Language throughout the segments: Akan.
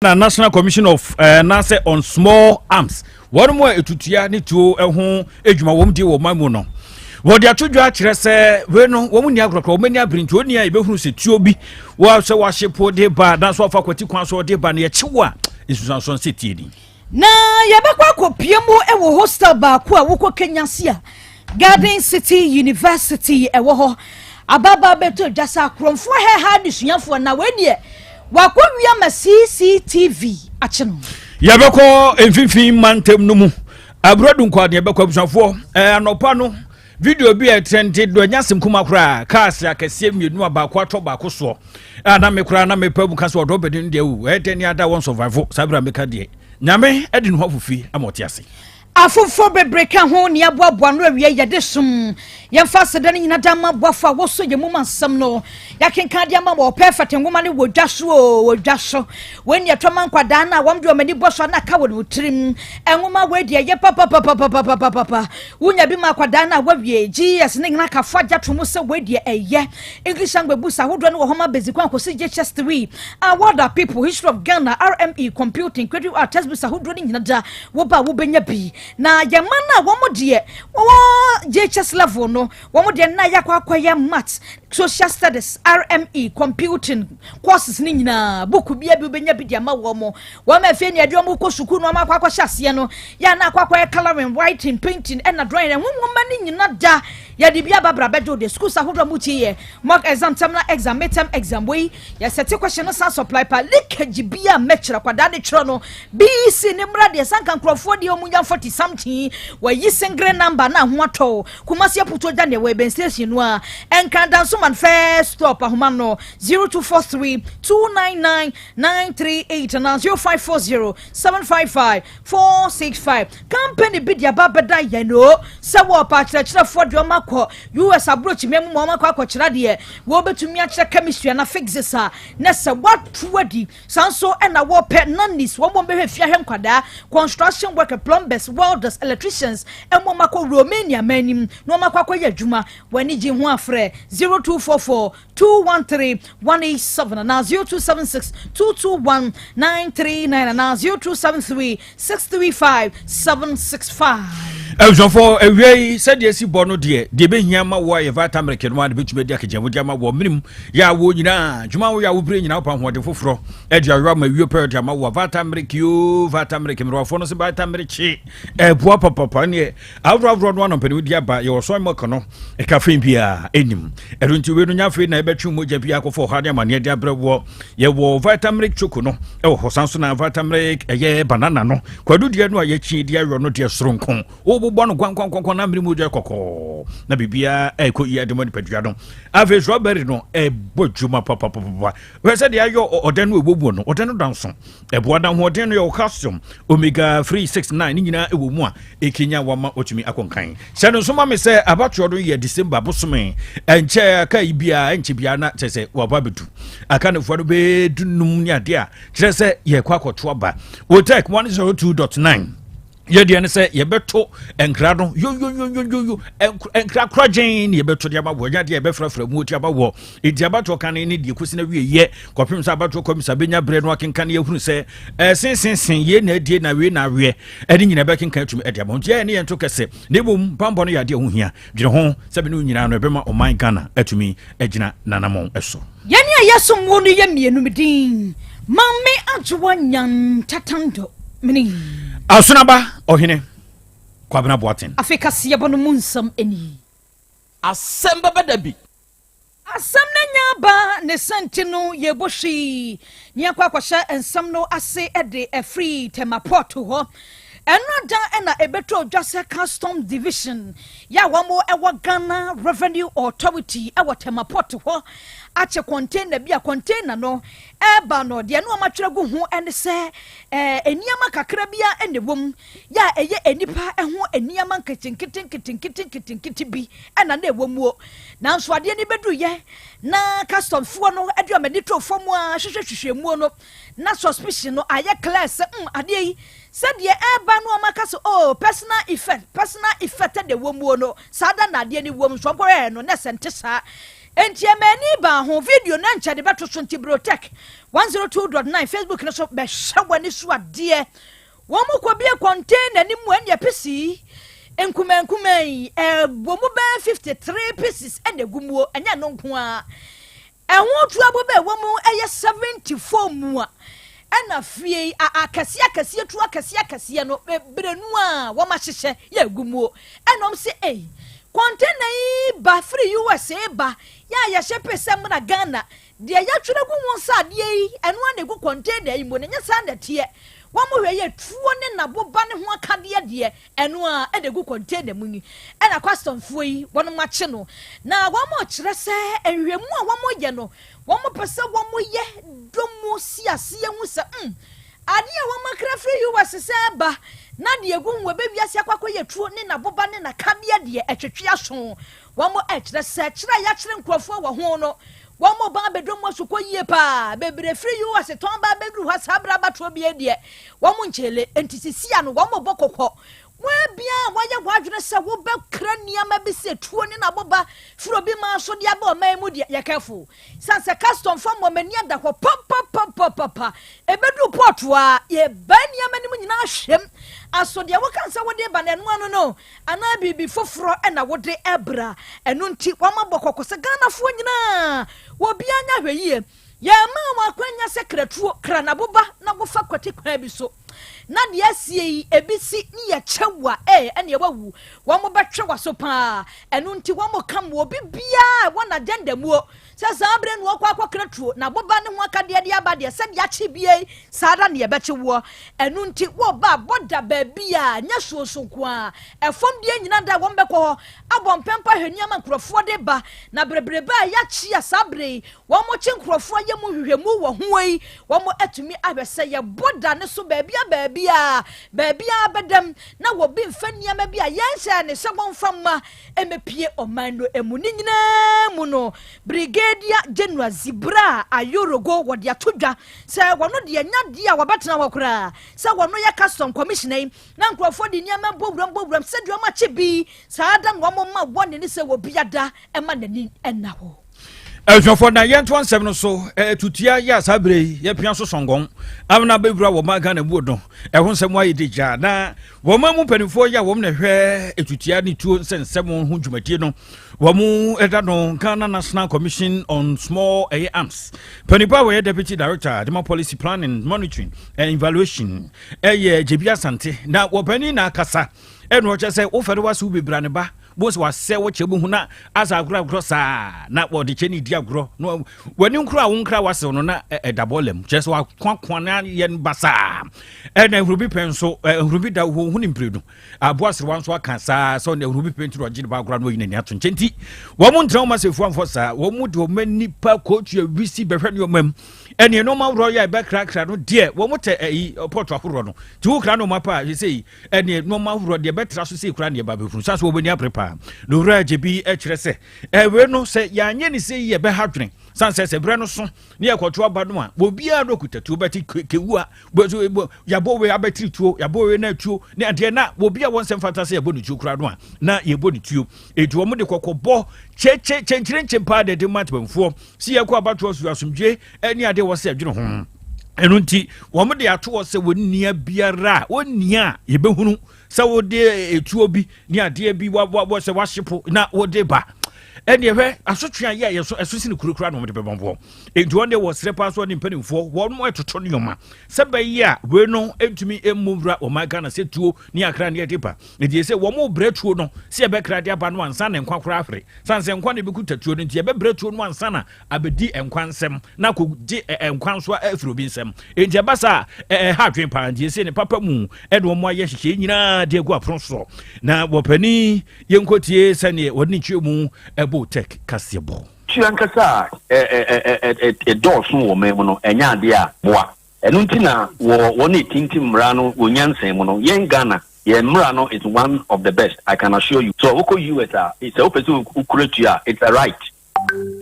Na National Commission of anaasɛ on Small Arms, wɔn mu a etutua ne tuo ho adwuma wɔn di wɔ man mu no, wɔde ato dwa kyerɛ sɛ wei no wɔn ni agorɔkorɔ, wɔn ani abere, nti wɔn ni a yɛbɛhunu sɛ tuo bi wɔ sɛ wɔahye po de ba nanso afa kwati kwan so de ba no, yɛkyew a nsusuanso sɛ tie ni. Na yɛbɛkɔ akɔpie mu wɔ hostel baako a wokɔ Kenya se a Garden City University ɛwɔ hɔ. Ababaa bɛtɔ dwa sɛ akorɔmfoɔ hɛha adesuafoɔ, na wei deɛ wakɔ wia ma CCTV akye no. Yɛbɛkɔ mfimfini mantam no mu aburadu nkwadeɛ, yɛbɛkɔ abusuafoɔ anɔpa no video bi a ɛtrɛnte do, ɛnya asɛm kuma koraa. Cars akɛseɛ mmienu a baako atɔ baako soɔ a na me koraa na mepɛ mu ka sɛ ɔdɔ bɛdi no deɛ wu ɛdɛ ne ada wɔn survive. Saa berɛ a meka deɛ, Nyame de ne ho afofi ama ɔte ase. Afoforɔ bebree ka ho ne aboaboa no awie. Yɛde som yɛmfa aseda no nyina da ma aboafo a wɔsɔ yɛn mu ma nsɛm no yɛakenka de ama wɔ Perfect nwoma no wɔ dwa so o, wɔ dwa so. Wei ne ɛtɔ ma nkwadaa no a wɔn de wɔn ani bɔ so a na aka wɔ ne tirim. Nwoma wei deɛ ɛyɛ papapapapapapa. Wonya bi ma akwadaa no a wawie GS ne nyina kafo agya to mu sɛ wei deɛ ɛyɛ. English language books ahodoɔ no wɔ hɔ ma basic 1 kɔsi JHS 3 a World of People, History of Ghana, RME, Computing, Creative Art, textbooks ahodoɔ no nyina da woba a wobɛnya bi. Na yɛma no a wɔn deɛ wɔwɔ JHS level no, wɔn deɛ na yɛakɔ akɔyɛ Maths, Social Studies, RME, Computing courses ne nyinaa, book bia bi wobɛnya bi de ama wɔn mo. Wɔn afei ne yɛde wɔn kɔ sukuu no, wɔn akɔ akɔhyɛ aseɛ no, yɛn na akɔ akɔyɛ colouring, writing, painting ɛna drawing. Ɛho nwoma ne nyina da yɛde bi aba bra bɛgye o de. Schools ahodoɔ mu tie yɛ mock exam, terminal exam, midterm exam, wei yɛsɛte question no san supply pa. Leakage bi a mɛkyerɛ kwadaa de twerɛ no BECE ne mmra deɛ sanka nkurɔfoɔ deɛ ɔmu nya 40 something, wɔyi single number na ho atɔ. Kumasi Aputo gya neɛ wɔ Eben Station no a ɛnka Dansoman first stop. Ahoma no 0243 299 938 na 0540 755 465. Company bi de aba bɛda yɛn o sɛ wɔɔpa akyerɛkyerɛfoɔ deɛ ɔma kɔ US aburokyimɛ mu ma ɔma kɔ akɔkyerɛ deɛ wɔbɛtumi akyerɛ chemistry ana physics a na sɛ woato adi. Saa nso ɛna wɔpɛ nannies, wɔn mo bɛhwɛ fie ahwɛ nkwadaa, construction worker, plumbers, welders, electricians, ɛmo ɔmo akɔ Romania man nim na ɔmo akɔ akɔyɛ adwuma. Wɔn ani gye ho afrɛ 0244 213 187 na 0276 221 939 na 0273 635 765. Abusuafoɔ, awia yi sɛdeɛ si bɔ no deɛ, deɛ ɛbɛhia ma wo a yɛ Vitamilk no a de bɛtumi adi akagyamudi ama wɔ menem yɛ a wo nyinaa dwuma wo yɛ a woberɛ nyinaa wopa ahoɔden foforɔ ɛde awerɛ ama wie pɛ de ama wo a Vitamilk yo. Vitamilk mmerɛwafoɔ no sɛ Vitamilk kye ɛboa papapa neɛ aworɔaworɔ no anɔmpɛne wodi aba. Yɛwɔ soy milk no, caffeine biaa ɛnim ɛno nti wei no nya afei na ɛbɛtwe mogya bi akɔfɔ ɔha ne amanneɛ de abrɛ woɔ. Yɛwɔ Vitamilk Choco no ɛwɔ hɔ, san so na Vitamilk ɛyɛ banana no kwadu deɛ no a yɛkyi de ayɔ no deɛ soronko, wobobɔ no kwankwankwankwan na mmere mu gya kɔkɔɔ na biribiaa ɛkɔ yie ade ma nipadua no. Afei strawberry no ɛbɔ dwuma papapapa. Hwɛ sɛ deɛ ayɔ ɔdɛ no ɛwɔ no, ɔdɛ no da nso ɛboa da ahoɔden no. Yɛwɔ calcium, omega 3 6 9 ne nyinaa ɛwɔ mu a ɛkenya wama wɔtumi akɔnkan. Hyɛ no nso ma me sɛ abatoɔ no yɛ December bosome, ɛnkyɛ aka yi biara, ɛnkyɛ biara na kyerɛ sɛ waba bɛdu aka nefoɔ no bɛɛdu num ne adeɛ a kyerɛ sɛ yɛkɔ akɔto aba. Otec 102.9, yɛdeɛ ne sɛ yɛbɛto nkra no yoyoyoyoyo, nkra korɔgyen ne yɛbɛto de ama wɔ, ɛnyɛ adeɛ yɛbɛfrafra mu ɔti aba wɔ. Enti abatoɔ ka ne ne deɛ kɔsi no wie yɛ kɔpem sɛ abatoɔ kɔmisa bɛnya berɛ no akenka ne yɛhunu sɛ ɛsensensen yei na adie na wei na aweɛ, ɛne nyina bɛkenka atumi ɛde ama. Nti ɛyɛ ne yɛnto kɛse, na mmom bambɔ no yɛ adeɛ ho hia. Dwene ho sɛ bɛne wo nyinaa no ɛbɛma ɔman Ghana atumi agyina nanamɔn ɛso. Yɛne a yɛsom wo no yɛ mmienu. Me din Maame Adwoa Nyantatando mene. Asonaba Ɔhene Kwabena Boaten. Afei kaseɛbɔ no mu nsɛm ani. Asɛm bɛbɛ da bi. Asɛm no nya aba ne sɛnti no yɛbɔ hwii ne yɛnkɔ akɔhyɛ nsɛm no ase de afiri Tema Port hɔ. Ɛno ada ɛna ɛbɛtɔ dwa sɛ Custom Division yɛ a wɔn ɛwɔ Ghana Revenue Authority ɛwɔ Tema Port hɔ akyɛ container bi a container no ɛreba no deɛ no wɔn atwerɛ gu ho ɛne sɛ nneɛma kakra bi a ɛna ɛwɔ mu yɛ a ɛyɛ nipa ho nneɛma nketenkete nketenkete nketenkete bi ɛna na ɛwɔ mu o. Nanso adeɛ no bɛduru yɛ na customfoɔ no ɛde wɔn ani to fam a hwehwɛhwehwɛ mu no na suspicion no ayɛ clear sɛ adeɛ yi sɛdeɛ ɛreba no, wɔn aka sɛ, oh, personal effect, personal effect ɛna ɛwɔ mu no. Saa da na adeɛ no wɔ mu nso ɔnkɔhwɛ no na ɛsɛ nte saa. Enti ɛma ani baa ho. Video no nkyɛ de bɛto so nti Brotech 102.9 Facebook no so bɛhyɛ w'ani so adeɛ. Wɔn mu kɔbie container no mu ɛne pisi nkumaa nkumaa yi ɛwɔ mu bɛyɛ 53 pieces ɛna egu muo. Ɛnyɛ no nko ara, ɛho tuabo bɛ ɛwɔ mu ɛyɛ 74 mu a ɛna fie yi akɛseɛ akɛseɛ tu akɛseɛ akɛseɛ no bebree nu a wɔn ahyehyɛ yɛ egu muo. Ɛna wɔn sɛ ɛyi container yi ba firi USA ba yɛ a yɛhyɛ pɛ sɛ muna Ghana deɛ yɛatwerɛ gu wɔn nsa adeɛ yi, ɛno ana egu container yi mu no nyɛ saa na ɛteɛ. Wɔn mo hwɛ yɛ tuo ne n'aboba ne ho akadeɛ deɛ, ɛno a ɛna egu container mu yi ɛna customfoɔ yi wɔn mo akye no. Na wɔn mo kyerɛ sɛ nhwɛmu a wɔn yɛ no, wɔn mo pɛ sɛ wɔn yɛ dɔm si aseɛ ho sɛ adeɛ a wɔn akra firi US sɛ ɛba na deɛ egu ho ebe wiase akɔ akɔyɛ tuo ne n'aboba ne n'akadeɛ deɛ ɛtwetwe aso. Wɔn mo ɛkyerɛ sɛ kyerɛ a yɛakyerɛ nkurɔfoɔ wɔ ho no, wɔn mo ba abɛdɔm mu asokɔ yie paa bebree firi US tɔn ba abɛduru hɔ saa abere abatoɔ bie deɛ wɔn mo nkyɛnle. Nti sisi ano wɔn mo bɔ kɔkɔ wɔn abia a wɔayɛ wɔn adwene sɛ wɔbɛkra nneɛma bi sɛ tuo ne n'aboba firi obi maa so de aba ɔman mu deɛ, yɛ careful san sɛ custom fo mo ani ada hɔ papapapapa. Ebɛduru port a yɛba nneɛma no mu nyinaa hwɛm aso deɛ wɔka sɛ wɔde ba n'ano ano no anaa biribi foforɔ ɛna wɔde ɛbra. Ɛno nti wɔn abɔ kɔkɔ sɛ Ghanafoɔ nyinaa wɔbiara nya hwɛ yie. Yɛma wɔn akwanya sɛ kratuo kra n'aboba na wɔfa kwati kwan bi so na deɛ asie yi ebi si ne yɛ kyɛw a ɛne ɛwawu wɔn mo bɛtwe wɔ so paa. Ɛno nti wɔn mo kam wɔ obi biara wɔ n'agenda muo sɛ saa abere no wɔkɔ akɔkra tuo na aboba ne ho akadeɛ de aba deɛ, sɛdeɛ akye bie saa ara ne yɛbɛkye woɔ. Ɛno nti wɔba bɔda baabi a nyɛ soso nko a ɛfam deɛ nyina da wɔn bɛkɔ hɔ abɔ mpɛmpa hwɛ nneɛma nkurɔfoɔ de ba na bereberebe a yɛakyi a saa bere yi wɔn mo kye nkurɔfoɔ yɛ mu hwehwɛmu wɔ ho yi, wɔn mo atumi ahwɛ sɛ yɛbɔ da ne so baabi a baabi a baabi a bɛdɛm na wɔbi mfa nneɛma bi a yɛnhyɛ ne sɛ wɔmfa mma ɛmɛpie ɔman no emu. Ne nyinaa mu no, Brigadier General Zibra Ayorogo wɔde ato dwa sɛ wɔno deɛ nya deɛ a wɔbɛtena hɔ koraa sɛ wɔno yɛ custom commissioner yi na nkurɔfoɔ de nneɛma bɔ wuram bɔ wuram sɛdeɛ wɔn akye bi saa da na wɔn ma wɔne ne sɛ wɔbi ada ɛma n'ani ɛna hɔ. Abusuafoɔ, na yɛnto nsɛm no so. Tutua yɛ a saa berɛ yi yɛpia so sɔngɔn amena bɛwura wɔ ma Ghana mu no, ɛho nsɛm ayɛ de gya na wɔma mu mpanimfoɔ yɛ a wɔm na ɛhwɛ ɛtutua ne tuo nsɛnsɛm ho dwumadie no, wɔn ɛda no Ghana National Commission on Small ɛyɛ Arms panipa a wɔyɛ Deputy Director dema Policy Planning, Monitoring and Evaluation ɛyɛ Gyebi Asante na wɔpani na akasa. Ɛna ɔkyɛ sɛ wofɛre wase wo bebra ne ba bo sɛ wasɛ wo kyɛ mu na asa agorɔ agorɔ saa na wɔde kyɛ ne di agorɔ na w'ani nkoro a wo nkra wasew no na ɛda bɔɔla mu kyerɛ sɛ wakoakoa na yɛ no basaa. Ɛna ahurubi pɛ nso ahurubi da wo ho ne mprenu aboa serewa nso aka saa sɛ ɔne ahurubi pɛ nti na ɔgye ne ba agorɔ na ɔyi n'ani ato nkyɛn. Nti wɔn mo ntena wɔn asɛfua mfɔ saa, wɔn mo de wɔn ani pa kootu awisi bɛhwɛ nneɛma mu ɛne nneɛma ahoroɔ yɛ a ɛbɛkrakra no deɛ wɔn tɛ ɛyi pɔtɔ ahoroɔ no nti wokra nneɛma pa a sɛ yi ɛne nneɛma ahoroɔ deɛ ɛbɛtra so sɛ ekura neɛ ba bɛhunu san so wɔn ani abere paa. Na Owura agye bi kyerɛ sɛ ɛwɛ no sɛ yɛanyɛ ne sɛ yi yɛbɛha dwene san sɛ berɛ no so ne yɛkɔto aba no a obiara no okuta tuo bɛte kewu a yɛabɔ wei abɛtiri tuo, yɛabɔ wei na tuo ne adeɛ na obi a wɔn nsɛm fata sɛ yɛbɔ ne tuo koraa no a na yɛbɔ ne tuo. Eti wɔn de kɔkɔbɔ kyekye kyɛnkyerɛnkyɛn paa de de ma atɛmfoɔ si yɛkɔ abatoɔ so asomdwe ne adeɛ wɔ sɛ ɛdwene ho. Ɛno nti wɔn de ato hɔ sɛ wɔn nia biara a wɔn nia a yɛbɛhunu sɛ wɔde etuo bi ne adeɛ bi wa wa sɛ wahyepo na wɔde ba ɛne ɛhwɛ asotwe a yɛ a yɛso ɛso sini kurokura na wɔde bɛbɔ boɔ. Nti wɔn deɛ wɔsrɛ paa so ne mpanimfoɔ wɔn mo ɛtoto nneɛma sɛ bɛyɛ a wei no ntumi mmu nwura wɔn Ghana sɛ tuo ne akra ne ɛde ba. Nti sɛ wɔn mo brɛ tuo no sɛ yɛbɛkra de aba no ansa na nkwa koraa ahwere san sɛ nkwa na ebi tuo no nti yɛbɛbrɛ tuo no ansa na abɛdi nkwa nsɛm na akɔgye nkwa nso afiri obi nsɛm. Nti ɛba saa ɛha adwene paa. Nti ɛsɛ ne papa mu ɛde wɔn ayɛ hyehyɛ nyinaa de agu apono soɔ na wɔpani yɛnkɔtie sɛneɛ wɔde ne nkyerɛ mu ɛbɔ tech kaseɛ bɔ. Tu ankasa a ɛdɔɔso wɔ man mu no ɛnyɛ adeɛ a boa. Ɛno nti na wɔ wɔn a ɛtintim mmara no wɔ nyansan mu no, yɛn Ghana yɛn mmara no is one of the best, I can assure you. So wokɔ US a, sɛ wopɛ sɛ wokura tu a, it's a right.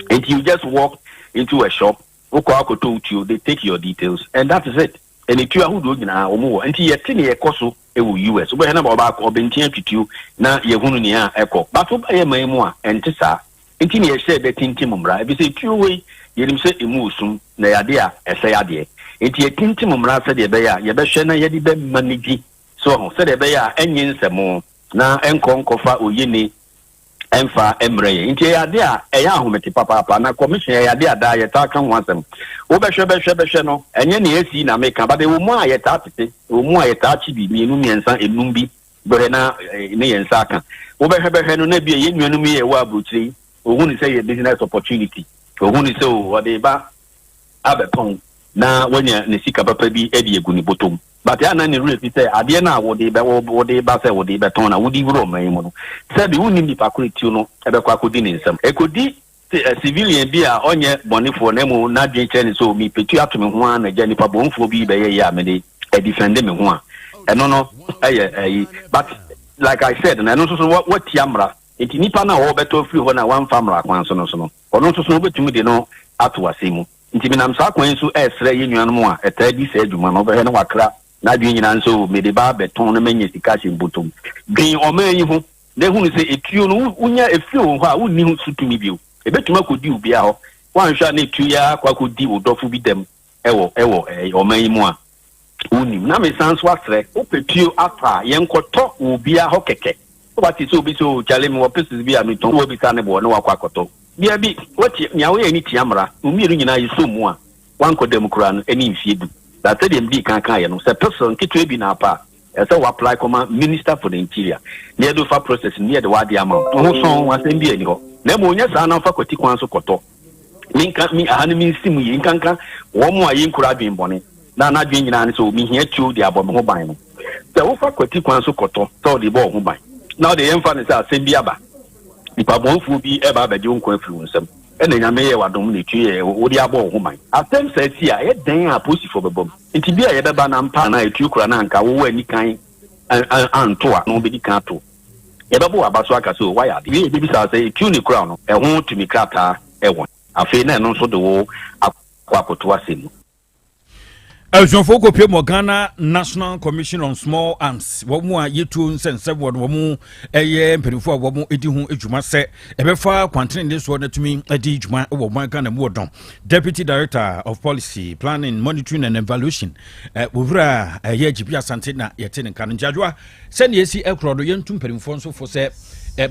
Nti you just walk into a shop, wokɔ akɔtɔ wo tuo, they take your details and that is it. Ɛne tuo ahodoɔ nyinaa wɔn wɔ nti yɛte ne yɛkɔ so ɛwɔ US, wobɛhwɛ na ɔbaako ɔbɛnten atwituo na yɛhunu nea ɛkɔ, but woba yɛ man mu a ɛnte saa. Nti na yɛhyɛɛ da tintim mmara, efisɛ tuo wei, yɛnim sɛ emu wɔ sum, na ɛyɛ adeɛ a ɛsɛe adeɛ. Enti yɛtintim mmara sɛdeɛ ɛbɛyɛ a yɛbɛhwɛ na yɛde bɛmanegyi, so wahu, sɛdeɛ ɛbɛyɛ a ɛnnye nsɛmo na ɛnkɔ nkɔfa oyene ɛmfa mmrɛ yɛn. Nti ɛyɛ adeɛ a ɛyɛ ahomete papaapa, na commission ɛyɛ adeɛ a daa yɛtaa ka ho asɛm. Wobɛhwɛ bɛhwɛ bɛhwɛ no, ɛnyɛ nea asi na meka, but ɛwɔ mu a yɛtaa tete, ɛwɔ mu a yɛtaa kye bi, mmienu, mmiɛnsa, nnum bi, bɛhwɛ na ne yɛn nsa aka. Wobɛhwɛ bɛhwɛ no na ebia yɛn nuanom yi a ɛwɔ aburokyire yi, wɔhu no sɛ ɛyɛ business opportunity. Wɔhu no sɛ o, ɔde ba abɛtɔn na wanya ne sika papa bi de agu ne bɔtɔ mu. But ɛyɛ a na ne werɛ fi sɛ adeɛ no a wode bɛ wode ba sɛ wode bɛtɔn na wode wura ɔman yi mu no, sɛbi wonnim nipa ko tuo no bɛkɔ akɔdi ne nsam. Ɛkɔdi civilian bi a ɔnyɛ bɔnefoɔ na mmom n'adwene kyerɛ no sɛ o mepɛ tuo ato me ho ara na agya nipa bɔnfoɔ bi bɛyɛ yɛ a mede adifɛnde me ho a, ɛno no ɛyɛ ɛyi. But like I said no, ɛno nso so watia mmara. Nti nipa no a ɔrebɛtɔ afiri hɔ no a wamfa mmara kwan so no so no, ɔno nso so wobɛtumi de no ato asɛm mu. Nti menam saa kwan yi so ɛresrɛ yɛn nuanom a ɛtaa di saa adwuma no, wobɛhwɛ na wakra n'adwene nyinaa nso mede ba abɛtɔn na manya sika ahyɛ mbɔtɔm. Dwen ɔman yi ho na ehunu sɛ etuo no wonya efiri wo hɔ a wonni ho so tumi bio. Ebetumi akɔdi obiara hɔ. Woanhwɛ a na etuo yi ara akɔ akɔdi wo dɔfo bi dɛm ɛwɔ ɛwɔ ɔman yi mu a wonim. Na mesan nso asrɛ, wopɛ tuo atɔ a yɛnkɔtɔ wɔ obiara hɔ kɛkɛ. Wate sɛ obi sɛ o kyale mewɔ pistols bi a metɔn, woabisa ne boɔ na wakɔ akɔtɔ. Bia bi, woatie, nea woyɛ ne tia mmara. Mo mmienu nyinaa yɛsɔ mu a, woankɔ dam koraa no, ɛne mfie du. Na sɛdeɛ medii kan kaeɛ no, sɛ pistol nketewa bi na apɛ a, ɛsɛ sɛ wo apply kɔma Minister for the Interior na yɛde wo fa process no mu na yɛde w'adeɛ ama wo. Wo ho sɔn, asɛm biara nni hɔ. Na mmom nyɛ saa na wofa kwati kwan so kɔtɔ. Menka, me, aha no mensi mu yie, nkanka wɔn a yɛnkura adwene bɔne na n'adwene nyinaa ne sɛ, o, mehia tuo de abɔ me ho ban no. Sɛ wofa kwati kwan so kɔtɔ sɛ wode bɔ wo ho ban, na wode yɛmfa no sɛ asɛm bi aba, nipa bɔnfoɔ bi ɛba abɛgye wo nkwa afiri wo nsam, ɛna Nyame yɛ w'adom na etuo yɛ wode abɔ wo ho ban. Asɛm saa si a, ɛyɛ dɛn a apolisifoɔ bɛba mu? Nti bi a yɛbɛba na ampa na etuo kura na anka wowɔ ani kan anto a, na wɔbɛdi kan ato. Yɛbɛbɔ w'aba so aka sɛ o, woayɛ ade. Wie yɛbɛbisa wo sɛ etuo ne kura no, ɛho tumi krataa ɛwɔ he? Afei na ɛno nso de wo akɔ akɔto asɛm mu. Abusuafoɔ kɔpie mɔ Ghana National Commission on Small Arms, wɔn a yɛtuo nsɛnsɛm wɔ no, wɔn ɛyɛ mpanimfoɔ a wɔn di ho dwuma sɛ ɛbɛfa kwantene ne soɔ no atumi di dwuma wɔ ɔman Ghana mu wɔ dɔn. Deputy Director of Policy, Planning, Monitoring and Evaluation, wɔwura ɛyɛ Gyebi Asante na yɛte ne nka no. Nti adwoa sɛdeɛ ɛsi ɛkorɔ no, yɛntu mpanimfoɔ nso fo sɛ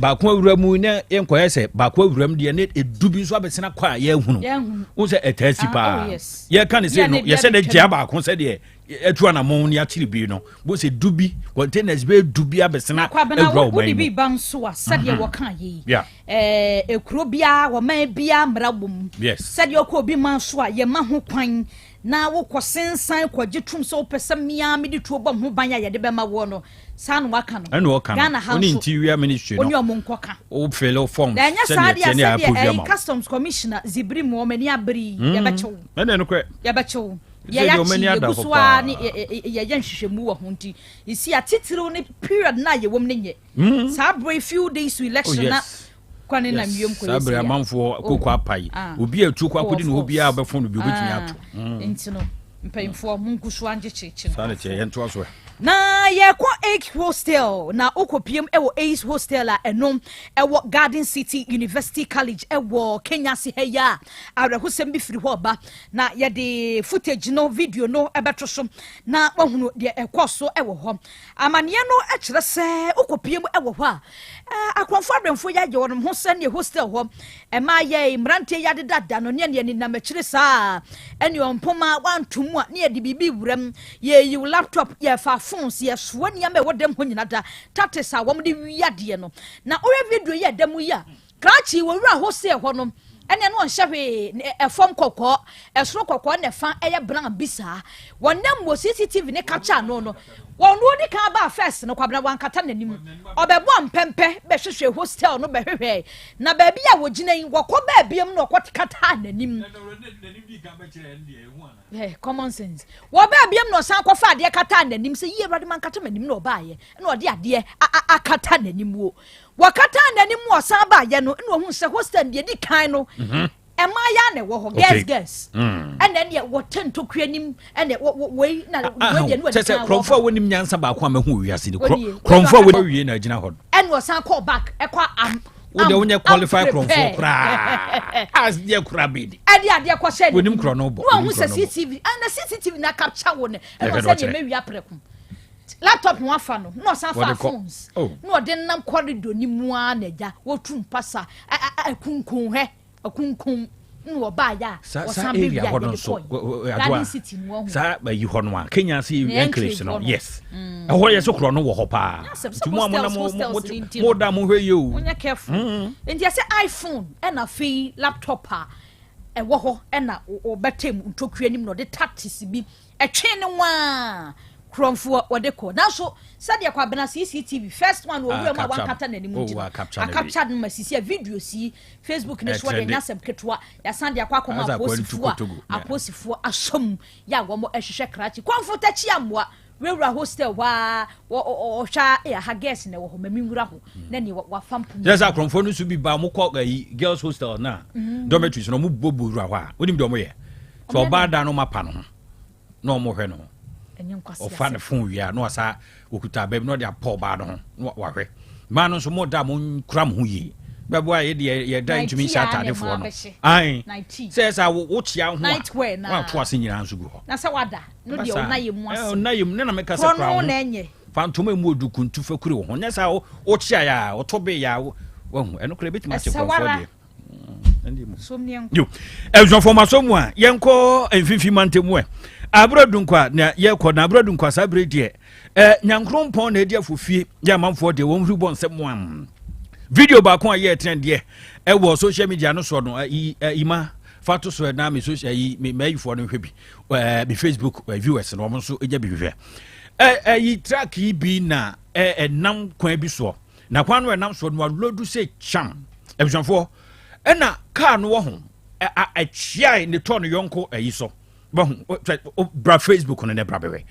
baako awura mu na yɛnkɔyɛ sɛ baako awura mu deɛ ne edu bi nso abɛsena kɔ a yɛahunu wo sɛ ɛtaa si paa. Oh, yɛka ne sei no, yɛsɛ dɛ gyea baako sɛdeɛ atu anamɔn ne akyere bi no bo sɛ du bi containers bɛyɛ du bi abɛsena awura ɔman mu. Bi ba nso a sɛdeɛ wɔka yɛ yi ekuro biara wɔman biara mmara wɔ mu sɛdeɛ ɔkɔ obi man so a yɛma ho kwan na wokɔ sensan kɔgye tum sɛ wopɛ sɛ mmea mede tuo bɔ ho ban a yɛde bɛma woɔ no, saa na waka no. Ɛna ɔka no Ghana ha nso Interior Ministry no ɔne ɔmo nkɔka wo fill forms na ɛnyɛ saa sɛdeɛ deɛ ɛteɛ ne sɛdeɛ approve ɛyi ama wo. Customs commissioner zibiri mu ɔmo ani abere yi, yɛbɛkyew ɛna ɛno korɛ yɛbɛkyew Sɛ deɛ ɔmo ani yɛyɛ ada akyi hɔ yɛgu so ara paa. ne yɛyɛ nhwehwɛmu wɔ ho nti esi atitiriw ne period na yɛwɔ mu ne nyɛ saa bere few days to Oh election na kwane na wiem kɔ saa yɛ bere si a. amanfoɔ koko apae Ah. obi a atuo kɔ akɔdi ne Oh, hɔ of biara course. bɛfo no bi obɛtumi Ah, ato. Nti no mpanyinfoɔ mo ngu so angye kyekye Saa ne kyɛ yɛntoa so ɛ. Na yɛkɔ Ace Hostel na wokɔpiem wɔ Ace Hostel a ɛno ɛwɔ Garden City University College ɛwɔ Kenya ase ha yi a, awerɛhosɛm bi firi hɔ ba na yɛde footage no, video no ɛbɛto so na wahunu deɛ ɛkɔ so ɛwɔ hɔ. Amanneɛ no kyerɛ sɛ wokɔpiem wɔ hɔ a, akorɔmfoɔ awerɛmfoɔ yi ayɛ wɔn ho sɛdeɛ hostel hɔ ɛmaa yɛ mmeranteɛ yi adedada no ne ɛne nenam akyire saa ɛne ɔmpoma wanto mu a ne yɛde biribi wuram, yɛyi laptop, yɛfa phones, yɛsoa nneɛma ɛwɔ dɛm hɔ nyina da tactics a wɔn de wi adeɛ no. Na wohwɛ video yi a ɛda mu yi a, krakye wɔwura hostel hɔ no ɛne no ɔnhyɛ hwee, ɛfam kɔkɔɔ, ɛsoro kɔkɔɔ na ɛfa ɛyɛ brown bi saa. Wɔnam wɔ CCTV ne capture no wɔn no odi kan baa first no, Kwabena, wankata n'anim, ɔbɛbɔ mpɛmpɛ bɛhwehwɛ hostel no bɛhwehwɛ na baabi a wɔgyina yi wɔkɔ baabi mu na ɔkɔ kata n'anim. Common sense, wɔ baabi mu na ɔsan kɔfa adeɛ kata n'anim sɛ yie Awurade mankata m'anim na ɔbaayɛ na ɔde adeɛ akata n'anim wo wɔkata n'anim mu ɔsan baayɛ no na ohun sɛ hostel deɛ di kan no mmaa ya na ɛwɔ hɔ, girls girls, ɛna ɛneɛ wɔte ntokua anim ɛna wei na wei deɛ no kyɛ wɔde sɛ kan wɔ kurɔmfoɔ a wɔnim nyansa baako a mahu wɔ wiase ni Wɔnie. Kurɔmfoɔ a wɔwie na agyina hɔ no ɛna ɔsan kɔɔ back ɛkɔ am. Wo deɛ wonyɛ qualify korɔmfoɔ koraa. Adeɛ koraa bɛdi. Ɛde adeɛ kɔhyɛ ne Onim korɔ no bɔ. Na wahu sɛ CCTV ɛna CCTV na capture wo no. Ɛna ɔsɛ deɛ mɛwia prɛko. Laptop ho afa no na ɔsan fa phones. Oh. Na ɔde nam corridor ni mu ara na agya wɔtu mpasa akunkun hɛ. Akunkum na wɔbaeɛ a wɔsan bɛwia yɛde kɔe. Garden City no wɔho. Saa ayi hɔ no a Kenya ase enclaves no yes. Mm. Ɛhɔ yɛ so korɔ no wɔ hɔ paa. Nti mo a mo na mo mo da mo hwɛ yie o. Wonyɛ careful. Mm. Nti ɛsɛ iPhone ɛna afei laptop a ɛwɔ hɔ ɛna wɔbɛtɛ mu ntokua anim na ɔde tactics bi Ɛtwee no nwaa korɔmfoɔ wɔde kɔ. Nanso sɛdeɛ Kwabena CCTV first one wɔ wura mu a wankata n'anim nti no, akapkya no ma sisi a videos yi Facebook ne soɔ deɛ nyɛ asɛm ketewa. Yɛasan de akɔ akɔma apolisifoɔ a apolisifoɔ asɔ mu yɛ a wɔn ɛhwehwɛ krakye. Kɔmfo takyi amoa wurawura hostel hɔ a ɔhwɛ a eh, aha girls na ɛwɔ hɔ ma menwura hɔ na neɛ wafa mpoma. Kyerɛ sɛ akorɔmfoɔ no nso bi ba wɔn kɔ ayi girls hostel na dormitories no wɔn bɔ bɔ wura hɔ a wonim deɛ wɔn yɛ. Sɛ ɔbaa da no ma pa no ho na ɔmo hwɛ no ɔfa ne fon wie a na wasa okuta abɛm na ɔde apɔ ɔbaa no ho na wahwɛ mmaa no nso mo da mo nkura mo ho yie bɛboa yɛ deɛ yɛ da ntumi nhyɛ ataade foɔ no ayi sɛ ɛsɛ wo kyia ho a wato ase nyinaa nso gu hɔ na sɛ wada no deɛ ɔna yɛ mu ase ɔna yɛ mu ne na meka sɛ kura ho fa ntoma mu odu kuntu fa kuri wo ho nyɛ sɛ wokyia yɛ a ɔtɔ bee yɛ a wahu ɛno kora ebɛtumi akyɛ kurɔfoɔ deɛ Yo, abusuafoɔ ma so mu a yɛnkɔ mfimfini mantam ɛ abura dunkwa na yɛkɔ na abura dunkwa saa bere deɛ ɛ nyankorompɔn na ɛdi afofie yɛ amanfoɔ deɛ wɔn huri bɔ nsɛm mu video baako a yɛ trend deɛ ɛwɔ social media no soɔ no ɛyi ɛyima fa to so na me social yi me mɛyifoɔ no hwɛ bi ɛɛ me facebook viewers no wɔn nso gya bi hwehwɛ ɛ ɛyi track yi bi na ɛ ɛnam kwan bi soɔ. Na kwan no ɛnam soɔ no walodu sɛ kyam. Abusuafoɔ, ɛna kaa no wɔ ho ɛkyiae ne tɔ no yɔnko ayi so. Bɛho, bra Facebook no ne bra bɛwɛ.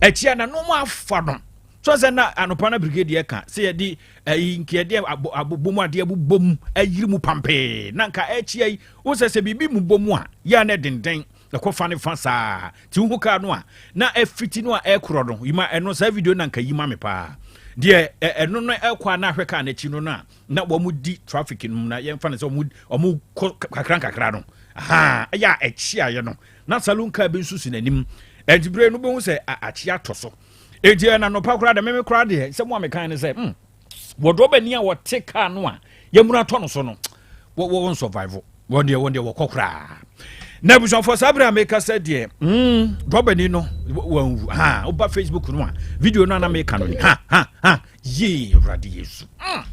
Ɛkyia na nneɛma afa no. So sɛ na anɔpa na brigade ɛka sɛ yɛde ɛyi nkeɛdeɛ abobɔ mu adeɛ bobɔ mu ayiri mu pampee na nka ɛkyia yi wo sɛ sɛ biribi mu bɔ mu a yɛ a na ɛdenden ɛkɔ fa ne fa saa ti wohu kaa no a na ɛfiti no a ɛkorɔ no yima ɛno saa video na nka yima me paa deɛ ɛno no ɛkɔ a na ahwɛ kaa n'akyi no no a na wɔn di traffic no mu na yɛmfa no sɛ wɔn wɔn kɔ kakra nkakra no ha ɛyɛ a ɛkyi ayɛ no na saloon kaa bi nso si n'anim ɛnti bere no bɛhu sɛ akyi atɔ so eti ɛna nɔpa koraa deɛ meme koraa deɛ sɛ mo a mekan ne sɛ hmm wɔdɔbani a wɔte kaa no a yɛmuna tɔ no so no wɔ wɔn survive wɔn deɛ wɔn deɛ wɔkɔ koraa na abusuafoɔ saa berɛ a meka sɛ deɛ mm, dɔbani no wɔnwu ha woba facebook no a video no ana meka no ni ha ha ha yee awurade yesu mm.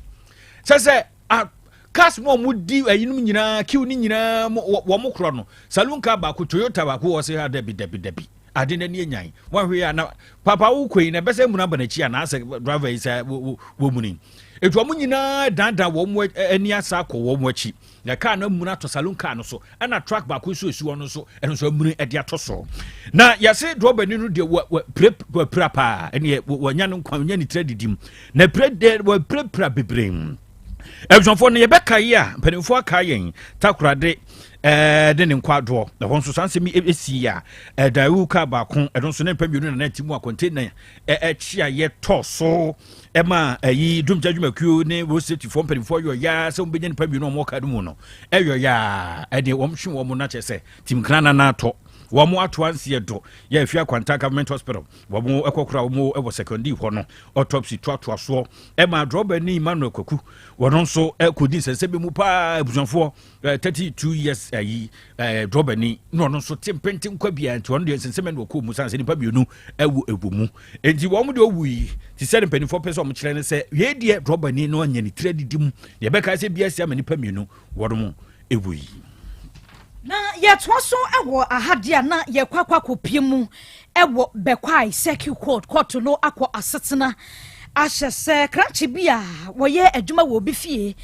sɛ sɛ a cars mu a wɔdi ayinom nyinaa kiw no nyinaa wɔn korɔ no saloon car baako toyota baako wɔ se ha dabi dabi dabi ade n'ani anyan wahwe ya na papa wokɔ yi na ɛbɛsɛ muna aba n'akyi anaasɛ driver yi sɛ wɔ mu ni etu wɔn nyinaa dandan wɔn ani asa akɔ wɔn akyi na kaa no amuna atɔ saloon kaa no so ɛna truck baako nso esi hɔ no nso ɛno nso amuni ɛde atɔ so na yɛse drɔbani no deɛ wɔ wɔ pire wɔpira paa ɛneɛ wɔnya no nkwa wɔnya ne tiri adidim na pire deɛ wɔpirapira bebree abusuafoɔ no yɛbɛka yi a mpanimfoɔ aka yɛn takorade ɛɛ de ne nkwadoɔ ɛhɔ nso saa nsɛm yi esi a ɛdaewu kaa baako ɛno nso ne mpa mmienu na na ɛte mu a kɔntena ɛkyi a yɛtɔ so ɛma ɛyi dumgya dwumakuo ne road safety foɔ mpanimfoɔ yɔ yaa sɛ wɔn bɛnya nipa mmienu a wɔn kaa no mu no ɛyɔ yaa ɛdeɛ wɔn hwe wɔn na kyerɛ sɛ tim kran na atɔ wɔn ato anseɛ do yɛ afi akwanta government hospital wɔn ɛkɔkora wɔn ɛwɔ secondary hɔ no autopsy toatoa soɔ ɛma drɔba ni Emmanuel Kwaku wɔn nso ɛkɔdi nsɛnsɛm bi mu paa abusuafoɔ 32 years ayi drɔba ni na ɔno nso te mpente nkwa bia nti ɔno deɛ nsɛnsɛm na ɔkɔɔ mu sane sɛ nipa mmienu ɛwu ɛwɔ mu nti wɔn deɛ ɔwu yi te sɛ ne mpanimfoɔ pɛ sɛ wɔn kyerɛ ne sɛ yei deɛ drɔba ni na ɔnyɛ ne tiri adidi mu deɛ ɛbɛka sɛ bia si ama nipa mmienu wɔn mo ɛwu yi. Na yɛtoa so wɔ aha deɛ a na yɛkɔ akɔ akɔpie mu wɔ Bɛkwae Circuit Court. Court no akɔ asetena ahyɛ sɛ krakye bi a wɔyɛ adwuma wɔ obi fie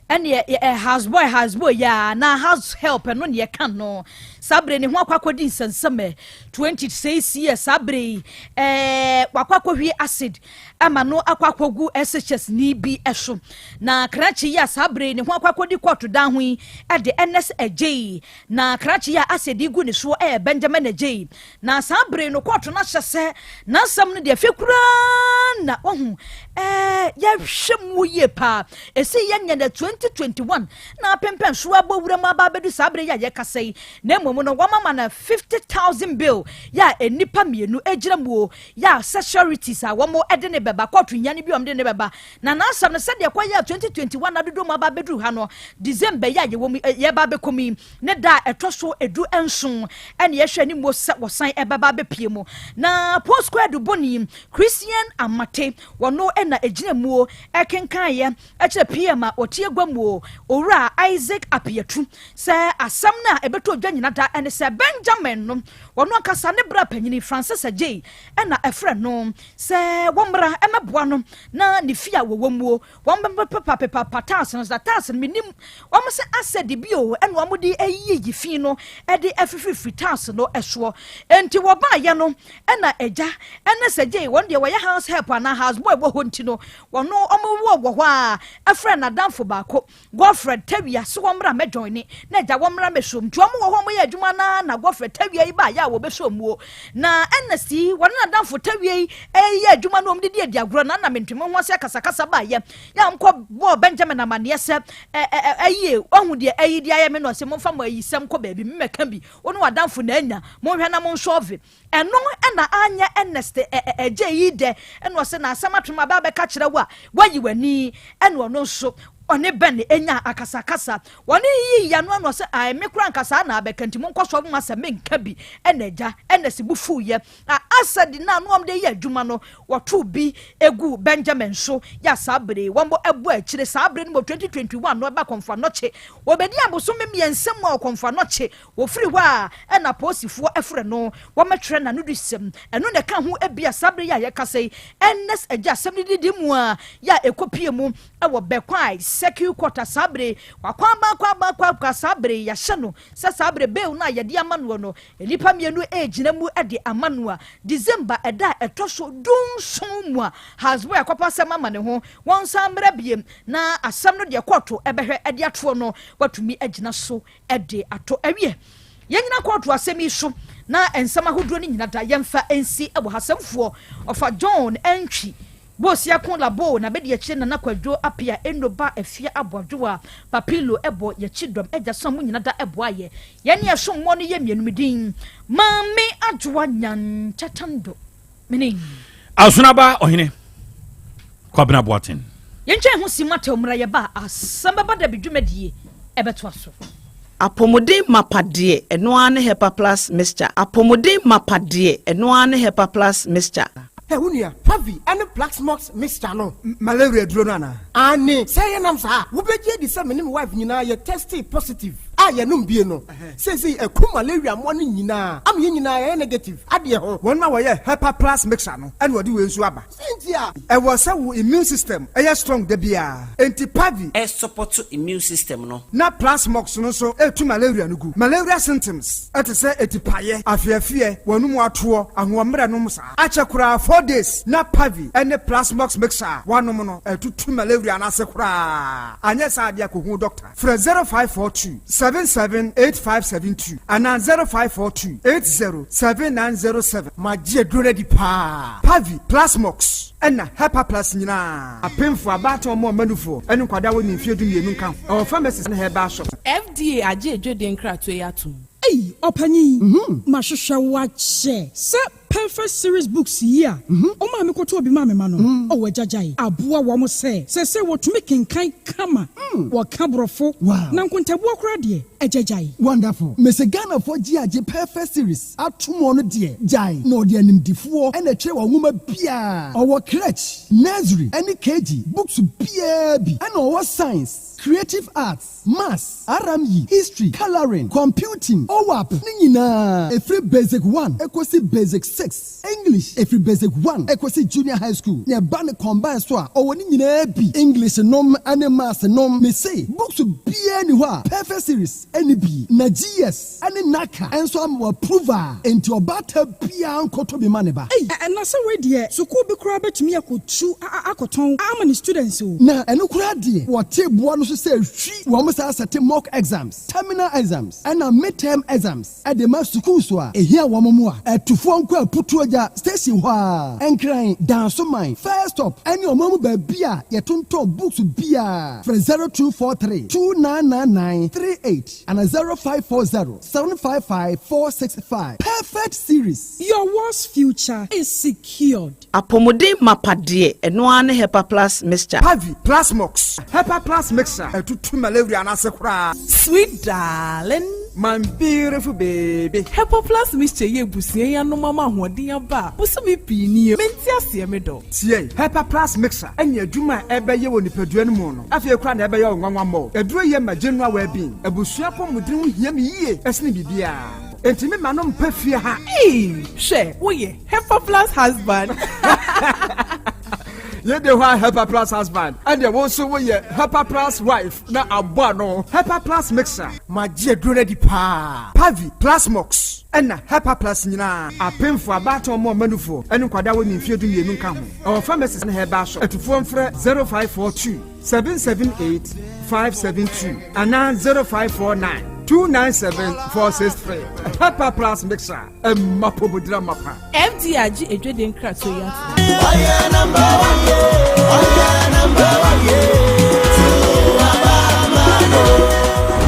ɛneɛ ɛ house boy house boy yɛ a na house help ɛno neɛ ka no saa bere ne ho akɔ akɔdi nsɛnsɛm ɛ 26 years saa bere yi ɛɛ wakɔ akɔhwie acid ama no akɔ akɔgu SHS ni bi so. Na krakye yi a saa bere yi ne ho akɔ akɔdi kɔɔto dan ho yi de Ernest Adjei. Na krakye yi a asɛdi gu ne soɔ yɛ Benjamin Adjei. Na saa bere no kɔɔto no ahyɛ sɛ n'asɛm no deɛ afei koraa na wahu ɛɛ yɛhwɛ mu yie paa. Ɛsi yɛnyɛ no 20. 2021 na apempɛn so abɔ wura mu aba abɛdu saa bere yi a yɛkasa yi. Na mmom no, wɔmama no 50,000 bail yɛ a nnipa mmienu gyina mu o, yɛ a sɛ sureties a wɔn de ne bɛba kɔɔto nya no bi wɔn de ne bɛba. Na n'asɛm no, sɛdeɛ kɔyɛ 2021 adodo mu aba abɛduru ha no, December yi a yɛwɔ mu, yɛba abɛkɔ mu yi, ne da a ɛtɔ so 17 ɛne yɛhwɛ anim sɛ wɔsan ɛbɛba abɛpie mu. Na Paul Square bɔni Christian Amate, wɔno ɛna ɛgyina mu ɛkenkan ɛkyerɛ PM a wɔte agua mu, Owura Isaac Apiatu, sɛ asɛm no a ɛbɛtɔ dwa nyina da ɛne sɛ Benjamin no, wɔno ankasa ne bra panyini Francis Agyei ɛna ɛfrɛ no sɛ wɔmmra ɛmɛboa no na ne fie a wɔwɔ muo wɔn bɛpepa tiles no. Sa tiles no, menim wɔn sɛ asɛ de bi o, ɛna wɔn de ayiyi fi no ɛde afififiri tiles no ɛsoɔ. Nti wɔbaayɛ no, ɛna agya ɛne sɛ gye wɔn deɛ wɔyɛ house help anaa house boy wɔ hɔ. Nti no, wɔn wɔn wɔ wɔ hɔ a, ɛfrɛ n'adamfo baako, Godfred Tawia, so wɔn mmra mɛjoin ne na agya wɔn mmra mɛsom. Nti wɔn wɔ hɔ, wɔn yɛ adwuma na Godfred Tawia yi baayɛ a wɔbɛsɔ muo na ɛna si wɔn n'adamfo Tawia yi ɛyɛ adwuma no, wɔn de di adi agorɔ na ntoma ho ase akasakasa baayɛ yɛ nkɔ bɔɔ Benjamin amaneɛ sɛ ɛ ɛ ɛyie ɔhu deɛ ɛyi de ayɛ me no, ɔsɛ momfa mo ayisɛm kɔ baabi, mmɛka bi wɔn wadamfo na anya monhwɛ na monsɔɔve. Ɛno ɛna anyɛ Ernest ɛgye yi dɛ, ɛna ɔsɛ na asɛm atom aba abɛka kyerɛ wo a wayi w'ani. Ɛna ɔno nso ɔne bɛn enya akasakasa, wɔne yiyi yano ano sɛ ae, me kora nkasa na abɛka, nti monkɔ so mo asɛ menka bi. Ɛna agya ɛna si bu fuuyɛ na asɛ de na ano de yɛ adwuma no, wɔto bi egu Benjamin so yɛ. Saa bere wɔn bɔ ɛbɔ akyire saa bere no wɔ 2021 no, ɛba Kɔmfo Anɔkye, wɔbɛdi abosome 3 mu a Ɔkɔmfo Anɔkye wɔfiri hɔ a, ɛna polisifoɔ ɛfrɛ no, wɔmɛtwerɛ n'ano de sɛm. Ɛno na ɛka ho ebia saa bere yi a yɛkasa yi, Ernest agya asɛm no didi mu a yɛ a ɛkɔpie mu ɛwɔ Bɛkwae Circuit Court. Saa bere wakɔ aba akɔ aba akɔ akɔ. Saa bere yɛahyɛ no sɛ saa bere bail no a yɛde ama noɔ no, nnipa mmienu ɛgyina mu de ama no a, December ɛda a ɛtɔ so 17 mu a houseboy akɔpa asɛm ama ne ho, wɔn nsa mmerɛ biem na asɛm no deɛ kɔɔto ɛbɛhwɛ ɛde atoɔ no, watumi agyina so ɛde ato awie. Yɛnyina kɔɔto asɛm yi so na nsɛm ahodoɔ no nyina da yɛmfa nsi ɛwɔ hasɛmfoɔ ɔfa John Ɛntwi Bosiako Labo na bɛdi akyire, Nana Kwadwo Apia Enoba Afia Aboadwoa Papilo ɛbɔ yɛkyi dɔm agya so a mo nyina da ɛboa yɛ yɛne ɛsom mmɔ no. Yɛ mmienu medin Maame Adwoa Nyankyatando mene. Asonaba Ɔhene Kwabena Boaten. Yɛntwɛn ho si mata mmra, yɛba a asɛm bɛba da bi dwumadie ɛbɛtoa so. Apɔmuden mapa deɛ, ɛno ara ne Hepa Plus Mixture. Apɔmuden mapa deɛ, ɛno ara ne Hepa Plus Mixture. Ɛ wo nua, Pavi ɛne Plasmox mixture no. Malaria duro no anaa? Ane sɛ yɛnam saa, wobɛgye adi sɛ me ne me wife nyinaa yɛ tested positive a yɛnom bie no, seesei ɛku malaria mmoa no nyinaa ama yɛn nyinaa yɛyɛ negative adeɛ ho. Wɔn a wɔyɛ Hepa Plus Mixture no, ɛna wɔde wei nso aba. Sɛnti a ɛwɔ sɛ wo immune system ɛyɛ strong da biara, enti Pavi ɛsupport immune system no. Na Plasmox no nso ɛtu malaria no gu. Malaria symptoms ɛte sɛ etipaeɛ, afeafeɛ, wɔn mu atoɔ, ahoɔmmerɛ nom saa akyɛ koraa 4 days na Pavi ɛne Plasmox mixture a wanom no ɛtutu malaria no ase koraa. Anyɛ saa adeɛ, akɔhu doctor. Frɛ 0542 778572 anaa 0542 807907. Magye aduro no adi paa. Pavi, Plasmox ɛna Hepa Plus nyinaa, apemfo, abaatan, ɔmo ɔmanufoɔ ɛne nkwadaa wɔ ne mfeɛ 12 nka ho. Ɛwɔ pharmacies ne herbal shop. FDA agye edwodie nkratoɔ yi atom. Ei, ɔpanyin, mahwehwɛ wo akyɛ sɛ Perfect Series books yi a ɔmaa me kɔtɔ obi maa me ma no. Ɔwɔ agyagyae aboa wɔn sɛ wɔtumi kenkan kama, wɔka borɔfo na nkontabuo koraa deɛ, agyagyae. Wonderful. Mese Ghanafoɔ gye agye Perfect Series atom no deɛ, gyae na ɔde animdifoɔ ɛna ɛtwerɛ wɔn nwoma biara. Ɔwɔ crèche, nursery ɛne KG books biara bi, ɛna ɔwɔ science, creative arts, maths, RME, history, colouring, computing, OWAP ne nyinaa, ɛfiri basic one ɛkɔsi basic six, English ɛfiri basic one ɛkɔsi junior high school, na ɛba ne combine so a, ɔwɔ ne nyinaa bi, English nom ɛne maths nom. Mese books biara ni hɔ a Perfect Series ɛne bi, na GS ɛne NaCCA ɛnso ama wɔ approval, enti ɔbaata biara nkɔtɔ bi ma ne ba. Ei, ɛna sɛ wei deɛ, sukuu bi koraa bɛtumi akɔtu akɔtɔn ama ne students o. Na ɛno koraa deɛ, wɔte boa no so sɛ hwi wɔn saa sɛte mock exams, terminal exams ɛna midterm exams ɛde ma sukuu so a ehia wɔn mu a ɛtufoɔ nkɔ. Putuagya station hɔ ara, Nkran, Dansoman, First Stop ne ɔman mu baabi a yɛtontɔn books biara. Frɛ 0243 2999 38 anaa 0540 755 465. Perfect Series. Your world's future is secured. Apɔmuden mapa deɛ, ɛno ara ne Hepa Plus Mixture. Pavi, Plasmox, Hepa Plus Mixture ɛtutu malaria no ase koraa. Sweet darling. My beautiful baby. Hepa Plus Mixture yi abusua yi anom ama ahoɔden aba a bosome pii nie. Mente aseɛ me dɔ. Tie, Hepa Plus Mixture ɛne adwuma a ɛbɛyɛ wɔ nipadua no mu no afei koraa na ɛbɛyɛ wo nwanwa mmɔ. Aduro yi ma general well-being. Abusua apɔmuden ho hia me yie ɛsene biribiara. Enti me ma no mpa fie ha. Eii hwɛ woyɛ Hepa Plus husband. Yɛde hɔ a Hepa Plus husband ɛdeɛ wo nso woyɛ Hepa Plus wife na abɔ ano. Hepa Plus mixer. Magye aduro no adi paa. Pavi, Plasmox ɛna Hepa Plus nyinaa. Apemfo, abaatan, ɔmo ɔmanufoɔ ɛne nkwadaa a wɔnni mfeɛ 12 nka ho. Ɛwɔ pharmacies ne herbal shop. Atufoɔ mfrɛ 0542 778 572 anaa 0549 297 463. Hepa Plus mixer ɛmma pɔmudira mapa. FDA agye adwadie nkratoɔ yi atom. Ɔyɛ number one ye, ɔyɛ number one ye,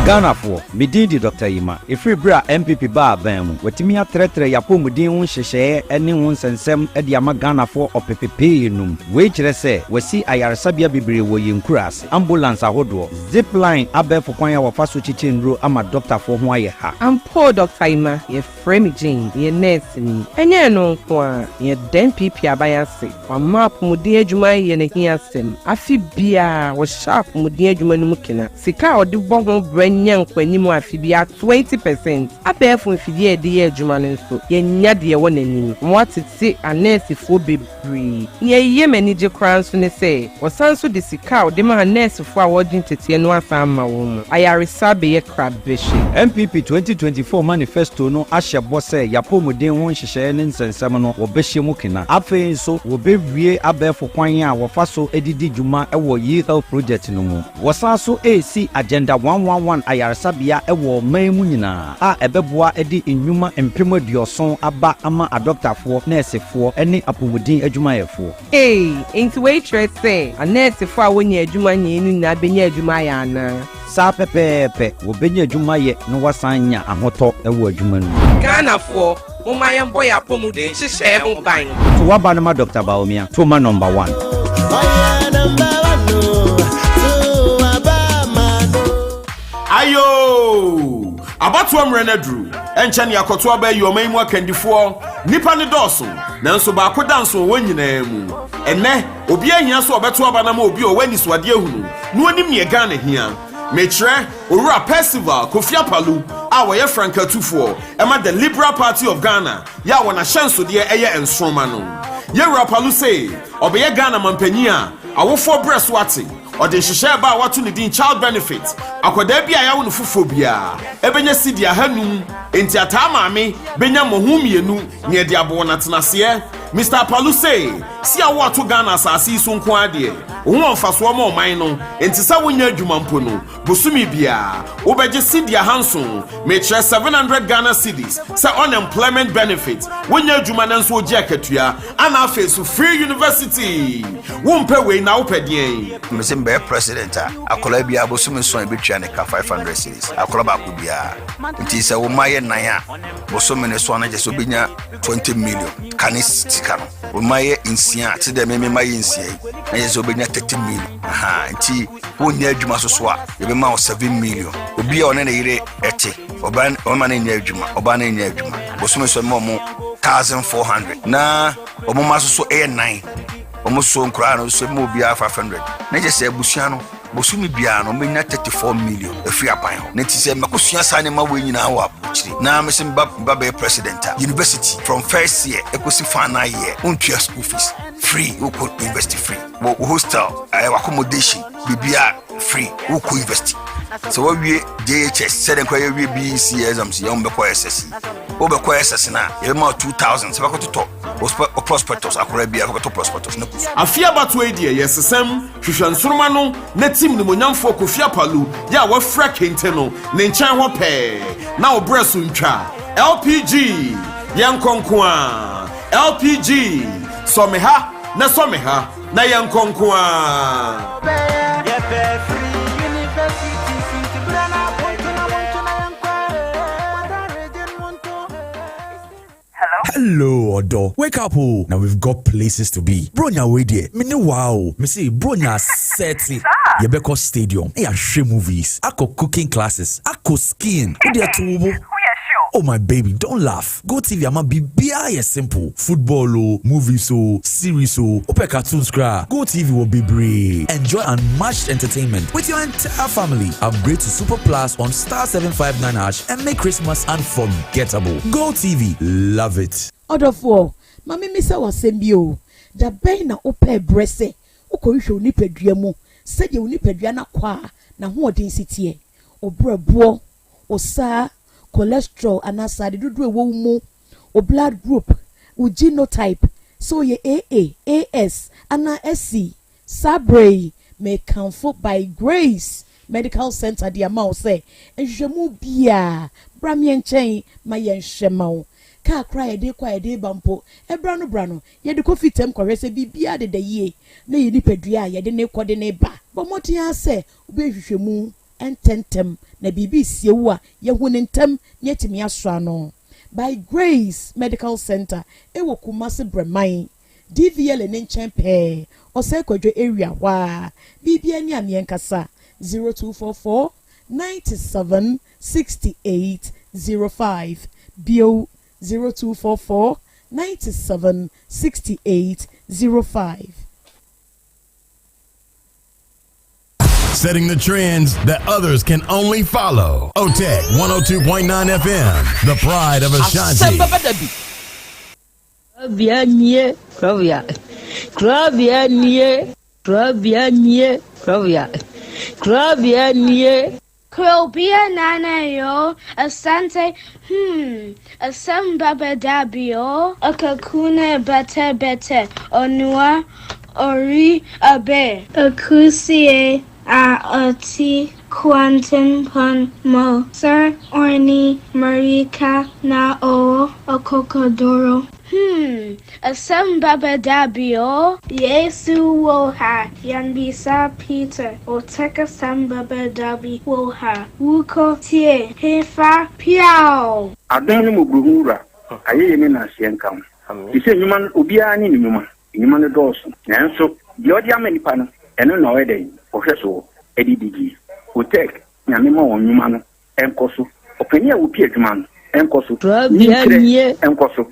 Ghanafoɔ, me din de Dɔkta Yima. Ɛfiri berɛ a NPP baa aban mu, watumi atrɛtrɛ y'apɔmuden ho nhyehyɛeɛ ne ho nsɛnsɛm de ama Ghanafoɔ ɔpepepee num. Wei kyerɛ sɛ, wasi ayaresabea bebree wɔ yɛn nkuraase, ambulance ahodoɔ, zip line abɛɛfo kwan a wɔfa so kyekyɛ nnuro ama dɔktafoɔ ho ayɛ ha. Ampa o Dɔkta Yima, yɛfrɛ me Jane, meyɛ nɛɛseni. Ɛnyɛ ɛno nko ara, yɛda NPP aban ase, wɔama apɔmuden adwuma ayɛ n'ahiasɛm. Afe biara, wɔhyɛ apɔmuden adwuma no mu kena. Sika a wɔde bɔ ho bra nya nkɔanim afe biara 20 percent. Abɛɛfo mfidie a yɛde yɛ adwuma no nso, yɛnya deɛ ɛwɔ n'anim. Wɔatete anɛɛsefoɔ bebree. Nea ɛyɛ m'anigye koraa nso ne sɛ, wɔsan nso de sika a wɔde ma anɛɛsefoɔ a wɔregye nteteɛ no asan ama wɔn mu. Ayaresa bɛyɛ krabɛhye. NPP 2024 manifesto no ahyɛ bɔ sɛ y'apɔmuden ho nhyehyɛeɛ ne nsɛnsɛm no wɔbɛhyɛ mu kena. Afei nso wɔbɛwie abɛɛfo kwan a wɔfa so de di dwuma wɔ e-health project no mu. Wɔsan so resi Agenda 111 ayaresabea wɔ ɔman mu nyinaa a ɛbɛboa de nnwuma 70,000 aba ama adɔktafoɔ, nɛɛsefoɔ ne apɔmuden adwumayɛfoɔ. Ei, enti wei kyerɛ sɛ anɛɛsefoɔ a wɔnnya adwuma nyɛe no nyinaa bɛnya adwuma ayɛ anaa? Saa pɛpɛɛpɛ, wɔbɛnya adwuma yɛ na wɔasan anya ahotɔ wɔ adwuma no mu. Ghanafoɔ, momma yɛmbɔ yɛn apɔmuden nhyehyɛe ho ban. To w'aba no ma Dɔkta Bawumia, to ma number one. Ɔyɛ number one o, to aba ma no. Ayoo! Abatoɔ mmerɛ no aduru. Ɛnkyɛ ne akɔto aba ayi ɔman yi mu akandifoɔ. Nnipa no dɔɔso, nanso baako da nso wɔ wɔn nyinaa mu. Ɛnnɛ, obiara hia sɛ ɔbɛto aba no ama obi a ɔwɔ anisoadeɛ ahunu na ɔnim neɛ Ghana hia. Mekyerɛ Owura Percival Kofi Apalu a ɔyɛ frankatufoɔ ma The Liberal Party of Ghana yɛ a wɔn ahyɛnsodeɛ yɛ nsoroma no. Yɛwura Apalu se ɔbɛyɛ Ghana manpanyin a awofoɔ brɛ so ate. Ɔde nhyehyɛɛ ba a wato ne din Child Benefit. Akwadaa bi a yɛawo no foforɔ biara bɛnya sidi 500, enti ataa maame bɛnya mmɔho mmienu nea ɛde abɔ wɔn atenaseɛ. Mister Apalu se, si a woato Ghana asase yi so nko ara deɛ, wo ho wɔ mfasoɔ ma ɔman no, enti sɛ wonyɛ adwuma mpo no, bosome biara wobɛgye sidi 700, mekyerɛ 700 Ghana cedis, sɛ unemployment benefit, wonyɛ adwuma nanso wogye akatua, ana afei so free university. Wompɛ wei na wopɛ deɛn? Mese mebɛyɛ president a, akwadaa biara bosome nson a yɛbɛtua ne ka 500 cedis, akwadaa baako biara. Nti sɛ wo mma yɛ nnan a, bosome no so a na kyerɛ sɛ wobɛnya 20 million ka ne sika no. Wo mma yɛ nsia a, te dɛ me me mma yɛ nsia yi, na kyerɛ sɛ wobɛnya 30 million. Aha, nti wonyɛ adwuma so so a, yɛbɛma wo 7 million. Obi a ɔne ne yere ɛte, ɔbaa ɔma no nyɛ adwuma, ɔbaa no nyɛ adwuma. Bosome so ɛma ɔmo 1400. Na ɔmo mma so so ɛyɛ nnan. Ɔmo so nkoraa no so ɛma obiara 500. Na kyerɛ sɛ abusua no bosome biara no ɔmɛnya 34 million afiri aban hɔ. Na nti sɛ mɛkɔsua saa nneɛma wei nyinaa wɔ aburokyire na mese meba meba bɛyɛ president a, university from first year ɛkɔsi final year wontua school fees, free, wokɔ university free, wɔ wo hostel, ɛɛ accommodation, biribiara free, wokɔ university. Sɛ woawie JHS, sɛdeɛ nkora yɛwie BEC exams yɛn bɛkɔ SS, wobɛkɔ SS no a yɛbɛma wo 2000 sɛ bɛkɔtotɔ wo prospectus, akora biara bɛkɔtɔ prospectus no kɔ. Afe abatoɔ yi deɛ yɛsesam hwehwɛ nsoroma no na tim nimonyamfoɔ Kofi Apalu yɛ a wafira kente no ne nkyɛn hɔ pɛɛ na wo berɛ so ntwa. LPG yɛnkɔ nko ara. LPG, sɔ me ha na sɔ me ha na yɛnkɔ nko ara. Hello ɔdɔ, wake up o, na we've got places to be. Bronya wei deɛ, me ne wo ara o, mese Bronya asɛte. Yɛbɛkɔ stadium na yɛahwɛ movies, akɔ cooking classes, akɔ skiing, wo deɛ to wo bo. Oh my baby, don't laugh, GoTv ama biribiara yɛ simple, football o, movies o, series o, wopɛ cartoons koraa a, GoTv wɔ bebree. Enjoy unmatched entertainment with your entire family. Upgrade to Super Plus on star 759 hash and make Christmas unforgettable. GoTv, love it. Ɔdɔfoɔ, ma memmisa wo asɛm bi o, da bɛn na wopɛɛ berɛ sɛ wokɔhwehwɛ wo nipadua mu sɛdeɛ wo nipadua no akwaa n'ahoɔden si teɛ, wo berɛboɔ, wo saa, cholesterol anaa srade dodoɔ a ɛwɔ wo mu, wo blood group, wo genotype, sɛ woyɛ AA, AS anaa SC? Saa berɛ yi, mekamfo By Grace Medical Center de ama wo sɛ nhwehwɛmu biara, bra me nkyɛn ma yɛnhwɛ ma wo. Kaa koraa a yɛde rekɔ a yɛde reba mpo, ɛberɛ ano berɛ ano, yɛde kɔ fitam kɔhwɛ sɛ biribiara deda yie na yɛn nipadua a yɛde no rekɔ de no reba. Bɔ mmɔden ara sɛ wobɛyɛ nhwehwɛmu ntɛmntɛm na biribi resie wo a, yɛahu no ntɛm na yɛatumi asɔ ano. By Grace Medical Center wɔ Kumasi Brɛman. DVLA ne nkyɛn pɛɛ, Ɔsɛe Kwadwo area hɔ ara. Biribiara ni a meɛ nkasa, 0244 97 68 05, bio 0244 97 68 05. Setting the trends that others can only follow. OTEC 102.9 FM, the pride of Ashanti. Kurabea nie, kurabea, kurabea nie, kurabea nie, kurabea, kurabea nie. Kurobea nana yo, Asante, hmm, asem baba dabi o. Akakuna bete bete, onua ori abe. Akusie a ɔte kwantempɔn mu sɛ ɔne mmirika na ɔwɔ akokoduru. Hmm, asɛm bɛba da bi o. Yesu wɔ ha, yɛmmisa Peter, ɔtɛk asɛm bɛba da bi wɔ ha, wokɔ tie hefa piaw! Adom ne mmɔborɔhunu Wura, ayɛyie ne nnaseɛ nka wo. Te sɛ nnwuma no, obiara ne ne nnwuma. Nnwuma no dɔɔso, nanso deɛ ɔde ama nnipa no, ɛno na ɔyɛ dɛn? Ɔhwɛ soɔ de didie. Otec, Nyame ma wɔn nnwuma no nkɔ so. Ɔpanin a ɔpi adwuma no nkɔ so. Nyinkyerɛ nkɔ so.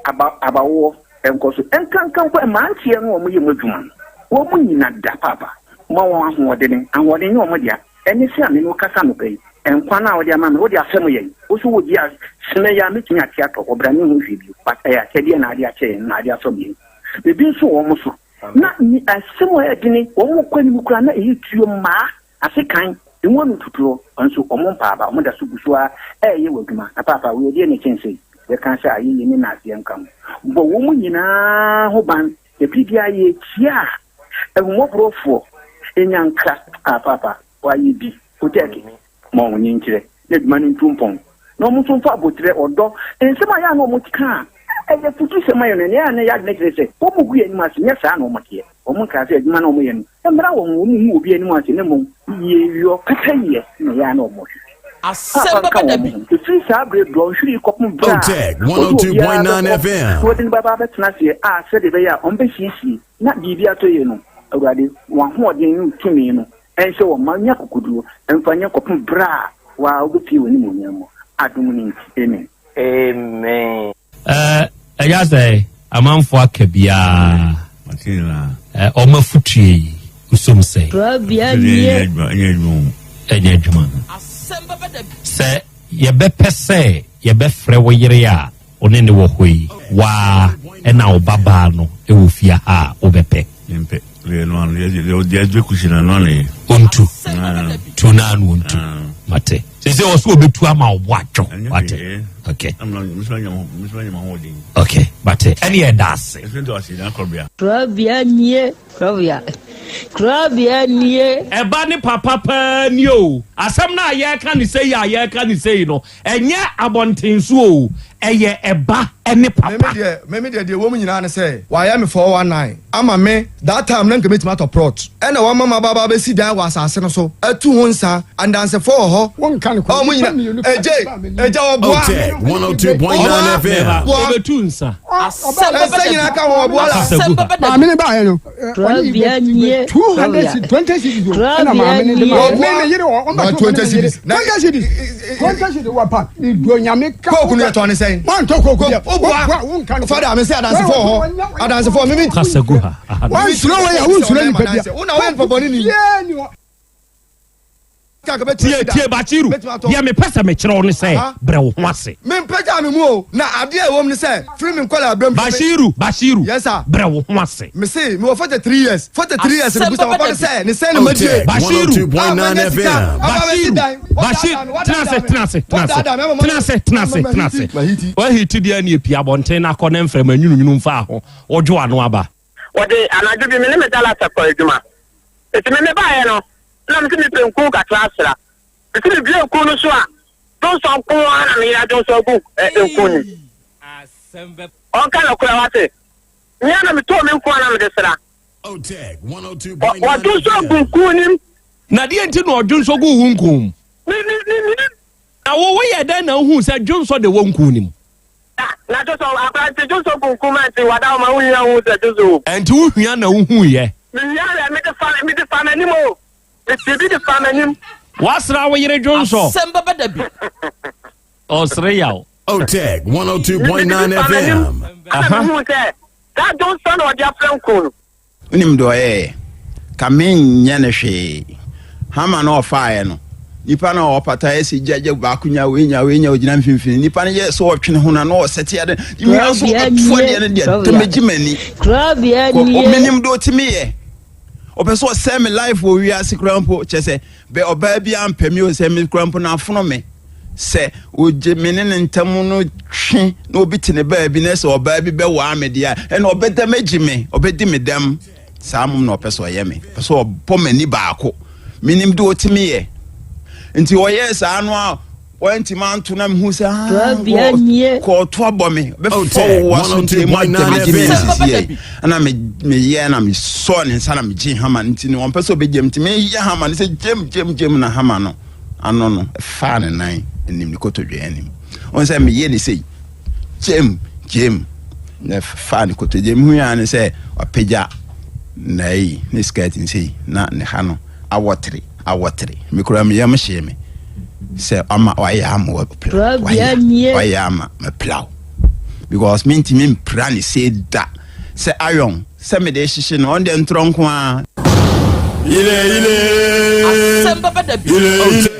Aba, abawoɔ nkɔ so. Nkanka mpo mmeranteɛ no a wɔyɛ mu adwuma no, wɔn nyina da paapa. Ma wɔn ahoɔdene. Ahoɔden nyɛ wɔn dea. Ɛne sɛ a me ne wo kasa anɔpa yi, nkwa no a wode ama me, wode afɛm yɛn. Wo so wogye a, sene yi a mɛtumi ate atɔ hɔ, bra menhu hwee bio. But ɛyɛ akyɛdeɛ na ade akyɛ yɛn, na ade afɛm yɛn. Ebi nso wɔ wɔn so. Na ni asɛm a ɛyɛ dene, wɔn kɔ anim koraa na ɛyɛ tuo mmaa, ase kan, emu ano tutuo, nso wɔn mpa aba, wɔn da so gu so ara ɛreyɛ wɔ adwuma. Na paapa, wei ɛdeɛ na ɛkyɛn sei? Yɛka sɛ ayɛyie ne naaseɛ nka ho. Bɔ wɔn nyinaa ho ban, na bere biara yɛkyia a, Ahummɔborɔfoɔ nya nkra a paapa wayɛ bi Otɛɛke ma wɔn nkyerɛ na adwuma no ntu mpɔn na wɔn nso mfa aboterɛ, ɔdɔ, nsɛm a ɛyɛ a na wɔn ka a ɛyɛ afutusɛm ma yɛn no, ɛnea ɛyɛ a na ɛyɛ adwene kyerɛ sɛ wɔn gu yɛn anim ase, nyɛ saa na wɔn teɛ. Wɔn nkaa sɛ adwuma no a wɔyɛ no mmra wɔn ho, wɔn ngu obi anim ase na mmom yieyɔ, pɛpɛyɛ na ɛyɛ a na wɔhwehwɛ. Asɛm Paapa nka bɛba da wɔn bi. ho. Ɛfiri saa berɛ dɔnhwere yi kɔpem berɛ a Otec wɔde obiara 102.9 bɛkɔ na FM. wɔde no bɛba abɛtena aseɛ a sɛdeɛ ɛbɛyɛ a wɔbɛsiesie na biribi atɔ yie no, Awurade, w'ahoɔden ne wo tumi no nhyɛ wɔn ma nya akokoduo mfa nyɛ kɔpem berɛ a wo ara wobɛpue w'animuonyam mu. Adom no nti, amen. Amen. Ɛɛ ɛyɛ sɛ amanfoɔ aka biara ɛɛ wɔn afutue yi nsom sɛ. Ɛnyɛ adwuma. Sɛ yɛbɛpɛ sɛ yɛbɛfrɛ wo yere a wo ne ne wɔ hɔ yi waa ɛna wo babaa no wɔ fie ha a wobɛpɛ. Mempɛ. Deɛ no ano deɛ deɛ deɛ kusi na no ano yɛ. Ontu. Tu na ano ontu. Mate. Sese ɔso obetu ama ɔbo atwo. Wate. Okay. Okay. Mate. Ɛne yɛ da ase. Kurabea nie, kurabea, kurabea nie. Ɛba ne papa paa ni o. Asɛm no a yɛreka no sei a yɛreka no sei no, ɛnyɛ abɔnten so o. Ɛyɛ ɛba ne papa. Meme deɛ meme deɛ deɛ ɛwɔ mu nyinaa ne sɛ wayɛ me 419 ama me that time na nka mɛtumi atɔ prɔt ɛna wama maba aba abɛsi dan wɔ asase no so atu ho nsa andansefoɔ wɔ hɔ Wonka no a ɔmo nyina egye egya ɔboa Otec 102.9 FM. Ɔboa Obetu nsa. ɛsɛ nyinaa ka ho ɔboa la Kasa gu ha. Maame ne baayɛ no ɔne Trɔbea nie. 200 cedis 20 cedis o ɛna maame ne de ma me me yere wɔ ɔmba Na to 20 cedis. Na- 20 cedis 20 cedis wɔ pa do nyame ka Kooku no yɛ tɔn ne sɛn? Wantɔ kooku deɛ Wo boa. wonka no Fada, me sɛ adansefoɔ wɔ hɔ. Adansefoɔ, me me. Kasa gu ha. Aha no. Wansuro wei a wonsuro nipa bia. Wo na woyɛ nipa bɔne ni. Yee ni hɔ. Tie tie Bashiru, deɛ mepɛ sɛ mekyerɛ wo ne sɛ brɛ wo ho ase. Mempagyaa me mu o, na adeɛ a ɛwɔ mu ne sɛ, firi me nkwadaa berɛ mu. Bashiru, Bashiru, Yes sir. brɛ wo ho ase. Mese, mewɔ 43 years, 43 years no, busa papa no sɛ, ne sɛn na madie? Otec Bashiru, A, manya 102.9 sika, FM. aba abɛsi Bashiru, dan. Bashir, tena ase, tena ase, tena ase, tena ase, tena ase, tena ase. Wahiti deɛ ne epia abɔnten na akɔ ne mframa nwununwunu mfaa ho, wodwo ano aba. Wɔde anadwo bi me ne me dalasa kɔɔ adwuma. Enti me mebaeɛ no, na mese mepɛ nku kakra asra. Mese mebue nku no so a, dwonsɔ nko ara na meyere adwonsɔ agu nku no mu. Ɔnka nokorɛ wate. Me ara na metɔɔ me nku a na mede sra. Otec 102.9 Wadwonsɔ agu FM. nku no mu. Na deɛ nti na ɔdwonsɔ guu wo nku mu? Me me me menim. Na wo woyɛ dɛn na wohuu sɛ dwonsɔ de wɔ nku no mu? Na dwonsɔ akora nti dwonsɔ gu nku mu a nti wada hɔ ma wohia hu sɛ dwonsɔ wɔ mu. Ɛnti wohia na wohuiɛ? Mehia yɛ mede fa mede fa m'anim o metee bi de fa m'anim. Woasra wo yere dwonsɔ? Asɛm bɛba da bi. Ɔsere yaw. Otec Mede 102.9 bi fa m'anim FM. ɛna mehuu sɛ saa dwonsɔ na ɔde afra nku no. Wonim deɛ ɔyɛeɛ? Ka menyɛ no hwee. Hama no a ɔfaeɛ no, nipa no a ɔpata yɛ sɛ gya gya baako nya wei nya wei nya ogyina mfimfini. Nipa no yɛ sɛ ɔtwe ne ho na na ɔsɛte ade. Mmea nso Korabea ɔto nie, adeɛ no deɛ korabea. tɛmɛgye m'ani. Korabea Kɔ nie. menim deɛ ɔtumi yɛ. Ɔpɛ sɛ ɔsɛe me life wɔ wiase koraa mpo kyɛ sɛ bɛ ɔbaa bi ampɛ me o sɛ me koraa mpo na afono me. Sɛ ogye me ne ne ntam no twe na obi te ne baabi na sɛ ɔbaa bi bɛwaa me deɛ a, ɛna ɔbɛdam agye me, ɔbɛdi me dɛm. Saa mmom na ɔpɛ sɛ ɔyɛ me. Ɔpɛ sɛ ɔbɔ m'ani baako. Menim deɛ ɔtumi yɛ. Nti ɔyɛɛ saa no a wantumi anto na mehu sɛ ah, kɔɔto abɔ me bɛfa wo aso nti mu adamagye me nsisi yɛ ɛna meyɛ na mesɔɔ ne nsa na megye hama no nti no ɔmpɛ sɛ ɔbɛgyam nti meyɛ hama no sɛ gyam gyam gyam na hama no ano no faa ne nan anim ne kotodwe anim ɔn sɛ meyɛ ne sei gyem gyem na faa ne kotodwe mu hu ne sɛ wapagya na yi ne skirt nsei na ne ha no awɔtere awɔtere me kura me yam hyee me sɛ ama wayɛ ama wapira wayɛ wayɛ ama mapira because mentumi mpira ne sei da sɛ iron Sɛ mede rehyehye no, ɔno deɛ ntorɔ nko ara. Ile ile. Asɛm bɛba da bi. Ile ile.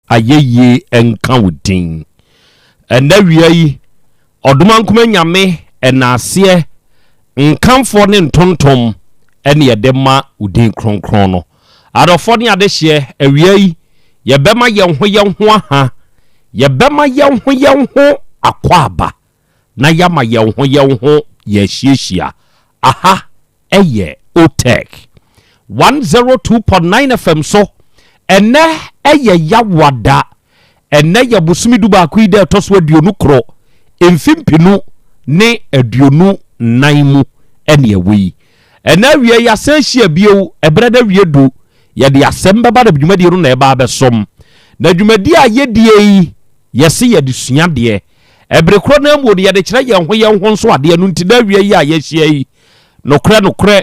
Ayɛyie nka wo din. Ɛnnɛ awia yi, Ɔdomankoma Nyame ɛnaaseɛ, nkamfoɔ ne ntontom ɛne yɛde ma wo din kronkron no. Adɔfoɔ ne adehyeɛ, awia yi, yɛbɛma yɛn ho yɛn ho aha, yɛbɛma yɛn ho yɛn ho akwaaba, na yɛama yɛn ho yɛn ho yɛahyiahyia. Aha ɛyɛ Otec 102.9 FM so. Ɛnnɛ ɛyɛ Yawada. Ɛnnɛ yɛ bosome dubaako yi da ɛtɔ so 21, mfe 2024 mu ɛne ɛwɔ yi. Ɛnnɛ awia yi asan ahyia bio, ɛberɛ no awie du, yɛde asɛm bɛba na dwumadie no na ɛba abɛsom. Na dwumadie a yɛdie yi, yɛse yɛde sua adeɛ. Ɛbere korɔ no ara mu no, yɛde kyerɛ yɛn ho yɛn ho nso adeɛ. Ɛno nti na awia yi a yɛahyia yi, nokorɛ nokorɛ,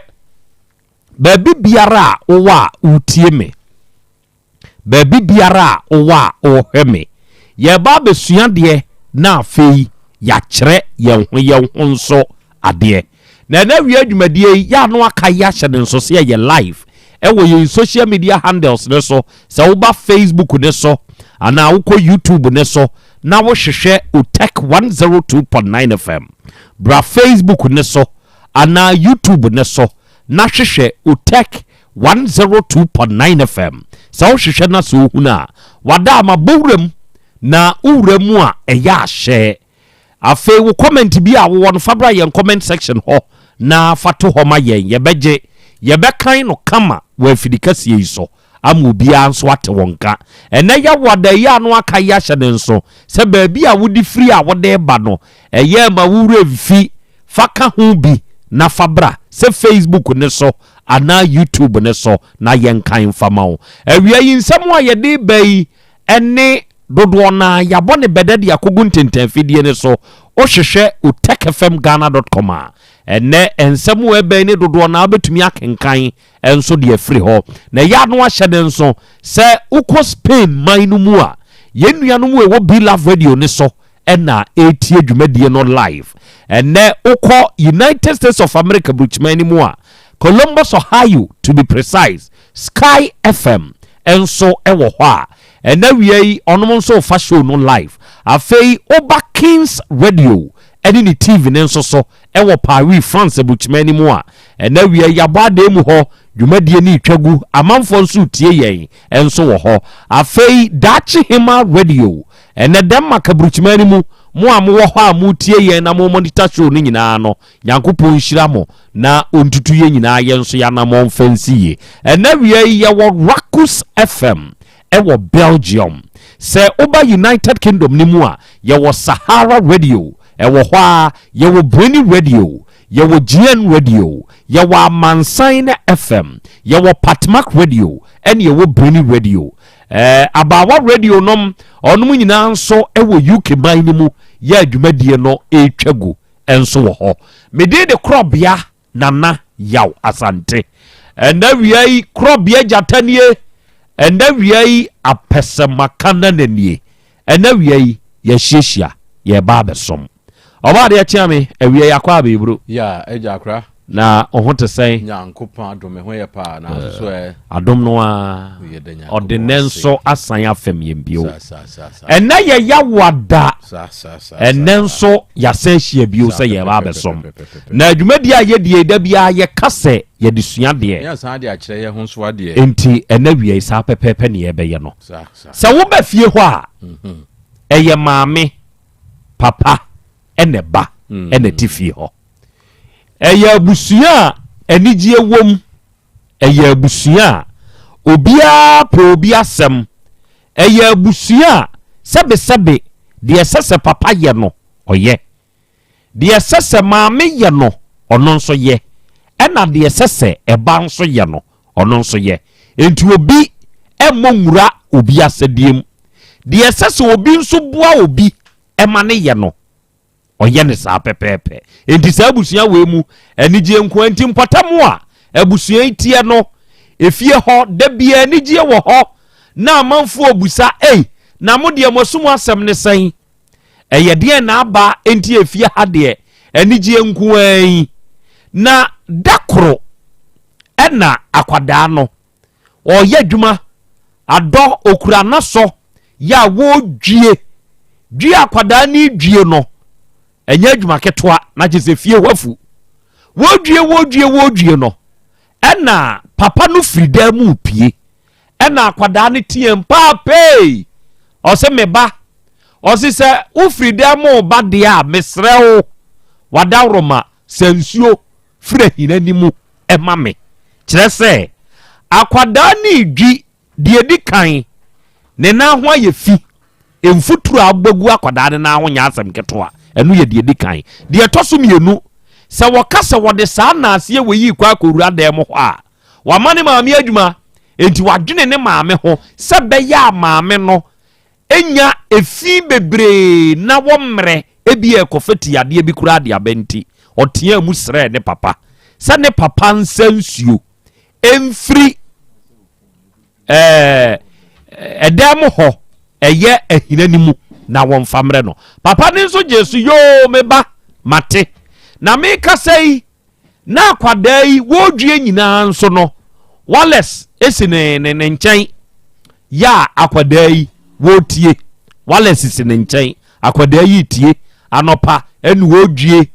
baabi biara a wowɔ a woretie me, baabi biara a wowɔ a worehwɛ me, yɛreba abɛsua adeɛ na afei yɛakyerɛ yɛn ho yɛn ho nso adeɛ. Na ɛnɛ awia dwumadie yi, yɛ ano aka yi ahyɛ ne nso sɛ yɛyɛ live ɛwɔ yɛn social media handles ne so. Sɛ woba Facebook ne so anaa wokɔ YouTube ne so na wohwehwɛ Otec 102.9 FM, bra Facebook ne so anaa YouTube ne so na hwehwɛ Otec 102.9 FM. Sɛ wohwehwɛ na sɛ wohunu a, wada ama bɔ wuram na wowura mu a ɛyɛ ahyɛ. Afei wo comment bi a wowɔ no fa bra yɛn comment section hɔ na fa to hɔ ma yɛn. Yɛbɛgye, yɛbɛkan no kama wɔ afidi kɛseɛ yi so ama obiara nso ate wo nka. Ɛnnɛ Yawoada yi a na waka yi ahyɛ ne nso sɛ baabi a wode firi a wode reba no, ɛyɛ ma wo werɛ mfi. Fa ka ho bi na fa bra sɛ Facebook no so anaa YouTube no so na yɛnkan mfa ma wo. Awia yi nsɛm a yɛde reba yi ne dodoɔ no ara yɛabɔ no bɛdɛ de akɔgu ntentanfidie no so. Wohwehwɛ otechfmghana dot com a, ɛnnɛ nsɛm a ɛbɛn ne dodoɔ no ara wobɛtumi akenkan nso de afiri hɔ. Na ɛyɛ ano ahyɛ no nso sɛ wokɔ Spain man no mu a, yɛn nuanom a ɛwɔ Be Love Radio no so na ɛretie dwumadie no live. Ɛnnɛ wokɔ United States of America burukyiman no mu a, Columbus, Ohio to be precise, Sky FM nso wɔ hɔ a ɛnɛ awia yi ɔnom nso refa show no live. Afei woba Kings Radio ɛne ne TV no nso so ɛwɔ Paris, France aburukyiman no mu a ɛnɛ awia yi yɛabɔ adan mu hɔ dwumadie no retwa gu, amanfoɔ nso retie yɛn nso wɔ hɔ. Afei Daakye Hema Radio ɛnɛ Denmark aburukyiman no mu, mo a mowɔ hɔ a moretie yɛn na mo monitor show no nyinaa no, Nyankopɔn nhyira mo na ɔntutu yɛn nyinaa yɛn nso yɛanamɔn mfa nsi yie. Ɛnɛ awia yi yɛwɔ Rakus FM ɛwɔ Belgium. Sɛ woba United Kingdom no mu a, yɛwɔ Sahara Radio ɛwɔ hɔ ara, yɛwɔ Brainy Radio, yɛwɔ GN Radio, yɛwɔ Amansan FM, yɛwɔ Patmak Radio ɛne yɛwɔ Brainy Radio. Ɛɛ Abaawa Radio nom ɔnom nyinaa nso ɛwɔ UK man no mu yɛ adwumadie no ɛretwa gu. nso wɔ hɔ. Me din de Korɔbea Nana Yaw Asante. Ɛnɛ wia yi Korɔbea Gyata nie. Ɛnɛ wia yi Apɛsɛmaka Nana nie. Ɛnɛ wia yi yɛahyiahyia yɛreba abɛsom. Ɔbaa adeɛ kyea me awia yi akɔ abɛɛburo. Ya agya akora. Na wo ho te sɛn? Nyankopɔn adom me ho yɛ paa na nso so ɛ. Adom no ara Yɛda ɔde Nyankopɔn nɛ ase. nso asan afɛm yɛn bio. Saa saa saa saa. Ɛnɛ yɛ Yawoada. Saa saa saa Ɛnɛ saa. nso yɛasan ahyia bio Saa sɛ yɛreba pɛpɛpɛpɛpɛpɛpɛ. abɛsom. Na dwumadie a yɛdie yi da biara yɛka sɛ yɛde sua adeɛ. Ne asan de akyerɛ yɛn ho nso adeɛ. Enti ɛnɛ wia yi saa pɛpɛɛpɛ ne yɛbɛyɛ no. Saa saa. Sɛ woba fie hɔ a, ɛyɛ maame, papa ɛna ɛba ɛna ɛte fie hɔ. Ɛyɛ abusua a anigyeɛ wom. Ɛyɛ abusua a obiara pɛ obi asɛm. Ɛyɛ abusua a sɛbesɛbe deɛ ɛsɛ sɛ papa yɛ no, ɔyɛ. Deɛ ɛsɛ sɛ maame yɛ no, ɔno nso yɛ. Ɛna deɛ ɛsɛ sɛ ɛba nso yɛ no, ɔno nso yɛ. Enti obi mmɔ nwura obi asɛdeɛ mu. Deɛ ɛsɛ sɛ obi nso boa obi ma no yɛ no, ɔyɛ no saa pɛpɛɛpɛ. Enti saa abusua wei mu, anigyeɛ nko ara nti mpɔtam a abusua yi teɛ no, efie hɔ, da biara anigyeɛ wɔ hɔ, na amanfoɔ bisa, Ei, na mo deɛ mo asu mu asɛm ne sɛn? Ɛyɛ deɛn na aba enti efie ha deɛ anigyeɛ nko ara yi? Na da koro ɛna akwadaa no, ɔreyɛ adwuma, adɔ, ɔkura n'asɔ, yɛ a wɔredwie. Dwie akwadaa no redwie no, ɛnyɛ adwuma ketewa na kyerɛ sɛ fie hɔ afu. Wɔredwie wɔredwie wɔredwie no, ɛna papa no firi dan mu pie. Ɛna akwadaa no team paapee. Ɔse me ba, ɔse sɛ wofiri dan mu ba deɛ a mesrɛ wo wadaworoma sɛ nsuo firi ahina no mu ma me. Kyerɛ sɛ, akwadaa no redwi, deɛ ɛdi kan, ne nan ho ayɛ fi. Mfuturo a abɔ gu akwadaa no nan ho nyɛ asɛm ketewa. Ɛno yɛ deɛ ɛdi kan. Deɛ ɛtɔ so mmienu, sɛ wɔka sɛ wɔde saa naaseɛ wei yi kɔ akɔwura dan mu hɔ a, wama ne maame adwuma. Enti wadwene ne maame ho sɛ bɛyɛ a maame no nya efi bebree na wɔmmerɛ ebia ɛkɔfa yadeɛ bi koraa de aba nti, ɔteaa mu srɛɛ ne papa sɛ ne papa nsa nsuo mfiri ɛɛ ɛdan mu hɔ ɛyɛ ahina no mu na wɔmfa mmerɛ no. Papa no nso gyee so yoo me ba mate na mekasa yi Na akwadaa yi wɔredwie nyinaa nso no, Wallace si ne ne ne nkyɛn yɛ a akwadaa yi wɔretie. Wallace si ne nkyɛn, akwadaa yi tie. Anɔpa ɛna wɔredwie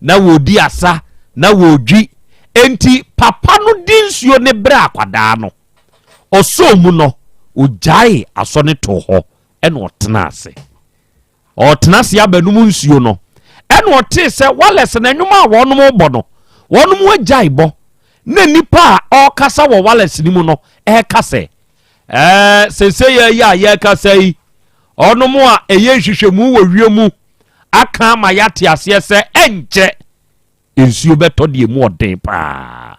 na wɔredi asa na wɔredwi. Enti papa no di nsuo ne brɛ akwadaa no. Ɔsɔɔ mu no, ɔgyae asɔ no too hɔ ɛna ɔtena ase. Ɔretena ase abɛnom nsuo no, ɛna ɔtee sɛ Wallace na nnwom a wɔnom rebɔ no, wɔnom agyae bɔ. Na nipa a ɔrekasa wɔ Wallace no mu no ɛreka sɛ, ɛɛ sese yɛ yi a yɛrekasa yi, ɔnom a ɛyɛ nhwehwɛmu wɔ wiem mu aka ama yɛate aseɛ sɛ ɛnkyɛ nsuo bɛtɔ deɛ mu ɔden paa.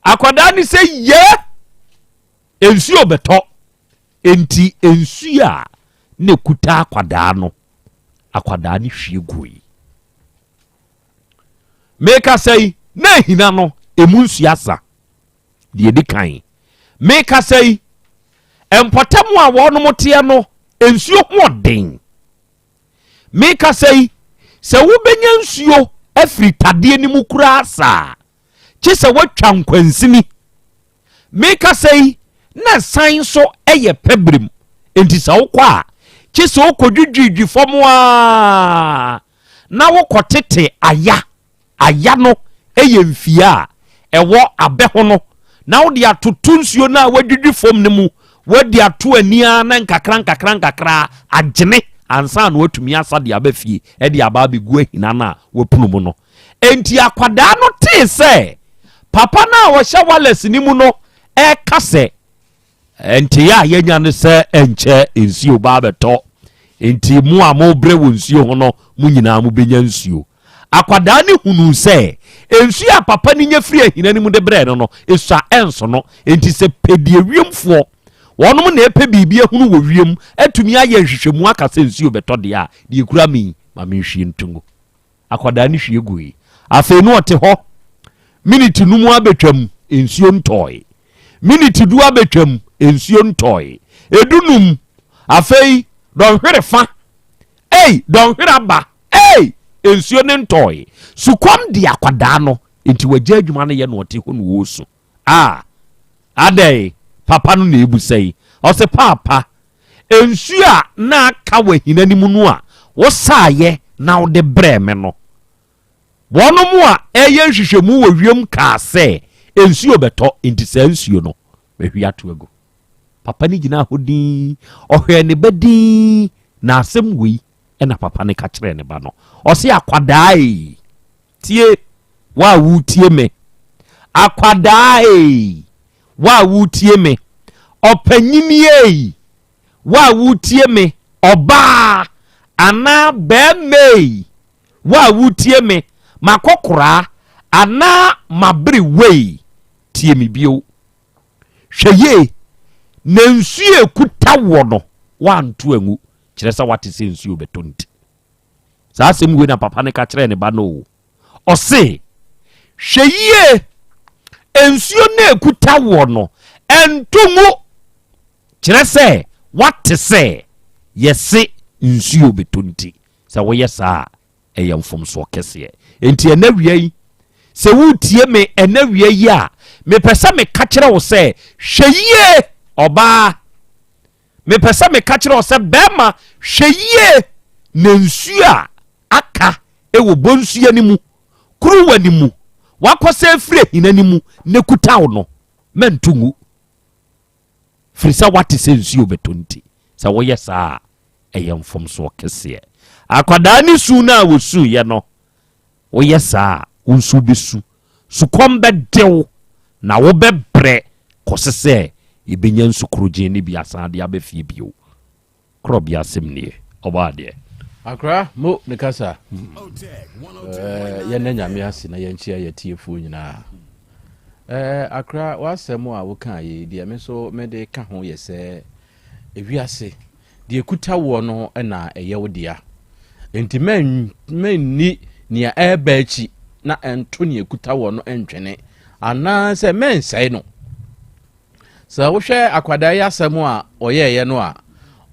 Akwadaa no sɛ yɛ nsuo bɛtɔ. Enti nsuo a na ɛkuta akwadaa no, akwadaa no hwie gui. Mekasa yi, na ahina no, emu nsuo asa. Deɛ ɛdi kan. Mekasa yi, mpɔtam a wɔnom teɛ no, nsuo ho ɔden. Mekasa yi, sɛ wobɛnya nsuo afiri tadeɛ no mu koraa saa, kye sɛ woatwa nkwansini. Mekasa yi, na san nso yɛ pɛbrem, enti sɛ wokɔ a, kye sɛ wokɔdwidwidwi fam ara na wokɔtete aya. Aya no yɛ mfie a ɛwɔ abɛ ho no, na wode atoto nsuo no a woadwidwi fam no mu, woadi ato ani ara na nkakra nkakra nkakra agyene ansa na woatumi asa de aba fie de aba abɛgu ahina no a woapunu mu no. Enti akwadaa no tee sɛ papa no a ɔhyɛ wireless no mu no reka sɛ, Nteeɛ a yɛanya ne sɛ ɛnkyɛ nsuo ba abɛtɔ, enti mo a mobrɛ wɔ nsuo ho no, mo nyinaa mobɛnya nsuo. Akwadaa no hunuu sɛ nsuo a papa no nya firi ahina no mu de brɛɛ no no, ɛsua ɛnso no. Enti sɛ pɛ deɛ wiemfoɔ, wɔnom na ɛpɛ biribi ahunu wɔ wiem, atumi ayɛ nhwehwɛmu aka sɛ nsuo bɛtɔ deɛ a, deɛ ɛkura me yi, ma menhwie nto ngu. Akwadaa no hwie gui. Afei no ɔte hɔ. Miniti num abɛtwam, nsuo ntɔe. Miniti du abɛtwam, nsuo ntɔe. Edu num. Afei dɔnhwere fa. Ei, dɔnhwere aba. Ei, nsuo no ntɔe. Sukɔm de akwadaa no, nti wagya adwuma no yɛ na ɔte hɔ na ɔresu. Ah, adɛn? Papa no na ɛrebusa yi. Ɔse, Paapa, Nsuo a na aka wɔ ahina no mu no a wosaeɛ na wode brɛɛ me no, wɔnom a ɛreyɛ nhwehwɛmu wɔ wiem kaa sɛ nsuo bɛtɔ, enti saa nsuo no, mahwie ato agu. Papa no gyinaa hɔ dinn, ɔhwɛɛ ne ba dinn, na asɛm wei na papa no ka kyerɛɛ ne ba no. Ɔse, akwadaa ei, tie, wo a woretie me, akwadaa ei, Wo a woretie me, ɔpanyin ei, wo a woretie me, ɔbaa anaa barima ei, wo a woretie me, m'akɔkoraa anaa m'aberewa ei, tie me bio. Hwɛ yie, na nsuo a ɛkuta woɔ no, woanto angu, kyerɛ sɛ woate sɛ nsuo bɛtɔ nti. Saa asɛm wei na papa no ka kyerɛɛ ne ba no o. Ɔse, Hwɛ yie, nsuo no a ɛkuta woɔ no, ɛnto ngu. Kyerɛ sɛ, woate sɛ yɛse nsuo bɛtɔ nti, sɛ woyɛ saa a, ɛyɛ mfomsoɔ kɛseɛ. Enti ɛnɛ awia yi, sɛ woretie me ɛnɛ awia yi a, mepɛ sɛ meka kyerɛ wo sɛ, hwɛ yie, ɔbaa. Mepɛ sɛ meka kyerɛ wo sɛ bɛrima hwɛ yie na nsuo a aka wɔ bonsua no mu, kuruwa no mu, wakɔsɛ afiri ahina no mu na kuta wo no, mɛnto ngu. Firi sɛ wate sɛ nsuo bɛtɔ nti, sɛ woyɛ saa a, ɛyɛ mfomsoɔ kɛseɛ. Akwadaa ne su no a wɔsuiɛ no, woyɛ saa a, wo nso wobɛsu. Sukɔm bɛde wo na wobɛbrɛ kɔse sɛ yɛbɛnya nsu korogyen no bi asan de aba fie bio. Korɔbea asɛm nie, ɔbɔ adeɛ. Akra mo ne kasa. Eh, yɛnna Nyame ase na yɛnkyea yɛtiefoɔ nyinaa. Eh, Akra, w'asɛm a wokaa yi deɛ me nso mede ka ho yɛ sɛ ewiase deɛ kuta woɔ no na ɛyɛ wo dea. Enti mɛnni nea ɛreba akyi na ɛnto nea kuta woɔ no ntwene anaasɛ mɛnsɛe no. Sɛ wohwɛ akwadaa yi asɛm a ɔyɛeɛ no a,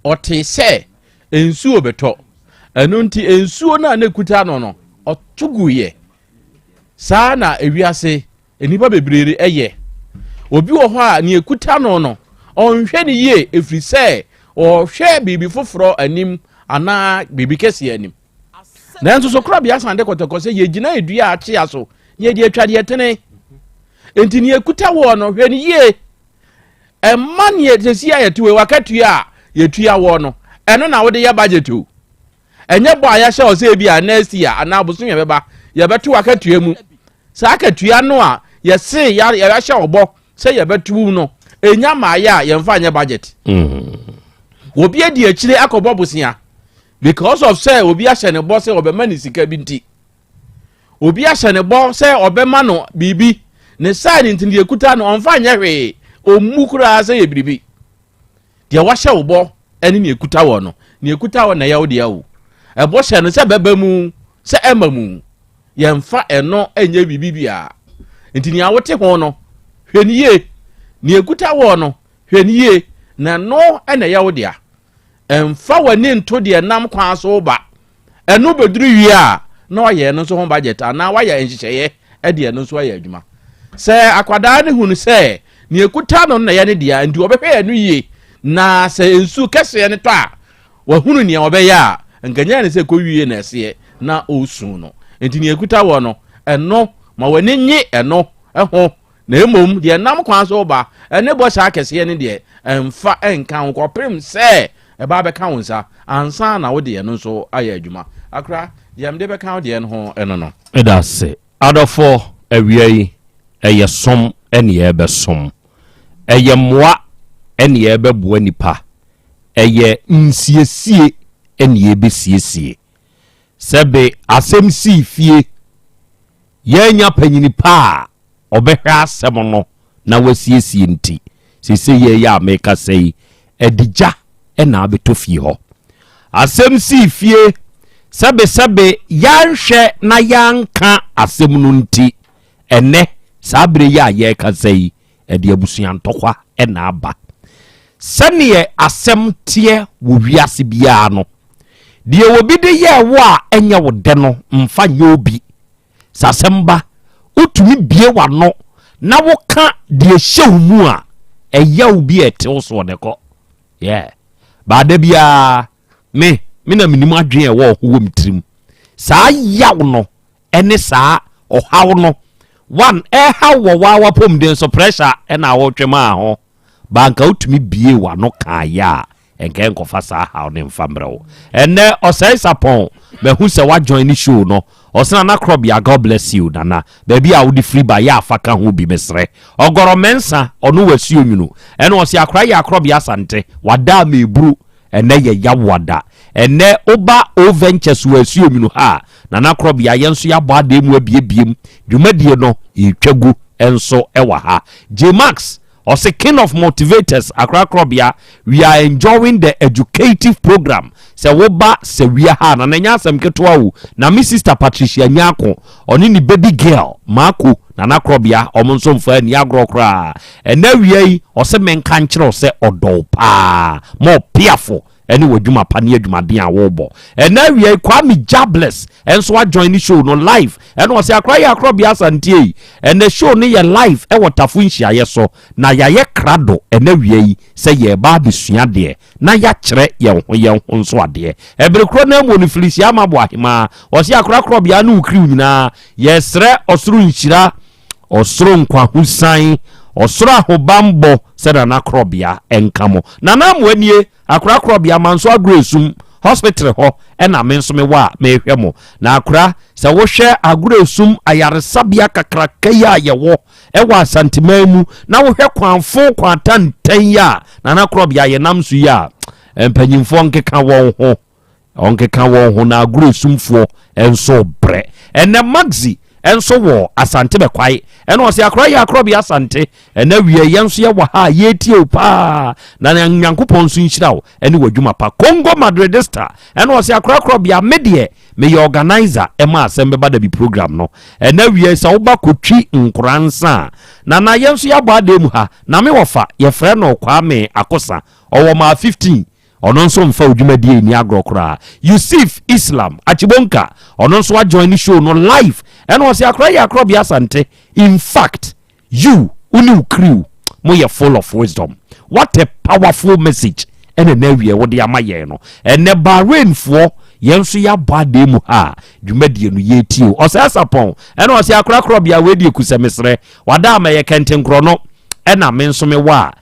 ɔtee sɛ nsuo bɛtɔ. Ɛno nti nsuo no a na ɛkuta no no, ɔto guiɛ. Saa na ewiase nnipa bebree yɛ. Obi wɔ hɔ a nea ɛkuta no no, ɔnhwɛ no yie ɛfiri sɛ ɔhwɛ biribi foforɔ anim anaa biribi kɛseɛ anim. Nanso so korabea san de kɔtɔkɔ sɛ yɛgyina dua a akyea so na yɛde atwa deɛ tene. Enti nea ɛkuta woɔ no, hwɛ no yie. Ɛmma nea sɛsi a yɛte wei wakatua a yɛtua woɔ no, ɛno na wode yɛ budget o. Ɛnyɛ bɔ a yɛahyɛ wɔ sɛ ebi a next year anaa bosome a ɛbɛba yɛbɛto akatua mu. Saa akatua no a yɛse yɛahyɛ wɔ bɔ sɛ yɛbɛto mu no, ɛnya mmaeɛ a yɛmfa nyɛ budget. Obi adi akyire akɔbɔ bosea because of sɛ obi ahyɛ ne bɔ sɛ ɔbɛma ne sika bi nti. Obi ahyɛ ne bɔ sɛ ɔbɛma no biribi. Ne saa ne nti deɛ ekuta no ɔmfa nyɛ hwee. Ɔmmu koraa sɛ yɛ biribi. Deɛ wahyɛ wo bɔ ne nea ekuta wɔ no, nea ekuta wɔ na ɛyɛ wo deɛ o. Ɛbɔ hyɛ no sɛ bɛba mu, sɛ ɛma mu. Yɛmfa ɛno nyɛ biribi biara. Nti nea wote ho no, hwɛ no yie. Nea ekuta wɔ no, hwɛ no yie, na ɛno na ɛyɛ wo dea. Mfa w'ani nto deɛ ɛnam kwan so reba. Ɛno bɛduru wie a, na wayɛ ɛno nso ho budget anaa wayɛ nhyehyɛeɛ de ɛno nso ayɛ adwuma. Sɛ akwadaa no hunu sɛ nea ɛkuta no no na ɛyɛ ne dea nti ɔbɛhwɛ ɛno yie, na sɛ nsuo kɛseɛ no tɔ a, wahunu nea ɔbɛyɛ a, nka nyɛ ne sɛ kɔwie na ɛseɛ na ɔresu no. Nti nea ɛkuta wɔ no, ɛno ma w'ani nye ɛno ho Na mmom deɛ ɛnam kwan so reba ne bɔhyɛ akɛseɛ no deɛ, mfa nka ho kɔpem sɛ ɛba abɛka wo nsa ansa na wode ɛno nso ayɛ adwuma. Akora, deɛ mede bɛka wo deɛ no ho no no. Meda ase. Adɔfoɔ, awia yi, ɛyɛ som ne yɛrebɛsom. Ɛyɛ mmoa ne yɛrebɛboa nnipa. Ɛyɛ nsiesie ne yɛrebɛsiesie. Sɛbe asɛm sii fie, yɛannya panyini pa a ɔbɛhwɛ asɛm no na wasiesie nti, seesei yɛ a merekasa yi, adigya na abɛtɔ fie hɔ. Asɛm sii fie, sɛbesɛbe yɛanhwɛ na yɛanka asɛm no nti, ɛnnɛ, saa berɛ yi a yɛrekasa yi, ɛde abusua ntɔkwa na aba. Sɛdeɛ asɛm teɛ wɔ wiase biara no, deɛ obi de yɛɛ wo a ɛnyɛ wo dɛ no, mfa nyɛ obi. Sɛ asɛm ba, wotumi bue w'ano na woka deɛ ɛhyɛ wo mu a, ɛyaw bi a ɛte wo soɔ no kɔ. Yeah. Baada biara, me, me na menim adwene a ɛwɔ ho wɔ me tirim. Saa yaw no ɛne saa ɔhaw no, one, ɛhaw wɔ waa w'apɔmuden so, pressure ɛna awɔtwe maa ho. Ba anka wotumi bue w'ano kaeɛ a, ɛnka ɛnkɔfa saa haw no mfa mmerɛ wo. Ɛnnɛ, Ɔsɛe Sapɔn, mahu sɛ woajoin ne show no. Ɔse Nana Krɔbea, God bless you Nana. Baabi a wode firi ba, yɛ a fa ka ho bi mesrɛ. Ɔgɔrɔ Mensah, ɔno wɔ Asuonwunu. Ɛna ɔse Akora yɛ Akrɔbea Asante, wada ama eburu. Ɛnnɛ yɛ Yawoada. Ɛnnɛ woba O Ventures wɔ Asuonwunu ha a, Nana Krɔbea, yɛn nso yɛabɔ adan mu abiebiem. Dwumadie no, yɛretwa gu nso wɔ ha. J-Max, Ɔse king of motivators Accra Krɔbea we are enjoying the educative program sɛ wo ba sawia ha a nana ɛnyɛ asɛm ketewa o na me sister Patricia Nyarko ɔne ne baby girl Maako Nana Krɔbea ɔmo nso mfa ani agorɔ koraa ɛnɛ awia yi ɔse menka nkyerɛ wo sɛ ɔdɔ wo paa more piafo. ɛne w'adwuma pa ne adwumaden a worebɔ. Ɛnɛ awia yi Kwame Jabless nso ajoin ne show no live ɛna ɔsɛ akora yɛ akorɔbea asanteɛ yi ɛnɛ show no yɛ live ɛwɔ Tafo nhyiaeɛ so na yɛayɛ krado ɛnɛ awia yi sɛ yɛreba abɛsua adeɛ na yɛakyerɛ yɛn ho yɛn ho nso adeɛ. Ɛbere korɔ no ara mu no Felicia Amabo Ahemaa ɔse akora korɔbea ne wo crew nyinaa yɛsrɛ ɔsoro nhyira Ɔsoro nkwahosan, ɔsoro ahobanbɔ sɛ Nana Korɔbea nka mo. Nana Amoah nie, Akora Korɔbea, Manso Agorɔ Esum Hospital hɔ na me nso mewɔ a merehwɛ mo. Na Akora, sɛ wohwɛ Agorɔ Esum ayaresabea kakraka yi a yɛwɔ wɔ Asanteman mu na wohwɛ kwanfo kwantantan yi a Nana Korɔbea yɛnam so yi a, mpanyimfoɔ nkeka wɔn ho. Ɔnkeka wɔn ho na agorɔ esumfoɔ nso brɛ. Ɛnɛ Maxi nso wɔ Asante bɛkwae ɛna ɔse akora yɛ akorɔ bea Asante ɛnɛ wiɛ yɛn nso yɛwɔ ha a yɛretie wo paa na Nyankopɔn nso nhyira wo ɛne w'adwuma pa. Congo Madridista ɛna ɔse akora korɔ bea me deɛ meyɛ organizer ɛma asɛm bɛba da bi program no ɛnɛ wiɛ sɛ woba kɔtwi nkora nsa a nana yɛn nso yɛabɔ adan mu ha na me wɔfa yɛfrɛ no Kwame Akosa ɔwɔ maa 15 Ɔno nso mfa wo dwumadie nni agorɔ koraa. Yusif Islam Achibonka, ɔno nso ajoin ne show no live. Ɛna ɔse akora yɛ akorɔbea Asante. In fact, you, wo ne wo crew, mo yɛ full of wisdom. What a powerful message ɛna ɛnɛ awie wode ama yɛn no. Ɛnɛ Bahrain foɔ, yɛn nso yɛabɔ adeɛ mu ha a dwumadie no yɛretie o. Ɔsɛ Asapɔn, ɛna ɔse akora korɔbea wei deɛ kusɛ mesrɛ. Wada ama yɛ kɛntenkorɔ no ɛna me nso mewɔ a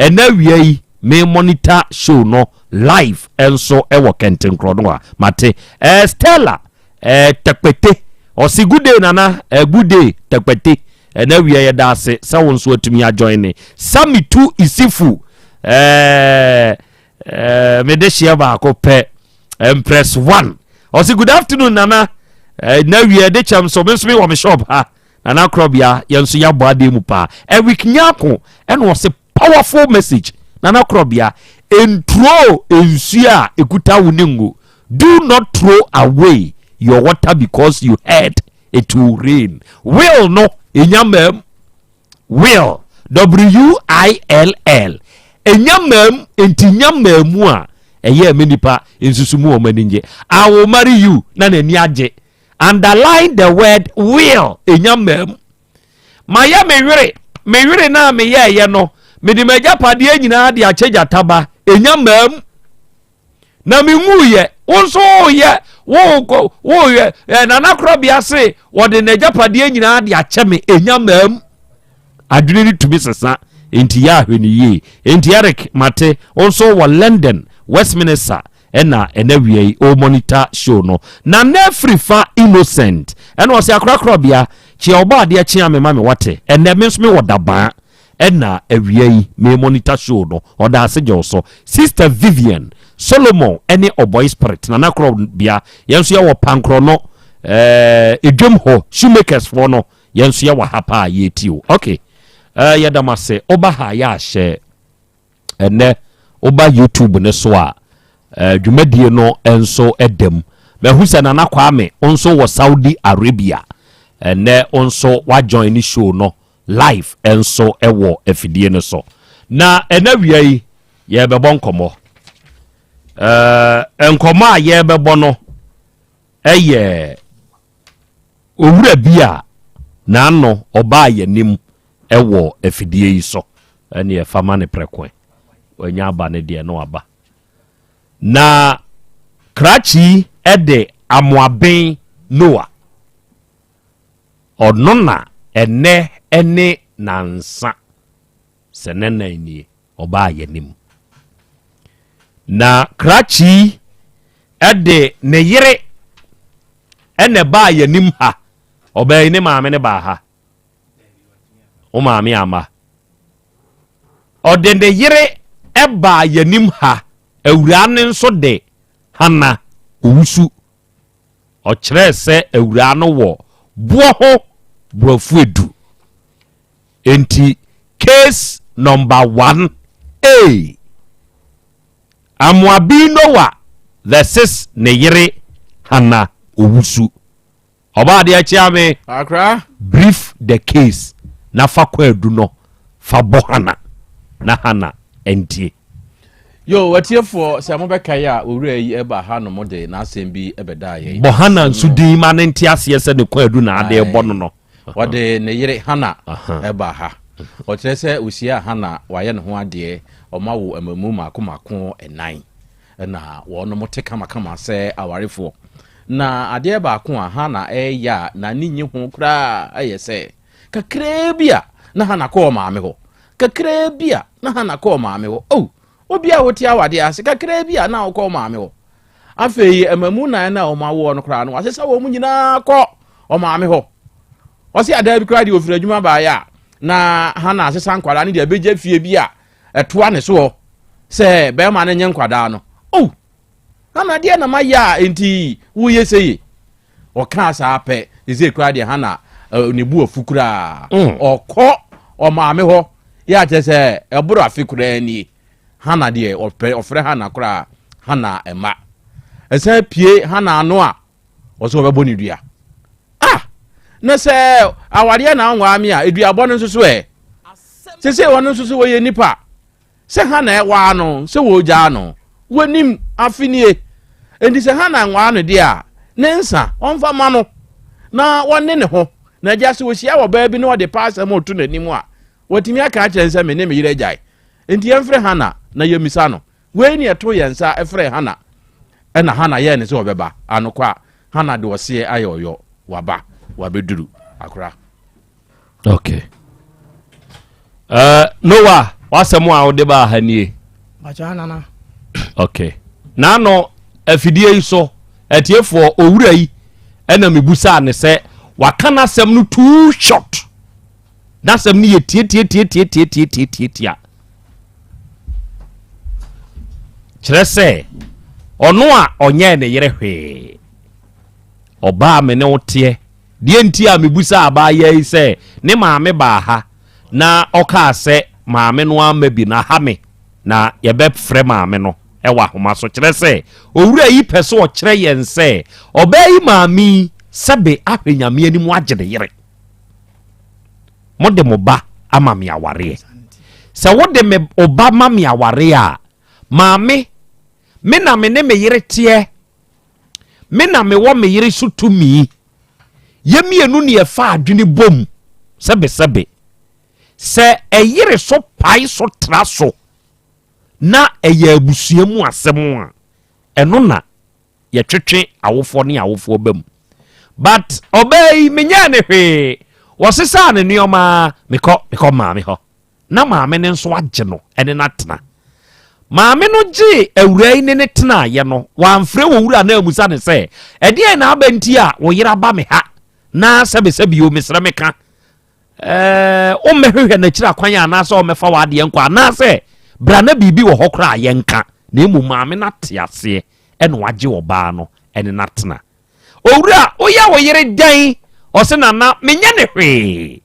Ɛnɛ awia yi me monitor show no live nso wɔ kɛntenkorɔ no a mate. Eh, Stella eh, Tekpete ɔse good day nana eh, good day Tekpete. Ɛnɛ awia yɛda ase sɛ wo nso atumi ajoin ne. Sami tu Isifu eh, eh, mede hyeɛ baako pɛ Empress One ɔse good afternoon nana. Eh, na awia de kyɛm so me nso me wɔ me shop ha. Nana Korɔbea yɛn nso yɛabɔ adeɛ mu paa. Eric Nyarko ɛna ɔse powerful message Nana Korɔbea nturo nsuo a ɛkuta wo ne ngo do not throw away your water because you heard it will rain will no ɛnya maam will W-I-L-L ɛnya maam nti nya maamu a ɛyɛ ɛmɛ nipa nsusu mu wɔn ani nye I will marry you na n'ani agye Underline the word will. Enya mmaa mu. Mayɛ me were, me were no a meyɛɛyɛ no, mede m'agyapadeɛ nyinaa de akyɛ gyata ba. Enya mmaa mu. Na menwuiɛ. Wo nso woyɛ, wokɔ, woyɛ, eh, Nana Korɔbea se wɔde n'agyapadeɛ nyinaa de akyɛ me. Enya mmaa mu. Adwene no tumi sesa, enti yɛ ahwɛ no yie. Enti Eric, mate, wo nso wɔ London, Westminster, Ɛna ɛna wia yi o monitor show no na na firi fa innocent ɛna ɔsɛ akorakorabea kyea ɔbɔ adeɛ kyea me ma me wate ɛnɛ me nso me wɔ dabaa ɛna awia yi me monitor show no ɔda ase gye so sister Vivian Solomon ɛne ɔbɔi spirit na na korɔbea yɛn nso yɛwɔ pankorɔ no ɛɛ edwam hɔ shoemakers foɔ no yɛn nso yɛwɔ ha paa yɛti o okay ɛɛ yɛda mo ase ɔba ha yɛ ahyɛ Ɛnnɛ woba YouTube no so a, dwumadie no nso da mu. Mahu sɛ Nana Kwame wo nso wɔ Saudi Arabia. Ɛnnɛ wo nso woajoin ne show no live nso wɔ afidie no so. Na ɛnɛ wia yi yɛrebɛbɔ nkɔmmɔ. Nkɔmmɔ a yɛrebɛbɔ no ɛyɛ Owura bi a n'ano ɔbaa yɛn anim wɔ afidie yi so, ɛneɛ fa ma no prɛko ɛ. Wanya aba no deɛ na waba. Na krakye yi de Amoaben Noah, ɔno na ɛnɛ ne nansa, sɛ ne nan nie. ɔbaa yɛn anim. Na krakye yi de ne yere ɛna ɛbaa yɛn anim ha. Ɔbaa yi ne maame ne baa ha. Wo maame ama. Ɔde ne yere ɛbaa yɛn anim ha. Awuraa no nso de Hana Owusu. Ɔkyerɛɛ sɛ awuraa no wɔ boɔ ho borɔfo edu. Enti case number one A, Amoabi Noah versus ne yere Hannah Owusu. Ɔbaa adeɛ kyea me. Akra. Brief the case na fa kwaadu no fa bɔ Hannah na Hannah ntie. Yo, atiefoɔ, sɛ mobɛkae a, owura yi ɛba ha nom de n'asɛm bi ɛbɛdaa yɛn. Bɔ Hana nso din ma no nte aseɛ sɛ ne kwaadu na ade rebɔ no no. Ɔde ne yere Hana ɛbaa ha. Ɔkyerɛ sɛ ɔhyiaa Hana, wayɛ ne ho adeɛ, wɔn awo mmamu mmaako mmaako nnan, ɛna wɔnom te kamakama sɛ awarefoɔ. Na adeɛ baako a Hana ɛreyɛ a n'ani nnye ho koraa ɛyɛ sɛ, kakraa bi a na Hana kɔ ɔmaame hɔ, Kakraa bi a na Hana kɔ ɔmaame hɔ. Oh, obi a wote awadeɛ ase, kakraa bi a na wokɔ ɔmaame hɔ. Afei mmamu nan no a wɔn awoɔ no koraa no, wasesa wɔn nyinaa kɔ ɔmaame hɔ. Ɔse adaa bi koraa deɛ ofiri adwuma baeɛ a na Hana asesa nkwadaa no deɛ abɛgya fie bi a ɛtoa ne soɔ sɛ bɛrima no nye nkwadaa no. Oh, Hana deɛ na mayɛ a enti woyɛ seye? Ɔkaa saa pɛ, sesei koraa deɛ Hana eh, ne bu afu koraa. Ɔkɔ ɔmaame hɔ, yɛ akyerɛ sɛ ɛboro afe koraa nie. Hana deɛ ɔpɛ ɔfrɛ Hana koraa, Hana ɛma. Ɛsan pie Hana ano a, ɔsɛ ɔbɛbɔ ne dua. Ah! Na sɛ awareɛ na anwaa me a, eduabɔ no nso so ɛ. Sesei ɔno nso so wɔyɛ nipa. Sɛ Hana waa no sɛ wɔregyaa no, wɔnim, afe nie. Enti sɛ Hana nwaa no deɛ a, ne nsa, ɔmfa mma no na wɔnne ne ho. Na agya, sɛ ɔhyia ɔbaa bi na ɔde pa asɛm reto n'anim a, watumi aka akyerɛ no sɛ, Me ne me yere agyae. Enti yɛmfrɛ Hana na yɛmmisa no. Wei ne ɛtoo yɛn nsa frɛɛ Hana. Ɛnna Hana yɛɛ ne sɛ ɔbɛba. Anokwa, Hana de ɔseɛ ayɛ ɔyɔ. Waba. Wabɛduru. Akora. okay uh, noah w'asɛm a wode baa ha nie okay naano afidie yi so atiefoɔ owura yi ɛna mebusaa ne sɛ waka n'asɛm no too short n'asɛm no yɛ tiatiatiatiatiatiatiatia kyerɛ sɛ ɔno a ɔnyɛɛ ne yere hwee ɔbaa me ne wo teɛ Deɛ nti a mebisaa abaayewa yi sɛ ne maame baa ha na ɔkaa sɛ maame no amma bi no aha me na yɛbɛfrɛ maame no wɔ ahoma so. Kyerɛ sɛ, owura yi pɛ sɛ ɔkyerɛ yɛn sɛ ɔbaa yi maame yi sɛbe ahwɛ Nyame anim agye ne yere. Mode mo ba ama me awareɛ. Sɛ wode me wo ba ma me awareɛ a, maame, me na me ne me yere teɛ Me na mewɔ me yere so tumi. Yɛn mmienu ne yɛfa adwene bom sɛbesɛbe. Sɛ ɛyere so pae so tra so na ɛyɛ abusua mu asɛm a, ɛno na yɛtwetwe awofoɔ ne awofoɔ ba mu. But ɔbaa yi, menyɛɛ ne hwee. Wɔsesaa ne nneɛma, mekɔ mekɔ maame hɔ. na maame no nso agye no ne no atena. Maame no gyee awuraa yi ne no tenaeɛ no, wamfrɛ owura no ammusa no sɛ, Ɛdeɛn na aba nti a wo yere aba me ha na sɛbesɛbe o, mesrɛ meka, ɛɛ, wommɛhwehwɛ n'akyiri akwan anaasɛ ɔmmɛfa w'adeɛ nkɔ anaasɛ bra na biribi wɔ hɔ koraa a yɛnka. Na mmom maame no ate aseɛ ɛna wagye ɔbaa no ne no atena. Owura, woyɛ wo yere dɛn? Ɔse, Nana, menyɛ ne hwee.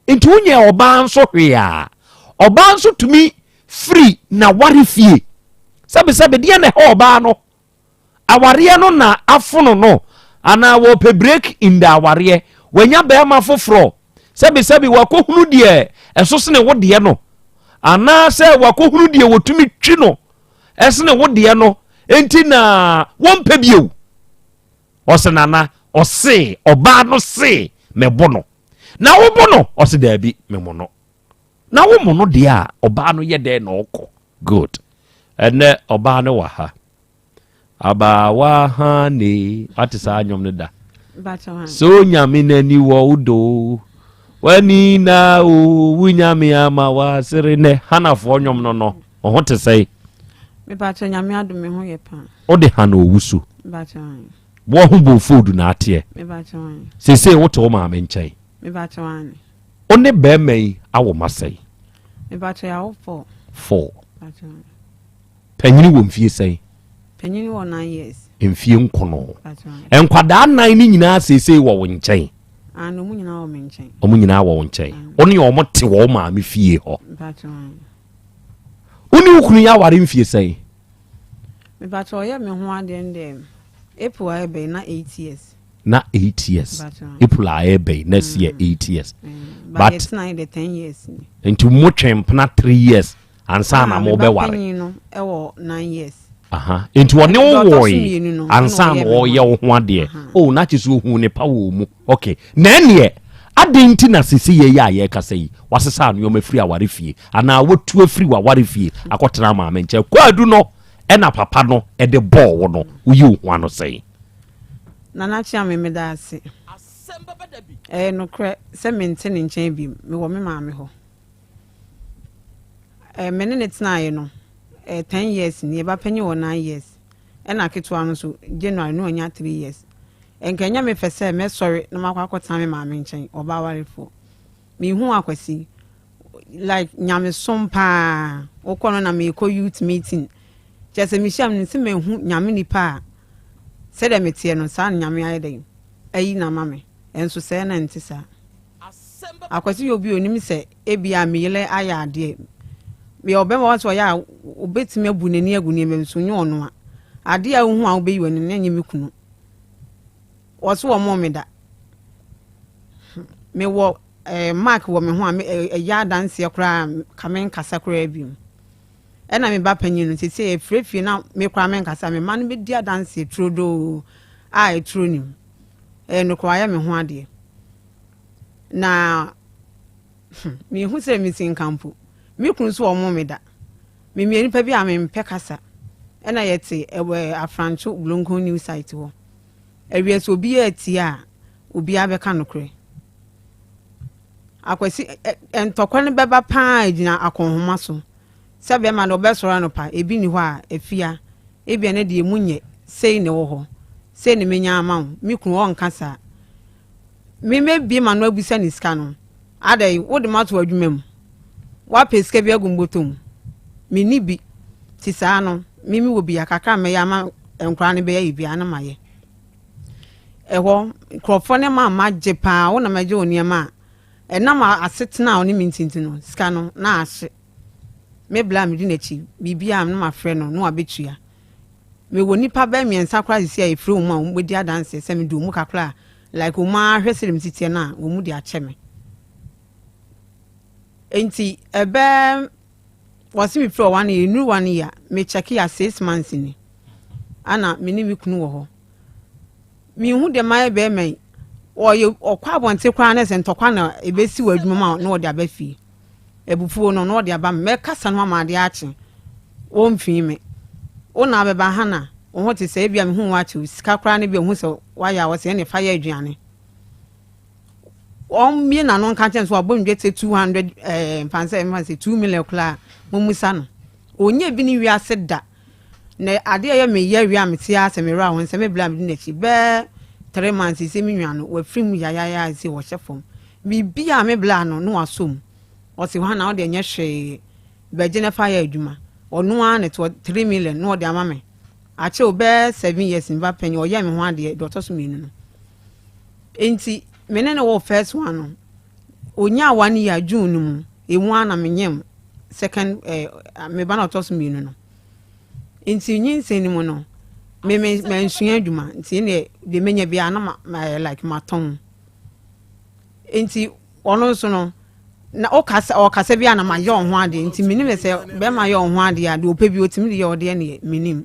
Nti wonyɛɛ ɔbaa nso hwee a, ɔbaa nso tumi firi n'aware fie. Sɛbesɛbe, deɛ na ɛha ɔbaa no? Awareɛ no na afono no anaa wɔpɛ break in the awareɛ? Wanya bɛrima foforɔ? Sɛbesɛbe, wakɔhunu deɛ ɛso sene wo deɛ no? Anaasɛ wakɔhunu deɛ wɔtumi twi no ɛsene wo deɛ no nti na wɔmpɛ bio? Ɔse nana, ɔse ɔbaa no se mɛbo no. Na wo bo no? Ɔse daabi, me mo no. Na wo mo no deɛ a, ɔbaa no yɛ dɛn na ɔkɔ? Good. Ɛnɛ ɔbaa no wɔ ha. Abaawa hane. Wate saa nnwom no da? So nyame n'ani wɔ wo do. W'ani na o, wo nyame ama w'asere nɛ. Hanafoɔ nnwom no no, ɔho te sɛe? Mepakyɛ nyame adom me ho yɛ paa. Wode Hana owusu. Boɔ ho bofoodu na ateɛ. Seesei wote wo maame nkyɛn. Wo ne barima yi awo ma sɛn? Four. Panyini wɔ mfie sɛn? Panyini wɔ nine years. Mfie nkono. Nkwadaa nan ne nyinaa seesei wɔ wo nkyɛn. Ano, ɔmo nyinaa wɔ me nkyɛn. Ɔmo nyinaa wɔ wo nkyɛn. Wo ne ɔmo te wɔ wo maame fie hɔ. Wo ne wo kunu yɛ aware mfie sɛn? Mepakyɛ ɔyɛ me ho adeɛ no deɛ April a ɛbɛn na 8 years. Na 8 years. April a ɛbɛn next year 8 years. But yɛtena yɛ de 10 years ni. Nti mo twɛn mpena 3 years. ansa na Ah, me ba mobɛware? panyin no wɔ 9 years. Aha. Nti ɔne Deɛ wo ɔtɔ so wɔe mmienu no, ansa ɛna na ɔyɛ me ho ɔyɛ wo ho adeɛ. Oh, na kyerɛ sɛ ohuu ne pa wɔ wo mu. Okay. Na ɛneɛ, adɛn nti na sese yei a yɛrekasa yi, wasesa nneɛma firi aware fie anaa watu afiri w'aware fie akɔtena maame nkyɛn? Kwaadu no ɛna papa no de bɔɔ wo no, woyi wo ho ano sɛn? Nana Kyeame, meda ase. Ɛyɛ nokorɛ sɛ mente ne nkyɛn bio, mewɔ me maame hɔ. Eh, me ne no tenaeɛ no, eh, 10 years ni, yɛba panyin wɔ 9 years, ɛna ketewa no nso, January no ɔnya 3 years. Nka ɛnyɛ me fɛ sɛ mɛsɔre na makɔ akɔtena me maame nkyɛn, ɔbaa warefoɔ. Mehu Akwasi, like nyamesom paa, wokɔ no na meekɔ youth meeting. Kyerɛ sɛ mehyia no sɛ mehu nyame nipa a, sɛdeɛ meteɛ no, saa na nyame ayɛ dɛn, ayi no ama me. Ɛnso sɛɛ na ɛnte saa. Akwasi yɛ obi a onim sɛ ebia me yere ayɛ adeɛ. Meyɛ ɔbɛrima wɔn sɛ ɔyɛ a obetumi abu n'ani agu nneɛma bi so nyɛ ɔno a. Adeɛ a wohu a wobɛyi w'ani no ɛnyɛ me kunu. Wɔso wɔn mmɔ me da. Mewɔ ɛɛ eh, mark wɔ me ho a ɛyɛ adanseɛ koraa ka me nkasa koraa bio. Ɛna me ba panyin no sese efirefie na me koraa me nkasa me ma no bɛdi adanseɛ turodoo a eturo nim. Ɛyɛ nokorɛ wayɛ me ho adeɛ. Na hmm, mehu sɛ mesi nka mpo. Me kunu nso ɔmo me da. Memeyɛ nipa bi a mempɛ kasa. Ɛna yɛte ɛwɔ Afrancho Blonkon new site hɔ. Awia sɛ obiara atie a, obiara bɛka nokorɛ. Akwasi, ntɔkwa no bɛba paa gyina akɔnhoma so. Sɛ bɛrima no ɔbɛsɔre anɔpa, ebi nni hɔ a, afia, ebia ne deɛ emu nyɛ, sei na ɛwɔ hɔ, sei na menya ama wo, me kunu ɔnka saa. Me mɛbie m'ano abisa ne sika no, adɛn, wode m'ato adwuma mu, woapɛ sika bi agu me bɔtɔ mu, menni bi, nti saa no, me mewɔ bi a, kakra a mɛyɛ ama nkwadaa no bɛyɛ bi a na mayɛ. Ɛhɔ, nkurɔfoɔ no ma magye paa, wo na mɛgye wo nneɛma a, ɛnam asetena a ɔne me nti nti no, sika no, na ahye. Me bla a medi n'akyi, biribiara na mafrɛ no na wabetua. Mewɔ nnipa bɛyɛ mmiɛnsa koraa sisi a ɛfiri wɔn a wɔbɛdi adanseɛ sɛ mede wɔn mu kakra a like wɔn ara hwɛ sɛdeɛ mesi teɛ no a wɔn de akyɛ me. Nti ɛbɛ wɔse me firi one year nnuru one year me check ya 6 months ni ana me ne me kunu wɔ hɔ. Mehu deɛ mayɛ bɛrima yi ɔyɛ ɔkɔ abɔnten koraa na sɛ ntɔkwa na ɛbɛsi wɔ adwuma mu a na ɔde aba fie. Abufuo no, na ɔde aba me. Mɛkasa no ama adeɛ akye. Wɔmfii me. Wo na abɛba ha na wo ho te sɛ ebia mehu wo akyɛ wo sika koraa no bi a ohu sɛ woayɛ a ɔsɛ ɛne fa yɛ aduane. Wɔmmie n'ano nka nkyɛn so wabɔ ne dwetɛ 200 ɛɛ mfa sɛ mfa sɛ 2 million koraa mommisa no. Ɔnyɛ bi ne wiase da. Na adeɛ a ɛyɛ me ya wie a mete ara sɛ me werɛ aho sɛ me bla medi n'akyi bɛɛ 3 months sɛ me nua no wafiri mu yayaya sɛ wɔhyɛ fam. Biribi a me bla no na wasɔ mu. Ɔse hɔ na wode ɛnyɛ hwee bɛgye na fa yɛ adwuma. Ɔno ara na ɛtoɔ 3 million na ɔde ama me. Akyɛ o bɛɛ 7 years me ba panyin ɔyɛ me ho adeɛ deɛ ɔtɔ so mmienu no. Nti me ne no wɔ first one no onyaa one year June no mu emu ara na menyam second eh, me ba na ɔtɔ so mmienu no. Nti nyinsɛn no mu no me me mansua adwuma nti ɛnna deɛ menya biara na ma ma like matɔn. Nti ɔno nso no na ɔkasa ɔkasa bi a na ma yɛ ɔho adeɛ nti menim sɛ bɛrima yɛ ɔho adeɛ a deɛ ɔpɛ bi ɔtumi de yɛ ɔdeɛ neɛ menim.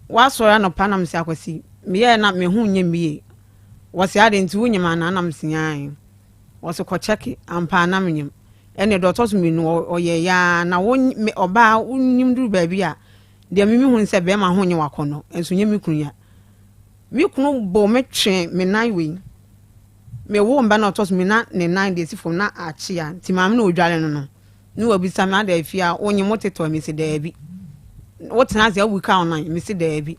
Wasɔre anɔpa na mesɛ Akwasi meyɛɛ na me ho nyɛ me yie. Wɔse ade nti wonyim anaa na mese ae. Wɔse kɔ kyɛke ampa a na menyim. Ɛne deɛ ɔtɔ so mmienu ɔyɛ yaa na wo me ɔbaa wonyim duru baabi a deɛ me mehu sɛ bɛrima ho nyɛ wakɔnnɔ nso nyɛ me kunu ya. Me kunu bɔ me twe me nan wei. Me wo mba na ɔtɔ so mmienu na ne nan deɛ si fam na akyea nti maame na odware no no ne wabisa me ada afie a wonyim wo tetɔ me se daabi. Wotena ase awu ka wo nan me se daabi.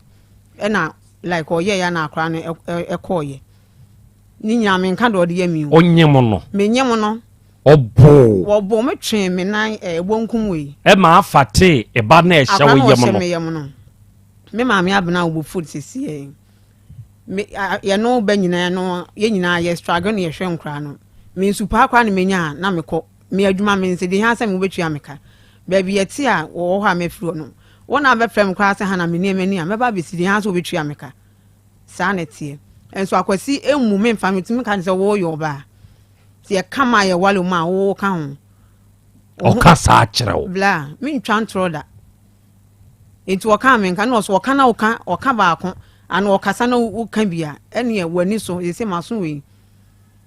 Ɛna like ɔyɛ ya na akora no ɛkɔɔyɛ. Ne nyinaa menka deɛ ɔde yɛ me o. Onyim no. Menyim no. Ɔboo. Wɔboo me twee me nan ɛɛ bonkum wei. Ɛma afa tee ɛba na ɛhyɛ wo Akora na yam ɔhyɛ no. me yam no. Me maame abena a ɔbɔ food sisi yɛ. Me yɛno ba nyinaa no yɛn nyinaa yɛ struggle na yɛhwɛ nkora no. Me nsu paa koraa na menya a na mekɔ. Me adwuma me nse de hia sɛ me wobɛtua me ka. Baabi yɛte a wɔwɔ hɔ a mafiri hɔ no. Wɔn a bɛfrɛ me koraa sɛ ha na me nneɛma ni a mɛba abɛsi de hia sɛ wobɛtua me ka. Saa na ɛteɛ. Nso Akwasi mmu me mfa me tumi ka ne sɛ woyɛ ɔbaa. Sɛ yɛka ma yɛwale mu a woka ho. Ɔka saa kyerɛ wo? Bla, mentwa ntorɔ da. Nti ɔkaa me nka na ɔso ɔka na woka ɔka baako ana ɔkasa na woka bi a ɛneɛ w'ani so ɛsɛ maso wei.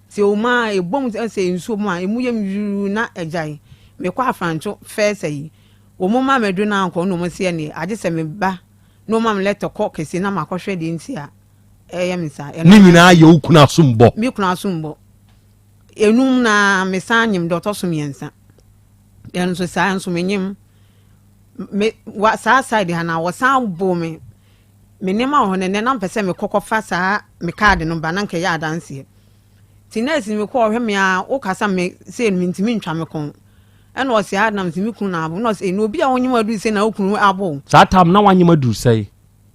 Sɛ ɔmu a ɛbom sɛ nsuo mu a ɛmu yɛ yuruu na agyae. Mekɔ afrantwo fɛɛsɛ yi. Wɔn ma madu no ankɔ na wɔn se ɛneɛ agye sɛ meba na wɔma me lɛtɛ kɔ kɛse na makɔhwɛ deɛ nti a ɛyɛ me saa. Ne nyinaa yɛ wo kunu asombɔ? Me kunu asombɔ. Enum na mesan nyem deɛ ɔtɔ so mmiɛnsa. Ɛno nso saa nso menyem. Me wa saa side ha na wɔsan boo me. Me nneɛma wɔ hɔ na ɛnɛ na mpɛ sɛ mekɔ kɔfa saa me kaade no ba na nka ɛyɛ adanseɛ. Nti nɛɛse no mekɔ ɔhwɛ me a wokasa me sei no mentumi ntwa me kɔn. Ɛna ɔse a na mese me kunu na abo. Na ɔse na obi a wonyem aduru sei na wo kunu abo wo. Saa tam na wanyem aduru sɛn?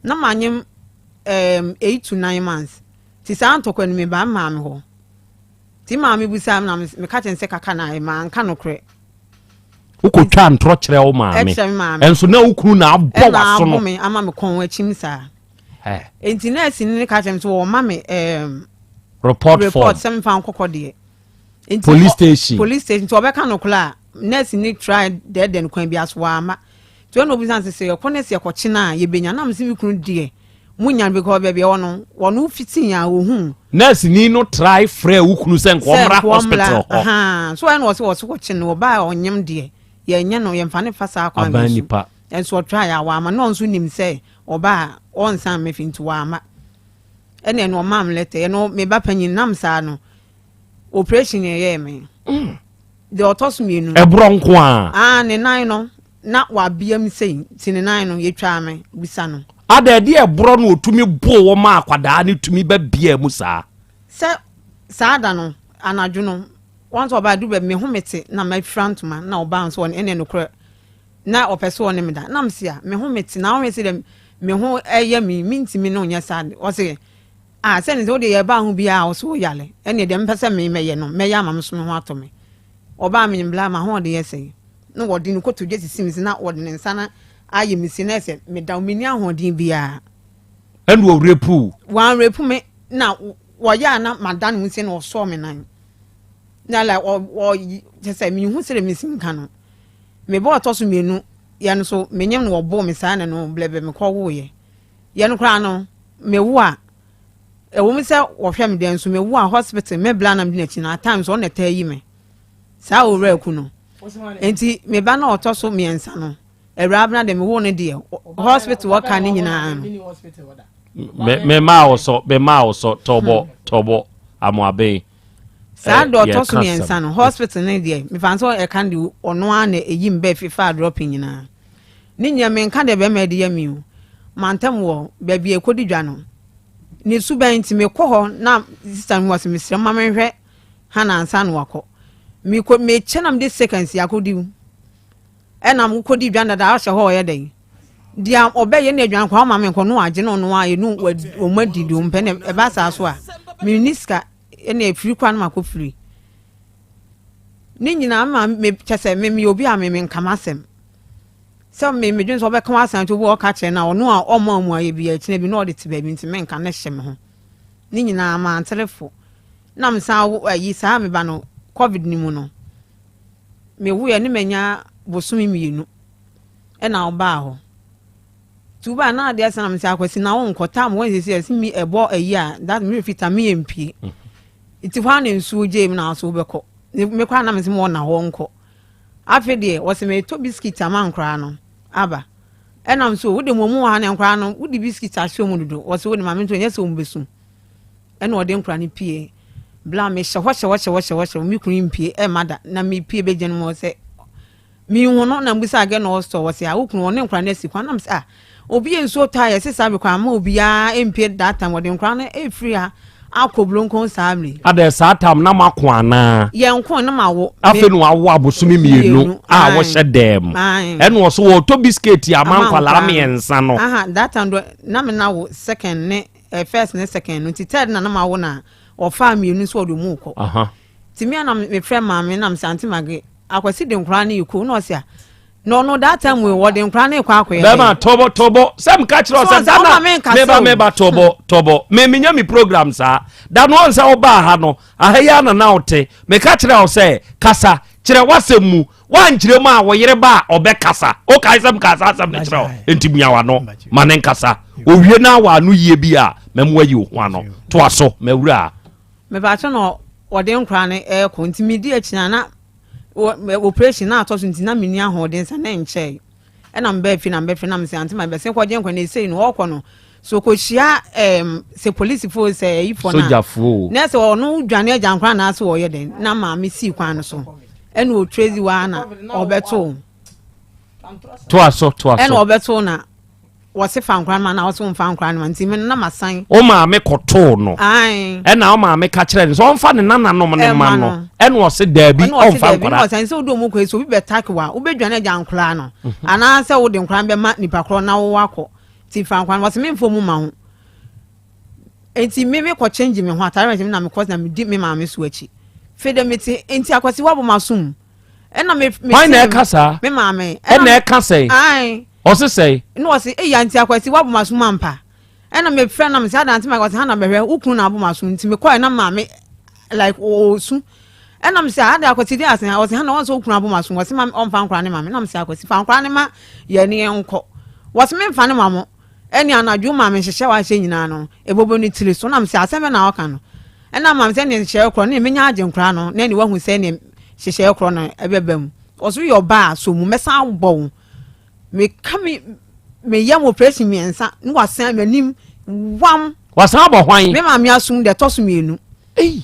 Na manyem um, 8 to 9 months. Nti saa ntɔkwa no mebaa me maame hɔ. Nti me maame bisaa me na meka kyerɛ no sɛ kaka na ayɛ manka nokorɛ. Wokɔtwaa ntorɔ kyerɛ wo maame. Ɛkyerɛ me maame. Ɛnso na wo kunu na abɔ Ɛna w'aso no. abo me ama me kɔn akyim saa. Nti nɛɛse no ka kyerɛ me sɛ wɔma me um, report, report form. sɛ memfa nkɔkɔ deɛ. Nti Police station. Police station nti ɔbɛka nokorɛ a nɛɛse no try dɛɛdɛ no kwan bi aso wamma. Nti ɔna obisa no sɛ sɛ yɛkɔ na sɛ yɛkɔkye no a yɛbɛnya na mese me kunu deɛ munya no because baabi ɛwɔ no wɔno fitii a ohun. Nurse ni no try frɛ wo kunu sɛ nka ɔmmra hospital hɔ. So ɛna ɔsɛ wɔsɛ wɔkye no ɔbaa ɔnyem deɛ yɛnyɛ no yɛmfa ne fa saa kwan Aban so. nipa. Ɛnso ɔtry a wama na ɔnso nim sɛ ɔbaa ɔnsan mɛfi nti wama. Ɛna ɛno ɔmaa me letter ɛno me ba panyin nam saa no operation yɛ yɛɛ me. Deɛ ɔtɔ so mmienu. Ɛborɔ nko a. Ah ne nan no na wabea mu sei nti ne nan no yɛtwaa me bisa no. Ada ɛde ɛborɔ no ɔtumi boo wɔ ma akwadaa no tumi ba bia mu saa. Sɛ saa da no anadwo no wɔn sɛ ɔbaa du baabi me ho mete na mafira ntoma na ɔbaa nso ɔne ɛne nokorɛ na ɔpɛ sɛ ɔne me da na mese a me ho mete na ɔhwɛ sɛ dɛ me ho ɛyɛ me mentumi ne onyɛ saa de ɔse a sɛ ne sɛ wode yɛbaa ho biara a ɔso woyale ɛne deɛ mepɛ sɛ me mɛyɛ no mɛyɛ ama me so me ho atɔ me ɔbaa me mbla ma ho ɔde yɛ sɛn na wɔde ne kotodwe sisi me si na wɔde ne nsa no ayɛ me si na ɛsɛ meda menni ahoɔden biara. Ɛna ɔrepu wo? Wɔanrepu me na wɔyɛ a na mada ne ho si na ɔsɔɔ me nan na like ɔ ɔ kyɛ sɛ mehu sɛ mesi nka no mebɔ ɔtɔ so mmienu yɛ no so menyem no wɔbɔɔ me saa na no blɛbɛ mekɔ woeɛ yɛ no koraa no mewo a ɛwɔ mu sɛ wɔhwɛ me deɛ nso mewo a hospital me bla na medi n'akyi no at times ɔno na ɛtaa yi me saa owura aku no nti me ba no ɔtɔ so mmiɛnsa no awura abena de mewo no deɛ hospital wɔka ne nyinaa no me maa wo so me maa wo so tɔbɔ tɔbɔ amoaben saa deɛ ɔtɔ so mmiɛnsa no hospital no deɛ mefa nso ɛka de ɔno ara na ɛyi me bɛɛ fifa dropping nyinaa ne nyɛ menka deɛ bɛrima de yɛ mi o mantam wɔ baabi a ɛkɔdi dwa no ne suban nti mekɔ hɔ na sista no wɔ sɛ mesrɛ ma menhwɛ Hana ansa na wakɔ. Mekɔ mekyɛ na mede seconds akɔdi mu. Ɛna mekɔdi dwa dada ahyɛ hɔ ɔyɛ dɛn. Deɛ ɔbɛyɛ ne aduane kwan ɔma me nkɔ no agye no ɔno a ɛnu wɔn adi deɛ ɔmpɛ na ɛba saa so a menni sika ɛna efiri kwan no makɔ firi. Ne nyinaa ma me kyɛ sɛ me meyɛ obi a me menka m'asɛm. Sɛ me medwene sɛ ɔbɛka w'asɛm nti obi ɔka kyerɛ no a ɔno a ɔmma mu ayɛ bi akyina bi na ɔde te baabi nti menka ne hyɛ me ho. Ne nyinaa mantere fo. Na mesan wo ayi saa me ba no covid no mu no mewoeɛ ne manya bosome mmienu ɛna ɔbaa hɔ nti wobaa na adeɛ sɛ na mesɛ akwasi na wonkɔ tam wɔn sɛsi ɛsi mi ɛbɔ ayi a that me fita me yɛ mpie nti hɔ a na nsuo gyee mu na so wobɛkɔ me koraa na mesɛ mo na hɔ nkɔ afei deɛ wɔsɛ metɔ biscuit ama nkoraa no aba ɛnam so wode mo mu wɔ ha ne nkoraa no wode biscuit ahyɛ mu dodo wɔsɛ wode ma me nto ɛnyɛ sɛ wɔn bɛsum Ɛna ɔde nkora no pie. Bla mehyɛ hɔ hyɛ hɔ hyɛ hɔ hyɛ hɔ hyɛ hɔ me kunu mpie ɛma da na mepie bɛgyina no mu sɛ mehu no na mbisa agɛ na ɔsɔ wɔ sɛ a wo kunu ɔne nkora no asi kwan nam sɛ a obi yɛ nsuo tɔ a yɛse saa bɛkɔ ama obiara mpie that time wɔde nkora no ɛfiri ha akɔ bulonkon saa mmiri. Adɛ saa tam na mako anaa. Yɛn ko na ma wo. Afei na wawo abosome mmienu a wɔhyɛ dɛm ɛna ɔso wɔtɔ biscuit ama nkwalaa mmiɛnsa no. Aha that time do na me na wo second ne eh, first ne second no nti third na na ma wo na ɔfaa mmienu nso ɔde ɔmu kɔ nti me a na mefrɛ maame na mesɛ ante mage akwasi de nkora no yɛ na ɔsɛ a na ɔno that time wei wɔde nkora no kɔ akɔyɛ bɛma tɔbɔ tɔbɔ sɛ meka kyerɛ sɛ dana meba meba tɔbɔ tɔbɔ me menya me program saa da no ɔn sɛ wobaa ha no aha yi ana na wote meka kyerɛ wo sɛ kasa. Kyerɛ w'asɛm mu. Woankyerɛ mu a, wo yere ba a, ɔbɛkasa. Wokae sɛ mekaa saa asɛm no kyerɛ wo? Enti mua w'ano ma no nkasa. Owie na w'ano yie bi a, mɛma wayi wo ho ano. Toa so, m'awuraa. Mepakyɛ na ɔde nkora no ɛɛkɔ nti medi akyi na na operation na atɔ so nti na menni ahoɔden sa na ɛnkyɛe. Ɛna mebaa fie na mebɛfrɛ na mese ante ma bɛsen kɔgye nkwa na esei no ɔkɔ no so kɔhyia ɛɛm sɛ polisifoɔ sɛ ayifoɔ na Sogyafoɔ. na sɛ ɔno dwane agya nkora na ase ɔyɛ dɛn na maame sii kwan no so ɛna ɔtrazi waa na ɔbɛto Toa so, toa so. ɛna ɔbɛto na Wɔse fa nkora no ma na wɔse womfa nkora no ma nti me no na masan. Wo maame kɔtoo no. Ae. Ɛna wo maame ka kyerɛ no sɛ ɔmfa ne nananom no ma no. Ɛna ɔse daabi ɔmfa nkora. Ɛna ɔse sɛ wode ɔmu kɔ sɛ obi bɛtake wa wobɛdwane agya nkora no. Mhm. Anaasɛ wode nkora no bɛma nipa korɔ na wowɔ akɔ. Nti fa nkora no wɔse memfa ɔmu ma wo. Nti me mekɔ change me ho atare na mekɔ na medi me maame so akyi. Fei dɛ mete nti akwasi woabɔ m'asom. ɛna me me hwan na ɛka saa me maame ɛna ɛka sɛn ɔse sɛn ɛna ɔse eyi anti akwasi wabɔ ma so mampa ɛna me frɛ na me sɛ adanti ma ɔse hana bɛhwɛ wo kunu na abɔ ma so nti me kɔɛ na maame like ɔsu ɛna me sɛ ada akwasi de ase ɔse hana wɔn sɛ wo kunu abɔ ma so ɔse ma ɔmfa nkora ne ma me na me sɛ akwasi fa nkora ne ma yɛ ne yɛn nkɔ wɔse me nfa ne ma mo ɛne anadwo maame nhyehyɛ wahyɛ nyinaa no ebobo ne tiri so na me sɛ asɛm bɛ na ɔka no Ɛna maame sɛ neɛ nhyehyɛeɛ korɔ no neɛ mɛnya agye nkoraa no na neɛ wahu sɛ neɛ nhyehyɛeɛ korɔ no ɛbɛba mu. Ɔso woyɛ ɔbaa a sɔ mu mɛsan abɔ wo. Meka me meyɛ mo operation mmiɛnsa ne wasan m'anim wam. Wasan abɔ hwan? Me maame asom deɛ ɛtɔ so mmienu. Ei!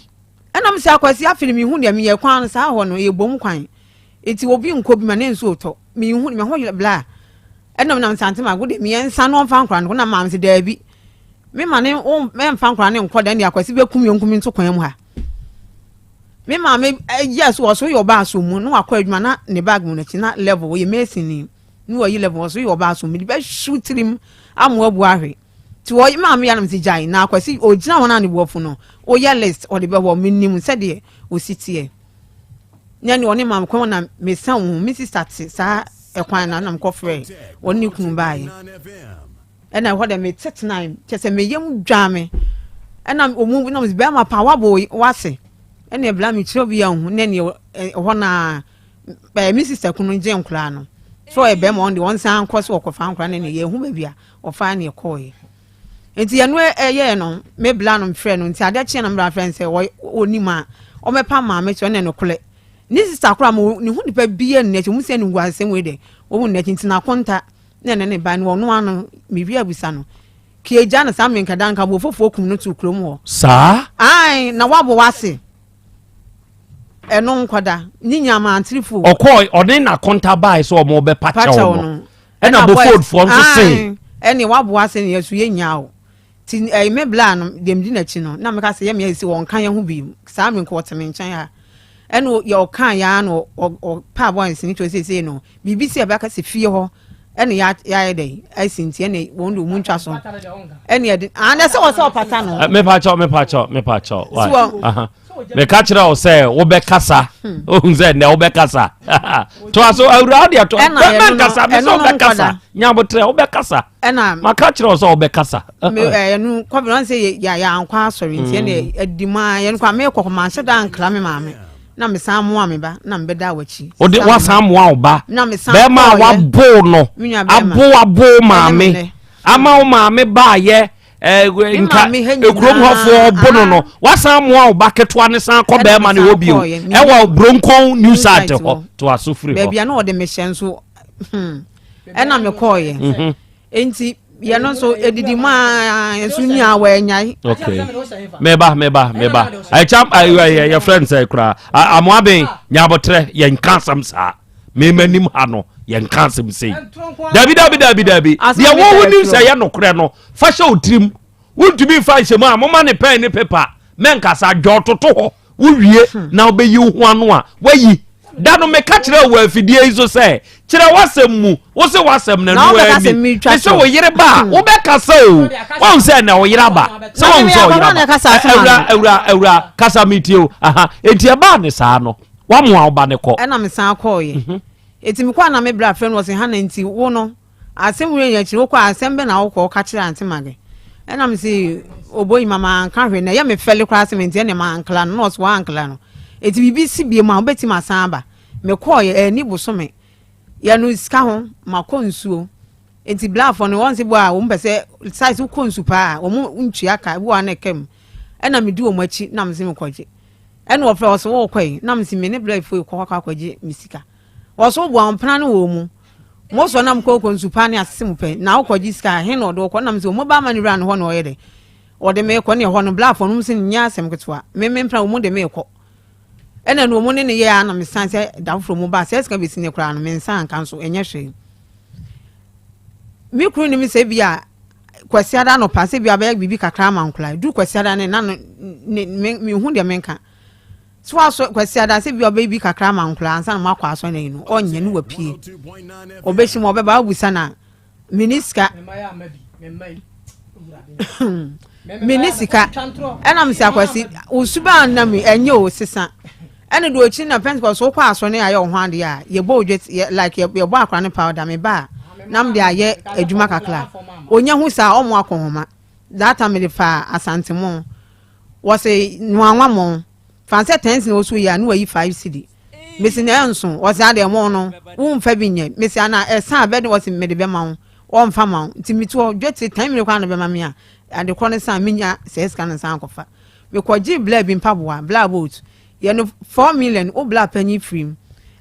Ɛna me sɛ akwasi afei no mehu deɛ meyɛ kwan no saa hɔ no ɛyɛ bom kwan. Eti obi nkɔ bi ma ne nsuo tɔ. Mehu me ho yɛ bla. Ɛna me nam sante ma go deɛ mmiɛnsa no ɔmfa nkora no na maame sɛ daabi. Me ma ne wo mfa nkora ne nkɔ dɛn deɛ akwasi bɛkum yɔnko mi nto kwan mu ha. Me maame yɛ so ɔso yɛ ɔbaa so mu na wakɔ adwuma na ne bag mu n'akyi na level ɔyɛ mason ni na wayi level ɔso yɛ ɔbaa so mu de bɛhyew tirim amoa bu ahwe ti wɔ maame yɛ anam si gyae na akwasi ogyina hɔ na ne buafo no oyɛ list ɔde bɛwɔ menim sɛdeɛ osi teɛ na ne ɔne maame kwan na mesan wo me sister te saa ɛkwan na nam kɔfrɛ ɔne ne kunu baeɛ. Ɛna ɛhɔ dɛ mete tenae, kyerɛ sɛ me yam dwaa me. Ɛna ɔmu na ɔmo bɛrima paa wabɔ wase. Ɛna ɛbla me kyerɛ obi anhu na ɛne ɛhɔ naa ɛɛ me sista kunu gye nkoraa no. So ɔyɛ bɛrima ɔno deɛ ɔnsan nkɔ so ɔkɔfa nkoraa no ɛne yɛhu baabi a ɔfa ne ɛkɔɔyɛ. Nti ɛno ɛyɛɛ no me bla no mfrɛ no nti adeɛ kyeɛ na me bla frɛ no sɛ ɔnim a ɔmɛpa maame kyerɛ ɔne nokorɛ. Ne sista koraa ma ne ho nipa biara nni n'akyi ɔmo sɛ ne ngu asɛm wei dɛ wɔn n'akyi nti n'akonta na ɛne ne ba no ɔno ano mewie abisa no ka egya no saa menka da nka bofofoɔ kum no to kurom hɔ. Saa. Ae na wabɔ wase ɛno nkɔda ne nya amantirifo. Ɔkɔɔ ɔne n'akonta bae sɛ ɔmo bɛpa kyɛw no ɛna bofofoɔ nso se. Ɛne wabɔ wase ne yɛso yɛ nya o Nti ɛyi me bla no deɛ medi n'akyi no na meka sɛ yɛ mea sisi wɔnka yɛn ho bi saa me nko ɔte me nkyɛn ha ɛna yɛ ɔka yɛ ara na ɔpa abɔ nsini kyerɛ sɛ no biribi si ɛbɛka sɛ fie hɔ ɛna yɛayɛ dɛ asi nti ɛna wɔn de wɔn ntwa so ɛna yɛde ana sɛ wɔ sɛ ɔpata no. Mepa kyɛw mepa kyɛw mepa kyɛw wa meka kyerɛ wo sɛ wobɛkasa hmm. ohun sɛ nnɛ wobɛkasa toa so awura deɛ to mɛnkasa me sɛ wobɛkasa nyabotrɛ wobɛkasa ɛna maka kyerɛ wo sɛ wobɛkasa ɛno kɔbi na sɛ yɛ yɛankɔ asɔre nti ɛna mm. adi mu a yɛn kɔ a mekɔ kɔ manhyɛ da ankra me maame na mesan mmoa me ba na mebɛda w'akyi wode wasan mmoa wo ba bɛrima a wabo no abo abo maame ama wo maame baayɛ nka ekurom hɔfoɔ bo no no wasan mmoa wo ba ketewa ne san kɔ bɛrima ne hɔ bio ɛwɔ bronkon new site hɔ to aso firi hɔ baabi a na ɔde mehyɛ nso hmm. ɛna mekɔɔyɛ mhm. nti yɛn no nso edidi mu aa nso nyaa wɔanyae. okay meba meba meba ɛkyɛ ɛyɛ yɛ friend sɛ koraa amoaben nyabotrɛ yɛn nka asɛm saa mema nim ha no yɛn nka asɛm sei dabi dabi dabi dabi deɛ wɔn ho nim sɛ yɛ nokorɛ no fa hyɛ o tirim wontumi nfa nhyɛ mu a moma ne pɛn ne pepa mɛnkasa dwɔ toto hɔ wowie hmm. na wobɛyi wo ho ano a wayi da no meka kyerɛ wɔ afidie yi so sɛ kyerɛ w'asɛm mu wo se w'asɛm na no ani me sɛ wo yere ba a hmm. wobɛkasa o wahu sɛ na wo yere aba sɛ wahu sɛ ɔyere aba awura awura awura kasa metie o aha enti ɛbaa ne saa no wamoa wo ba ne kɔ ɛna mesan kɔɔyɛ mhm. enti mekɔ a na me bra frɛ no wɔ sɛ hana nti wo no Asɛm wei yɛ akyiri wokɔ a asɛm bɛ na wokɔ woka kyerɛ ante mage ɛna me se oboyi ma manka hwee na ɛyɛ me fɛle koraa sɛ mente ɛne mankla no na ɔso wankla no eti biribi si bie mu a wobɛtumi asan aba Mekɔɔyɛ ɛni bosome yɛ no sika ho makɔ nsuo nti blafoɔ no wɔn se bo a wɔn pɛ sɛ size wokɔ nsu paa wɔn ntua ka ebi wɔ na ɛka mu ɛna medi wɔn akyi na mese mekɔgye ɛna wɔfrɛ wɔ so wɔkɔ yi na mese me ne blafoɔ yi kɔ kɔ akɔgye me sika wɔ so boa mpena no wɔ mu mo sɔ nam kɔkɔ nsu paa ne asese mo pɛ na wokɔgye sika he na ɔde wokɔ na mese wɔn ba ama ne wura no hɔ na ɔyɛ dɛ ɔde me kɔ ne ɛhɔ no blafoɔ no se nyɛ asɛm ketewa me me mpena wɔn mu de me kɔ Ɛna no ɔmo ne no yɛɛ a na mesan sɛ da foforɔ mu ba sɛ sika bɛsi ne koraa no me nsa anka nso ɛnyɛ hwee. Me kunu nim sɛ bi a kwasiada anɔpa sɛ bi a bɛyɛ biribi kakra ama nkora duru kwasiada ne na no ne me mehu deɛ menka so asɔ kwasiada sɛ bi a ɔbɛyɛ bi kakra ama nkora ansa na makɔ asɔ ne no ɔnyɛ ne wapie ɔbɛhyɛ mu ɔbɛba abusa na Menni sika. Menni sika. Ɛna mesɛ akwasi wo suban na mi ɛnyɛ o sesa. Ɛna deɛ ɔkyi na Pentecost wokɔ asɔre ne ayɛ wo ho adeɛ a yɛbɔ odwe like yɛbɔ akora ne powder me ba a na mede ayɛ adwuma kakra. Onya hu saa ɔmo akɔnhoma. That time mede fa Asantemo. Wɔse noanwa mo. Fa sɛ ten cedi na ɔso yi a na wayi five cedi. Mesi na ɛnso ɔse adeɛ mo no womfa bi nyɛ. Mesi ana ɛsa a bɛde ɔse mede bɛma wo ɔmfa ma wo. Nti metu hɔ dwetire ten million koraa na bɛma me a ade korɔ no san menya sɛ sika no nsan akɔfa. Mekɔgye bla bi mpaboa bla boat yɛ no four million wo bla panyin firi mu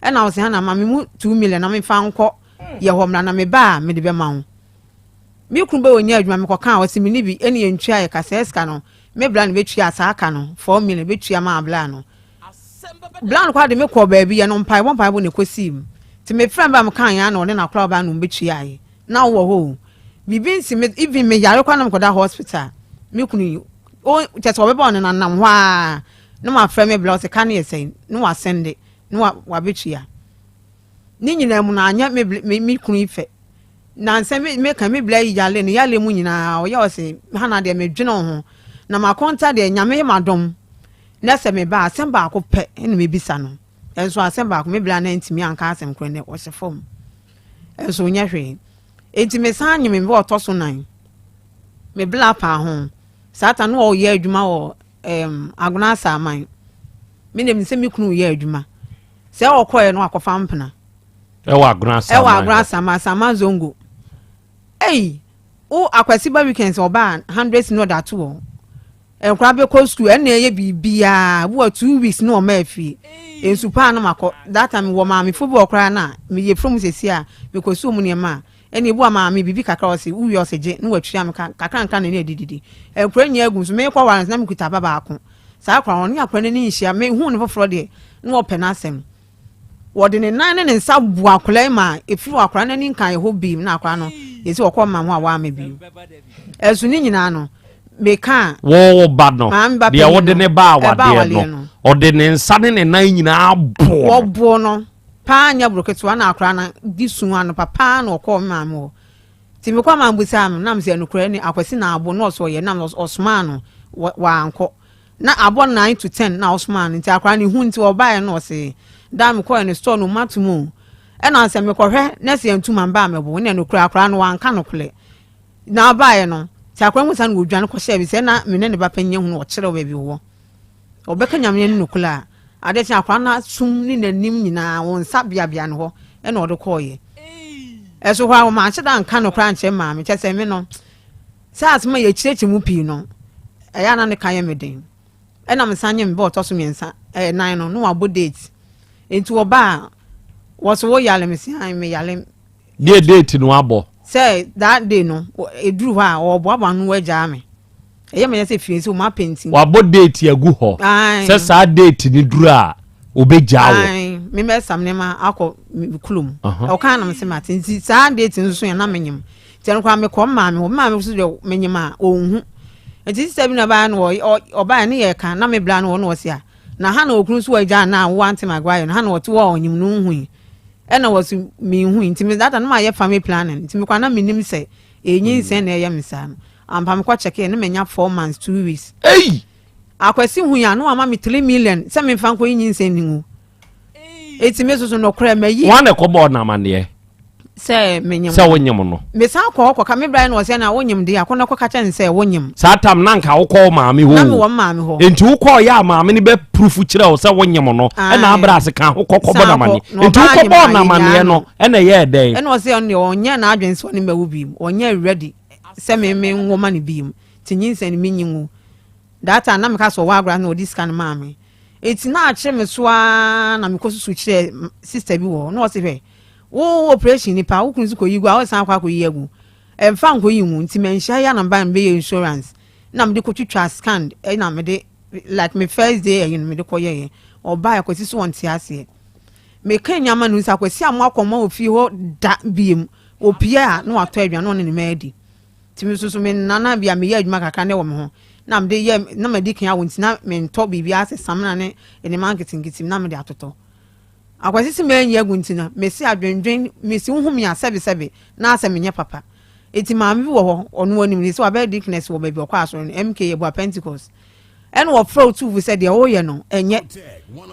ɛna ɔse hana ma me mu two million na memfa nkɔ yɛ hɔ mmra na meba a mede bɛma wo. Me kunu bɛ ɔnya adwuma mekɔka a ɔse mene bi ɛne yɛntua yɛ ka sɛ sika no Me bra na bɛtua saa ka no, 4 million bɛtua maa bra no. Bra no koraa de me kɔɔ baabi, yɛ no mpaebɔ mpaebɔ na ɛkɔsii mu. Nti mefrɛ bra mekaa yɛn na ɔne n'akora ɔbaa no bɛtuaeɛ. Na wowɔ hɔ o. Biribi nsi me, even me yare koraa na mekɔda hospital. Me kunu yi, o kyɛ sɛ ɔbɛba ɔne nanam hɔ a, na wafrɛ me bra ɔsɛ ka no yɛ sɛn, na wasɛnde, na wabɛtua. Ne nyinaa mu no anyɛ me, me, me kunu yi fɛ. Nansa me meka me bla yi yale no yale mu nyinaa ɔyɛ ɔse Hana deɛ medwene wo ho na makonta deɛ Nyame yɛ madom na sɛ meba asɛm baako pɛ na mebisa no ɛnso asɛm baako me bla no antumi anka asɛm korɔ nɛ ɔhyɛ fam ɛnso nyɛ hwee enti mesan nye me bɛ ɔtɔ so nan me bla paa ho saa ta no ɔyɛ adwuma wɔ um, agona asaaman me na sɛ me kunu yɛ adwuma sɛ ɔkɔɛ no akɔfa mpena Ɛwɔ Agona Asaman. Ɛwɔ Agona Asaman, Asaman Zongo. Ei, wo Akwasi ba weekends ɔba a hundred no ɔde ato hɔ. Nkora bɛkɔ school ɛna ɛyɛ biribiara. Bi wɔ 2 weeks na ɔma afie. Nsu paa na makɔ. That time wɔ maamefo bi wɔ koraa na meyɛ from sɛsi a mekɔsi wɔn nneɛma a ɛna ebu a maame biribi kakra ɔse wowie ɔse gye na watua me ka kakra nkra na ɛne adididi. Nkora nyinaa gu so mekɔ ware no na mekuta ba baako. Saa akora ɔne akora no ani nhyia mehu no foforɔ deɛ na ɔpɛ n'asɛm. Wɔde ne nan ne ne nsa bu akwadaa yi ma efiri wɔ akwadaa no ani nka ɛhɔ biem na akwadaa no yɛsi wɔkɔ mma ho a wɔama bio. Ɛso ne nyinaa no meka. Wo ba no deɛ wode ne ba awadeɛ no ɔde ne nsa ne ne nan nyinaa boɔ no. Wɔboɔ no paa nyɛ boro ketewa na akwadaa no di su anɔpa paa na ɔkɔɔ me maame hɔ. Nti mekɔ maa mbusaa no nam sɛ nokorɛ ne akwasi na abo na ɔsɔ ɔyɛ nam ɔsomaa no wankɔ. Na abɔ 9 to 10 na ɔsomaa no nti akwadaa no hu nti ɔbaeɛ no ɔse da mekɔɛ no store no mato mu o ɛna sɛ mekɔhwɛ na sɛ yɛntu ma mbaa mɛbo ne nokorɛ akwadaa no wanka nokorɛ na ɔbaeɛ no nti akwadaa hu sa no wɔdwane kɔhyɛɛ bi sɛ na me ne ne ba panyin ahunu ɔkyerɛw baabi wɔ ɔbɛka nyame ani nokorɛ a adeɛ kyɛ akwadaa no asum ne n'anim nyinaa wɔn nsa beabea no hɔ ɛna ɔde kɔɔyɛ ɛso hɔ a wɔn ahyɛ da nka nokorɛ ankyerɛ maame kyɛ sɛ me no Sɛ asɛm a yɛkyerɛkyerɛ mu pii no, ɛyɛ a na ne ka yɛ me den. Ɛna mesan nye me ba ɔtɔ so mmiɛnsa, ɛɛ nan no, na wabɔ date. Nti wɔba a, wɔso wo yale, me se an me yale. Deɛ date no abɔ? Sɛ that day no, ɛduru hɔ a, wɔboaboa ano agyaa me. Ɛyɛ me yɛ sɛ fie sɛ wɔn apɛnti. Wabɔ date agu hɔ. Sɛ saa date no duru a, obɛgyaa wo. Ae, me mɛsam nneɛma akɔ me kurom. Ɔkaa na me se mate. Nti saa date no so yɛ na menyim. Nti ɛno koraa mekɔ me maame hɔ, me maame nso deɛ menyim a ɔnhu. Nti sista bi na ɔbaeɛ no ɔbaeɛ ne yɛka na me bra no wɔ na ɔse a na ha na okunu nso wagya na wo ante ma agorɔ ayɛ no ha na ɔte hɔ a ɔnyim no nhui. Ɛna wɔse menhui nti me data no mayɛ family planning nti mekɔ na menim sɛ ɛnyinsɛn na ɛyɛ me saa no. Ampa mekɔ kyɛkee no manya 4 months 2 weeks. Ei! Akwasi hui a na wama me 3 million sɛ memfa nkɔyi nyinsɛn no ngu. Eti me soso nokorɛ mayi. Wɔn na ɛkɔbɔɔ no amanneɛ. Sɛ menyem. Sɛ wonyem no. Mesan kɔ hɔ kɔka me bra na ɔsɛ na wonyem deɛ akɔ na kɔka kyɛ no sɛ wonyem. Saa tam na nka wokɔ wo maame hɔ. Na mewɔ me maame hɔ. Nti wokɔɔ yɛ a maame no bɛ proof kyerɛ wo sɛ wonyem no ɛna abra ase ka ho kɔkɔbɔ no amaneɛ. Nti wokɔbɔɔ no amaneɛ no ɛna ɛyɛɛ dɛn? Ɛna ɔsɛ ɔno deɛ ɔnyɛ n'adwene sɛ ɔne mɛwo bio. Ɔnyɛ ready sɛ me me nwo ma no bio. Nti nyinsɛn no menyi ngu. That time na meka sɛ ɔwɔ agorɔ na ɔde sika no maa me. Eti na akyere me so ara na mekɔsusu kyerɛɛ sister bi wɔ hɔ na ɔse hwɛ Wo operation nipa wo kunu so kɔyi gu a wosan akɔ akɔyi agu ɛmfa nkɔyi ngu nti manhyia yi a na meba mebɛyɛ insurance na mede kɔtwitwa scan ɛna mede like me first day ɛyi no mede kɔyɛyɛ ɔbaa akwasi so ɔnte aseɛ meka nyama no sɛ akwasi a mo akɔma wɔ fie hɔ da biem opie a na watɔ aduane na ɔne ne ma adi nti me nso so me nana bi a meyɛ adwuma kakra ne wɔ me ho na mede yɛ na madi kan awo nti na mentɔ biribi asɛ samina ne nneɛma nketenkete na mede atotɔ Akwasi se manyi agu nti no, mese adwendwen, mese wohu me a sɛbesɛbe na asɛ menyɛ papa. Enti maame bi wɔ hɔ, ɔno anim no, sɛ wabɛyɛ deaconess wɔ baabi ɔkɔ asɔre no, MK Abua Pentecost. Ɛna ɔfrɛ wo tuufo sɛ deɛ woyɛ no, ɛnyɛ.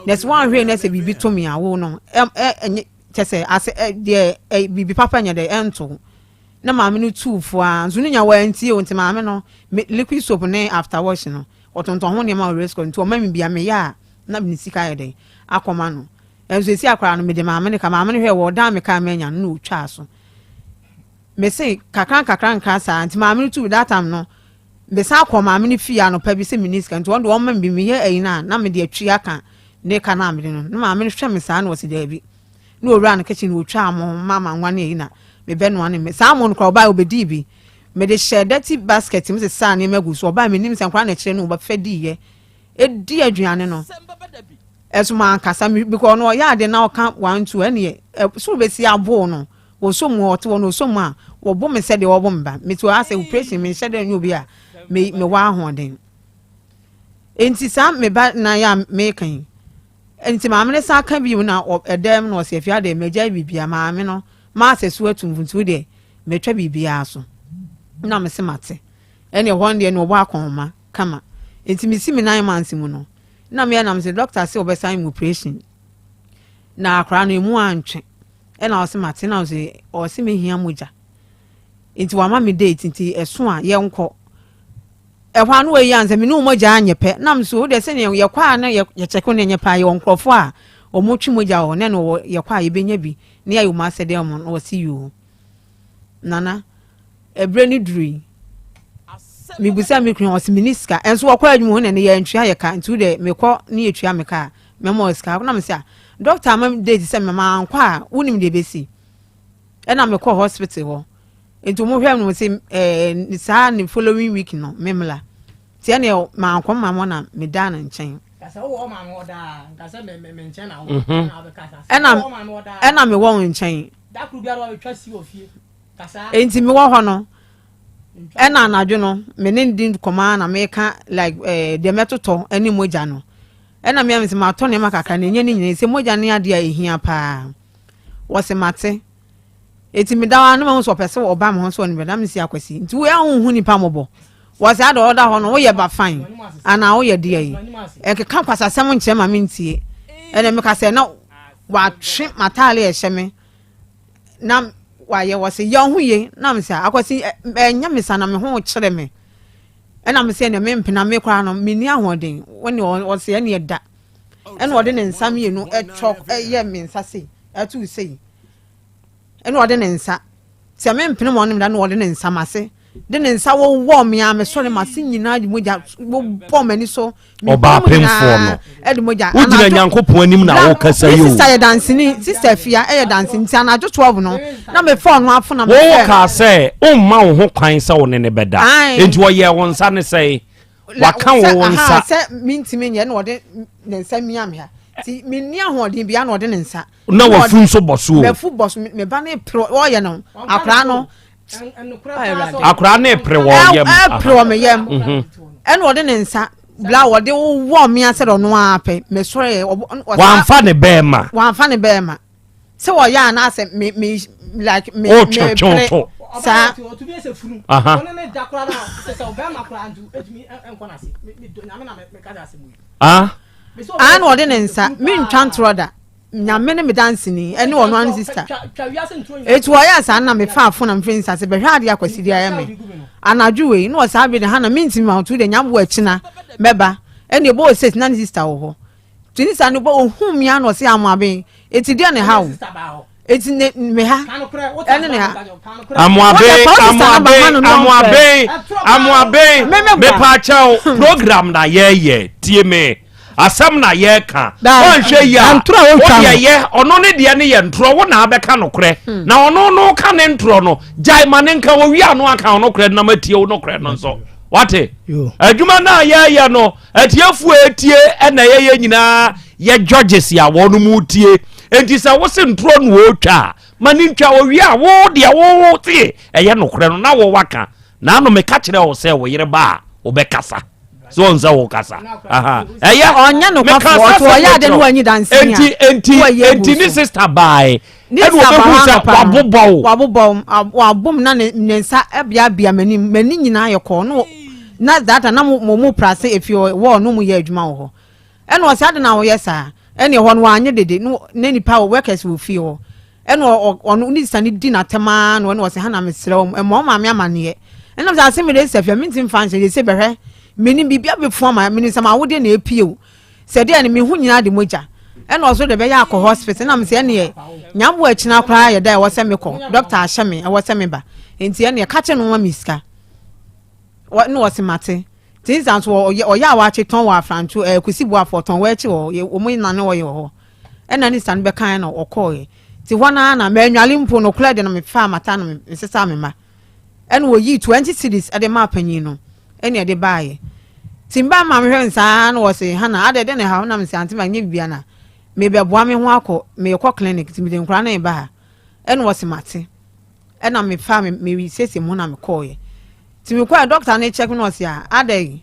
Na sɛ woanhwɛ na sɛ biribi to me a, wo no, ɛnyɛ, kyɛ sɛ asɛ, deɛ biribi papa nyɛ dɛ, ɛnto wo. Na maame no tuufo a, nso no nya wantie o, nti maame no, liquid soap ne after wash no, ɔtontɔn ho nneɛma wɔ race course, nti ɔma me bi a meyɛ a, na mede sika ayɛ dɛn akɔma no. Nanso seesei akwadaa no, mede maame no ka. Maame no hwɛɛ wɔ ɔdan me kaa manya no na ɔtwaa so. Mese kakra nkakra nkra saa nti maame no tu that time no mesan kɔ maame no fie anɔpa bi sɛ menni sika nti wɔn de wɔn ma me bi meyɛ ayi no a na mede atwi aka ne ka no a mede no na maame no hwɛ me saa na ɔsi daabi na owura no kitchen na otwa mo ma ma nwa ne ayi na mebɛnoa ne me saa mo no koraa ɔbaa obedii bi mede hyɛ dirty basket mu sesaa nneɛma gu so ɔbaa menim sɛ nkwadaa na ɛkyerɛ no ɔbɛfɛ diiɛ Edi aduane no. Ɛso mankasa me because ɔno ɔyɛ ade na ɔka one two ɛneɛ soro bɛsi aboo no wɔsɔ mu ɔte hɔ no ɔsɔ mu a wɔbo me sɛdeɛ wɔbo me ba mete hɔ asɛ operation menhyɛ dɛ nyɛ obi a me mewɔ ahoɔden nti saa me ba na yɛ a meka yi nti maame no san ka bi mu na ɛdɛm na ɔsɛ afia deɛ magya biribiara maame no maasɛ so atum nti deɛ matwa biribiara so na mese mate ɛne ɛhɔ no deɛ na ɔbɔ akɔnma kama. Ntsi misi me nan months mu no, nna meyɛ na mese doctor se wɔbɛsan me operation na akwadaa no emu antwe. Ɛna ɔse mate na ɔse ɔse mehia mogya. Nti wama me date nti ɛso a yɛnkɔ. Ɛhɔ ano wɔyi ansa me ne wo mogya anyɛ pɛ. Na mso wo deɛ sɛnea yɛkɔ a na yɛkyɛke no ɛnyɛ pɛ a yɛwɔ nkurɔfoɔ a wɔtwe mogya wɔ hɔ na ɛno yɛkɔ a yɛbɛnya bi na yɛayɛ wɔn asɛdeɛ wɔn na wɔse yoo. Nana, ɛberɛ no durui, mebisa me kunu ɔse menni sika ɛnso wɔkɔ adwuma hɔ na ɛne yɛntua yɛ ka nti wo deɛ mekɔ ne yɛtua me ka a mɛma wɔ sika na mese a dɔkta ama date sɛ mema ankɔ a wonim deɛ ɛbɛsi ɛna mekɔ hospital hɔ nti wɔn hwɛ no se ɛɛ saa ne following week no memla nti ɛne mankɔ ma mo na meda no nkyɛn ɛna ɛna mewɔ wo nkyɛn Enti mewɔ hɔ no, ɛna anadwo no me ne no di nkɔmmɔ ara na meka like eh, deɛ mɛtotɔ ne mogya no. Ɛna mea me sɛ matɔ nneɛma kakra na ɛnyɛ ne nyinaa sɛ mogya ne adeɛ a ɛhia paa. Wɔse mate. Enti meda hɔ a na mahu sɛ ɔpɛ sɛ ɔba me ho sɛ ɔne bɛda me si akwasi. Nti wo a wonhu nipa mmɔbɔ. Wɔse ada ɔda hɔ no woyɛ ba fine anaa woyɛ deɛ yi. Ɛkeka kwasasɛm nkyerɛ ma mentie. Ɛna meka sɛ na watwe m'ataale a ɛhyɛ me na wayɛ wɔ se yɛ ho ye na me sɛ akwasi ɛnyɛ me sa na me ho kyerɛ me ɛna me sɛ ɛnna me mpena me koraa no menni ahoɔden wɔne ɔsɛ ɛne ɛda ɛna ɔde ne nsa mmienu ɛtwɔ ɛyɛ me nsa sei ɛto sei ɛna ɔde ne nsa Sɛ me mpene wɔn da na ɔde ne nsa m'ase de ne nsa wɔwɔ me a mesɔre m'ase nyinaa de mogya wɔbɔ m'ani so. Ɔbaa pemfoɔ no ɛde mogya. Wogyina Nyankopɔn anim na wokasa yi o. Sista yɛ danseni sista afia ɛyɛ danseni nti anadwo 12 no na me fɔn no afo na me fɛ. Wɔwɔ kaa sɛ ɔmma wo ho kwan sɛ wo ne ne bɛda nti ɔyɛ wo nsa ne sɛe waka wo nsa. Sɛ mentumi nyɛ na ɔde ne nsa mia me ha nti menni ahoɔden bia na ɔde ne nsa. na wafu nso bɔ so o. Mafu bɔ so me ba ne pere ɔyɛ no akwaraa no. Akwaraa ne pere wɔ yam. Ɛpere wɔ me yam. Mhm. Ɛna ɔde ne nsa bla ɔde wɔ me asɛ ɔno ara pɛ mesɔre yɛ. Wamfa ne bɛɛma. Wamfa ne bɛɛma sɛ ɔyɛ anaasɛ me me like me me pere saa. Aha. Ah. Ana ɔde ne nsa mentwa ntorɔ da. Nyame ne me danseni ɛne ɔno ano sista. Eti ɔyɛ saa na mefaa fon na mefrɛ ne sista sɛ bɛhwɛ adeɛ akwasi de ayɛ me anadwo wei na ɔsaa bere de ha na mentumi ma ɔto de nyambo akyina mɛba ɛne ɛbɔ ɔsɛ na ne sista wɔ hɔ nti ne sista no bɔ ohun mi ano ɔsɛ amoaben eti deɛ ne ha o eti ne me ha ɛne ne ha. Amoaben amoaben amoaben amoaben mepaakyɛw program na yɛyɛ tie me. Asɛm na yɛreka. Woanhwɛ yie a, wo deɛ yɛ, ɔno ne deɛ no yɛ ntorɔ, wo na abɛka nokorɛ. Hmm. Na ɔno no ka ne ntorɔ no, gyae ma ne nka, wɔwie ano aka wo nokorɛ no na matie wo nokorɛ no nso. Wate? Adwuma no a yɛyɛ no, atiefoɔ etie ɛna yɛyɛ nyinaa yɛ judges a wɔn mu tie. Enti sɛ wo se ntorɔ no wɔretwa a, ma ne ntwa wɔwie a wo deɛ wo te ɛyɛ nokorɛ no na wo waka. Na ano meka kyerɛ wo sɛ wo yere ba a, wobɛkasa. so ɔn sɛ wokasa ɛyɛ ɔnyɛ nokwafoɔ ɔto ɔyɛ ade no wanyi dansi a enti enti enti ne sista baae ɛna ɔbɛhu sɛ wabobɔ wo wabobɔ wabom na ne ne nsa abeabea m'anim m'ani nyinaa yɛ kɔɔ no na data na mo mo prase efi wɔɔ no mo yɛ adwuma wɔ hɔ ɛna ɔsɛ ade na wɔyɛ saa ɛna ɛhɔ no wanyɛ dede no ne nipa wɔ workers wɔ fie hɔ Ɛna ɔno ne sista no di n'atɛm ara na ɔne ɔsɛ Hana mesrɛ wo mmɔ wo maame amaneɛ. Ɛna sɛ ase mede sɛ fia mentimi mfa nhyɛ sɛ bɛhwɛ menim biribi abɛfu ama menim sɛ m'awodeɛ na ɛpie o sɛ deɛ no meho nyinaa de mogya ɛna ɔso de bɛyɛ akɔ hospital ɛna mesɛ ɛneɛ nyambo akyina koraa yɛ da ɛwɔ sɛ mekɔ doctor ahyɛ me ɛwɔ sɛ meba nti ɛneɛ ka kyɛ no ma me sika na ɔse mate nti nsa nso ɔyɛ a wakye tɔn wɔ afranto ɛɛ kusi boafo ɔtɔn wɔakyi wɔ wɔn nane ɔyɛ wɔ hɔ Ɛna ne sista no bɛkaeɛ na ɔkɔeɛ. Nti hɔ no ara na mannwale mpo, nokorɛ de no mefaa m'ata no mesesaa me mma. Ɛna ɔyii 20 cedis de maa panin no ɛna ɛde baeɛ. Nti mbaa ma mehwɛ no saa na ɔse Hana adɛn dɛn na ɛha wo na mese ante manyɛ biribiara na mebɛboa me ho akɔ merekɔ clinic nti mede nkwadaa no reba ha. Ɛna ɔse mate. Ɛna mefaa me mesiesie me ho na mekɔeɛ. Nti mekɔeɛ doctor no check me na ɔse ah adɛn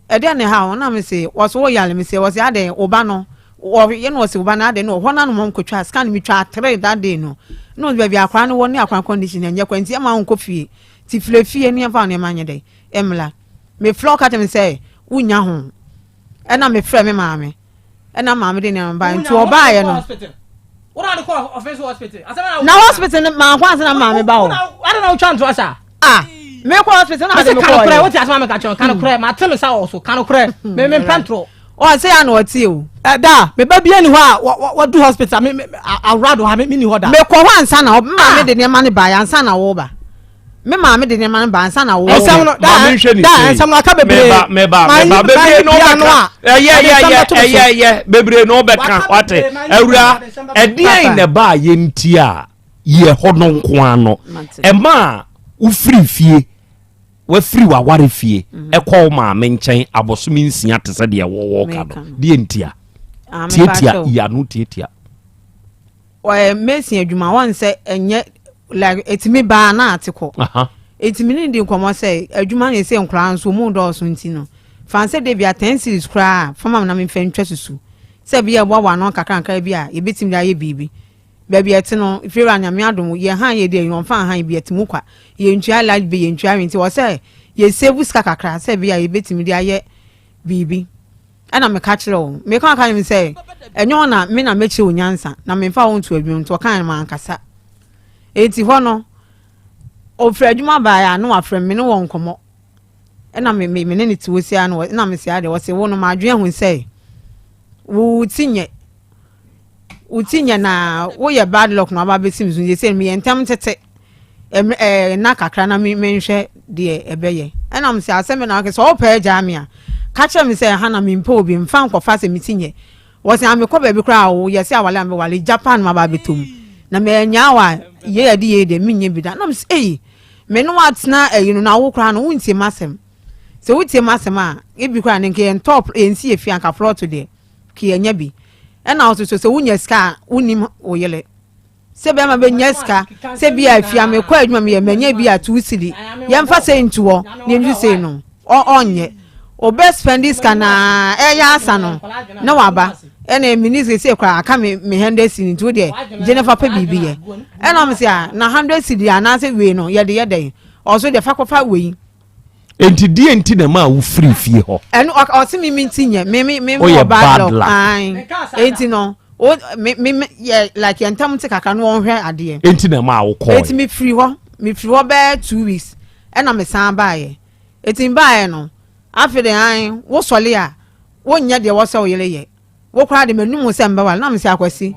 Ɛdeɛn na ɛha wo? Na mese, Wɔse wo yare. Mese, wɔse adɛn? Wo ba no, wɔyɛ no wɔse wo ba no adɛn? No, hɔ no anom nkotwa scan metwaa tere that day no. Na ɔse baabi akwadaa no wɔ ne akwadaa condition ɛnyɛ kwa nti ɛma wonkɔ fie. Nti frɛ fie ne yɛmfa wo nneɛma nyɛ dɛn? Ɛmmra. Mefrɛ ɔka kyerɛ me sɛ wonnya ho. Ɛna mefrɛ me maame. Ɛna maame de nneɛma baeɛ nti ɔbaeɛ no. Na hospital no mankɔ ansa na maame ba hɔ. Adɛn na wotwa ntorɔ saa? Ah, mekɔ hospital na ade mekɔ yɛ. Wote asɛm a meka kyerɛ ka nokorɛ mate me nsa wɔ so ka nokorɛ me mempɛ ntorɔ. Ɔ sɛ ya na ɔte o. Ɛda me ba bia ni hɔ a wadu hospital me awura do ha me ni hɔ da. Mekɔ hɔ ansa na me maame de nneɛma no baeɛ ansa na woba. Me maame de nneɛma no ba ansa na wo. Nsɛm no da da nsɛm no aka bebree. Meba meba meba bebree na ɔbɛka. Ɛyɛ ɛyɛ ɛyɛ ɛyɛ ɛyɛ bebree na ɔbɛka wate awura ɛdeɛn na ɛbaa yɛ nti a yɛ hɔ no nko ano ɛma a wofiri fie wafiri waware fie mhm. ɛkɔ wo maame nkyɛn abɔsome nsia te sɛ deɛ wɔwɔ ka no deɛ ntia ah, tiatia yano tiatia. Ɔyɛ mason adwuma wɔn sɛ ɛnyɛ like etimi baa na ate kɔ etimi ne di nkɔmɔ sɛ adwuma na ese nkoraa nso mu dɔɔso nti no fan sɛ debi a ten series koraa fama na mefɛ ntwa susu sɛ bi a ɛboaboa ano nkakrankra bi a yɛbɛtumi de ayɛ biribi baabi ɛte no fiewura nyame adom yɛ han yɛ deɛ wɔmfa han bi ɛte mu kwa yɛntua light bill yɛntua rent wɔ sɛ yɛsave sika kakra sɛ bi a yɛbɛtumi de ayɛ biribi Ɛna meka kyerɛɛ wɔn. Meka ɔka kyerɛ me sɛ, ɛnyɛ wɔn na me na mɛkyerɛ wo nyansa, na memfa wo nto adwuma mu. Nti ɔkaeɛ no mankasa. Enti hɔ no, ɔfiri adwuma baeɛ a na wafrɛ me, me ne wɔ nkɔmmɔ. Ɛna me, me, me ne ne te hɔ sia no, ɛna me sia deɛ, ɔse wo no madwene ahu sɛ wo ti nyɛ, wo ti nyɛ na woyɛ bad luck na waba abɛsi me so. Nti sɛ meyɛ ntɛm tete. ɛɛ nna kakra na me menhwɛ deɛ ɛbɛyɛ ɛna mo sɛ asɛm bɛ na ɔkɛ sɛ ɔpɛ agyaa me a ka kyerɛ me sɛ ɛha na mempɛ obi mfa nkɔfa sɛ me ti nyɛ wɔsɛ amekɔ baabi koraa wo yɛ sɛ awale a mewale Japan ma ba abɛtɔ mu na manyaa wa yɛ yɛde yɛ deɛ menyɛ bi da na mo sɛ ei me ne watena ayi no na wo koraa no wontie m'asɛm sɛ wotie m'asɛm a ebi koraa ne nka yɛntɔ yɛnsi yɛ fie anka plɔto deɛ ka yɛnya bi ɛna wo so sɛ wonya sika a wonim wo yere Sɛ bɛrima bɛnya sika sɛ bi a fia mekɔ adwuma meyɛ manya bi a two cedi yɛmfa sɛ ntu hɔ na yɛntu sei no ɔnyɛ ɔbɛ spɛndi sika na ɛyɛ asa no na waba ɛna mini sese koraa aka me me hundred cedi nti wo deɛ gye ne fa pɛ biribi yɛ ɛna ɔmo sɛ a na hundred cedi anaasɛ wei no yɛde yɛ dɛn ɔso deɛ fa kɔfa wei. Enti deɛ nti na ɛmaa wo firi fie hɔ? Ɛno ɔse me me nti nyɛ me me me wɔ bad luck ae enti no. O me me yɛ like yɛn ntam te kakra no wɔnhwɛ adeɛ. Enti na ɛmaa wo kɔɔ. Eti me firi hɔ me firi hɔ bɛyɛ 2 weeks ɛna me san baayɛ. Eti me baayɛ no afei de an wo sɔle a wonyɛ deɛ wɔsɛ wo yere yɛ. Wo koraa de m'anum sɛ mbɛwale na me sɛ Akwasi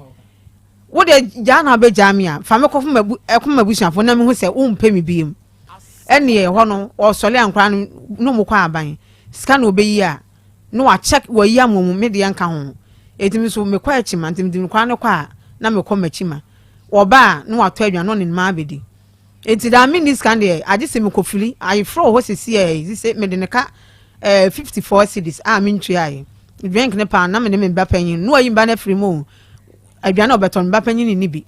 wo de gyaa na wobɛgyaa me a fa me kɔfo mabu ɛkɔ m'abusuafo na mehu sɛ wompɛ me biem. Ɛneɛ hɔ no ɔsɔle a nkoraa no no mu kɔ aban sika na ɔbɛyi a na wakyɛ wayi ama mu me deɛ nka ho. Eti me nso mekɔ akyima nti mede nkoraa no kɔ a na mekɔ m'akyima ɔba a na watɔ aduane na ɔne ne mma abɛdi. Enti daa menni sika no deɛ agye sɛ mekɔfiri ayeforɔ wɔ hɔ sesiei sese mede ne ka eh, 54 cedis a mentuaeɛ. Drink ne paa na mene me ba panyin no wayi me ba no afiri mu o. Aduane a ɔbɛtɔ no me ba panyin nni bi.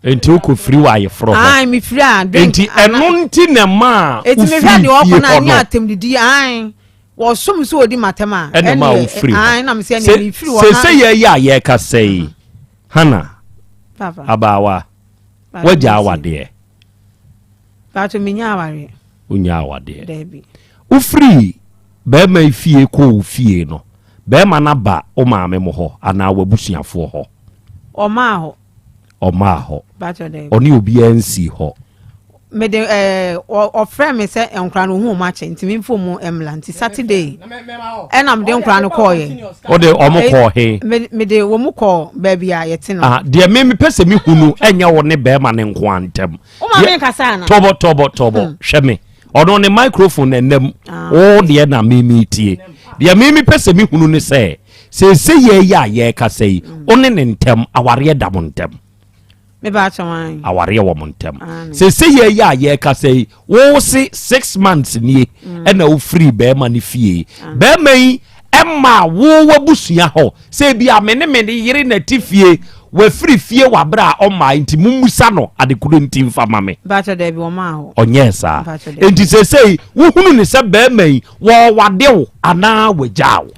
Enti wokɔfiri wɔ ayeforɔ hɔ. Ae mefiri a drink. Enti ɛno nti na ɛmaa Enti wofiri mehwɛ deɛ fie ɔkɔ no hɔ a ne no. atɛmdidi ae wɔsom sɛ ɔdi m'atɛm a Ɛna ɛmaa wofiri hɔ. ae na mesɛ ɛneɛ mefiri hɔ na Sese yɛ yi a yɛrekasa yi, Hannah, abaawa, woagya awadeɛ? Paatwo, mennya awareɛ. Wonnya awadeɛ? Daabi. Wofiri bɛrima yi fie kɔɔ wo fie no, bɛrima no aba wo maame mo hɔ anaa w'abusuafoɔ hɔ? Ɔmaa hɔ. Ɔmaa hɔ. Paatwo, daabi. Ɔne obiara nsii hɔ? Mede ɛɛ ɔfrɛ me sɛ nkora no ohun wɔn akyɛ nti memfa wɔn mmla nti Saturday ɛna mede nkora no kɔɔyɛ. Wode wɔn kɔɔ he? Mede wɔn kɔɔ baabi a yɛte no. Ah, deɛ me mepɛ sɛ mehu no ɛnyɛ wo ne bɛrima no nko ara ntam. Wo ma me nkasa ana? Tɔbɔ tɔbɔ tɔbɔ hmm. hwɛ me. Ɔno ne microphone na ɛnam. Ah. Wo deɛ na me metie. Deɛ me mepɛ sɛ mehunu ne sɛ seesei yɛ yi a yɛrekasa yi, hmm. wo ne ne ntam awareɛ da mo ntam. Awareɛ wɔ mo ntam. Seesei yɛ yi a yɛrekasa yi, wo se 6 months nie mm. ɛna wofiri bɛrima no fie. Bɛrima yi ɛma wo w'abusua hɔ sɛ ebi a me ne me yere na ti fie wafiri fie wɔ abere a ɔmaa nti mummusa no adekoro nti nfa ma me. Ɔnyɛɛ saa. Nti seesei wohunu ne sɛ bɛrima yi wɔwade wo anaa wagyaa wo.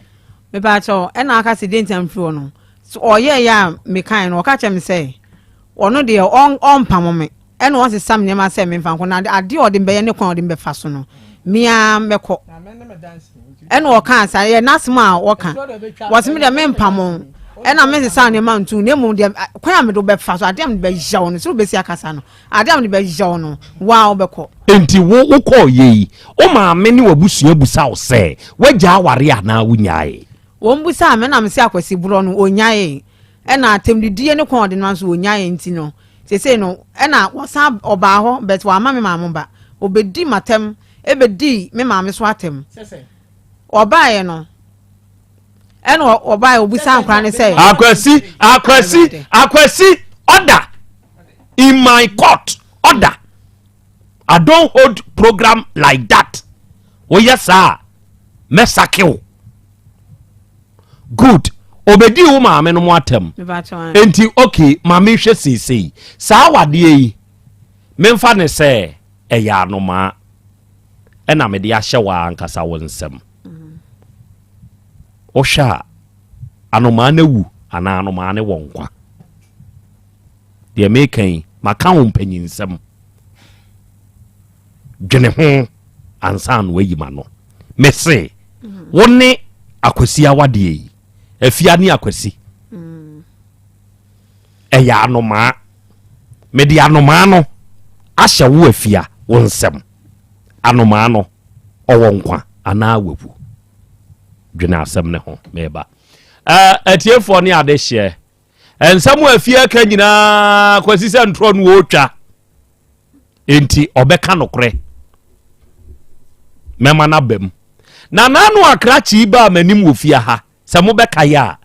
Mepakyɛw, ɛna aka sɛ deɛ nti a mefiri hɔ no, ɔyɛeɛ a mekaeɛ no, ɔka kyerɛ me sɛ ɔno deɛ ɔmpamo me, ɛna ɔnsesa me nneɛma sɛ memfa nkɔ, na adeɛ a ɔde me bɛyɛ ne kwan a ɔde me bɛfa so no, me ara mɛkɔ. Ɛna ɔkaa saa, ɛyɛ n'asɛm a ɔka. Wɔse me deɛ mempamo wo, ɛna mensesa nneɛma nto, na mmom deɛ kwan a mede wo bɛfa so, adeɛ a mede bɛyɛ wo no, sɛ wobɛsi akasa no, adeɛ a mede bɛyɛ wo no, wo ara wobɛkɔ. Enti wo wokɔɔ yɛ yi, wo maame ne w'abusua bisa wo sɛ woagya aware anaa wonyaee? Wɔn bisaa me na mese Akwasi borɔ no ɔnyaee, ɛna atɛmdidie ne kwan a ɔde no nso ɔnyaee nti no seesei no ɛna wɔsan ɔbaa hɔ but wamma me maame ba, ɔbɛdi m'atɛm ɛbɛdii me maame so atɛm. Ɔbaeɛ no ɛna ɔbaeɛ ɔbisaa nkwadaa no sɛ. Akwasi, Akwasi, Akwasi, order in my court, order. I don't hold program like that. Woyɛ saa mɛsake wo. Good. Obedi wo maame no mu atɛm. Enti okay, maame hwɛ seesei. Saa awadeɛ yi, memfa ne sɛ ɛyɛ anomaa ɛna mede ahyɛ wo ankasa wo nsam. Wohwɛ a, anomaa no awu anaa anomaa no wɔ nkwa? Deɛ meka yi, maka wo mpanyinsɛm. Dwene ho ansa na wayi m'ano. Mese, wo ne Akwasi awadeɛ yi, Afia ne Akwasi, ɛyɛ anomaa. Mede anomaa no ahyɛ wo Afia wo nsam. Anomaa no, ɔwɔ nkwa anaa wawu? Dwene asɛm no ho, meba. Atiefoɔ ne adehyeɛ, Nsɛm a afie aka nyinaa kwasi sɛ ntorɔ no ɔretwa enti ɔbɛka nokorɛ mɛma no aba mu na n'ano akrakye yi baa m'anim wɔ fie ha sɛ mobɛka yɛ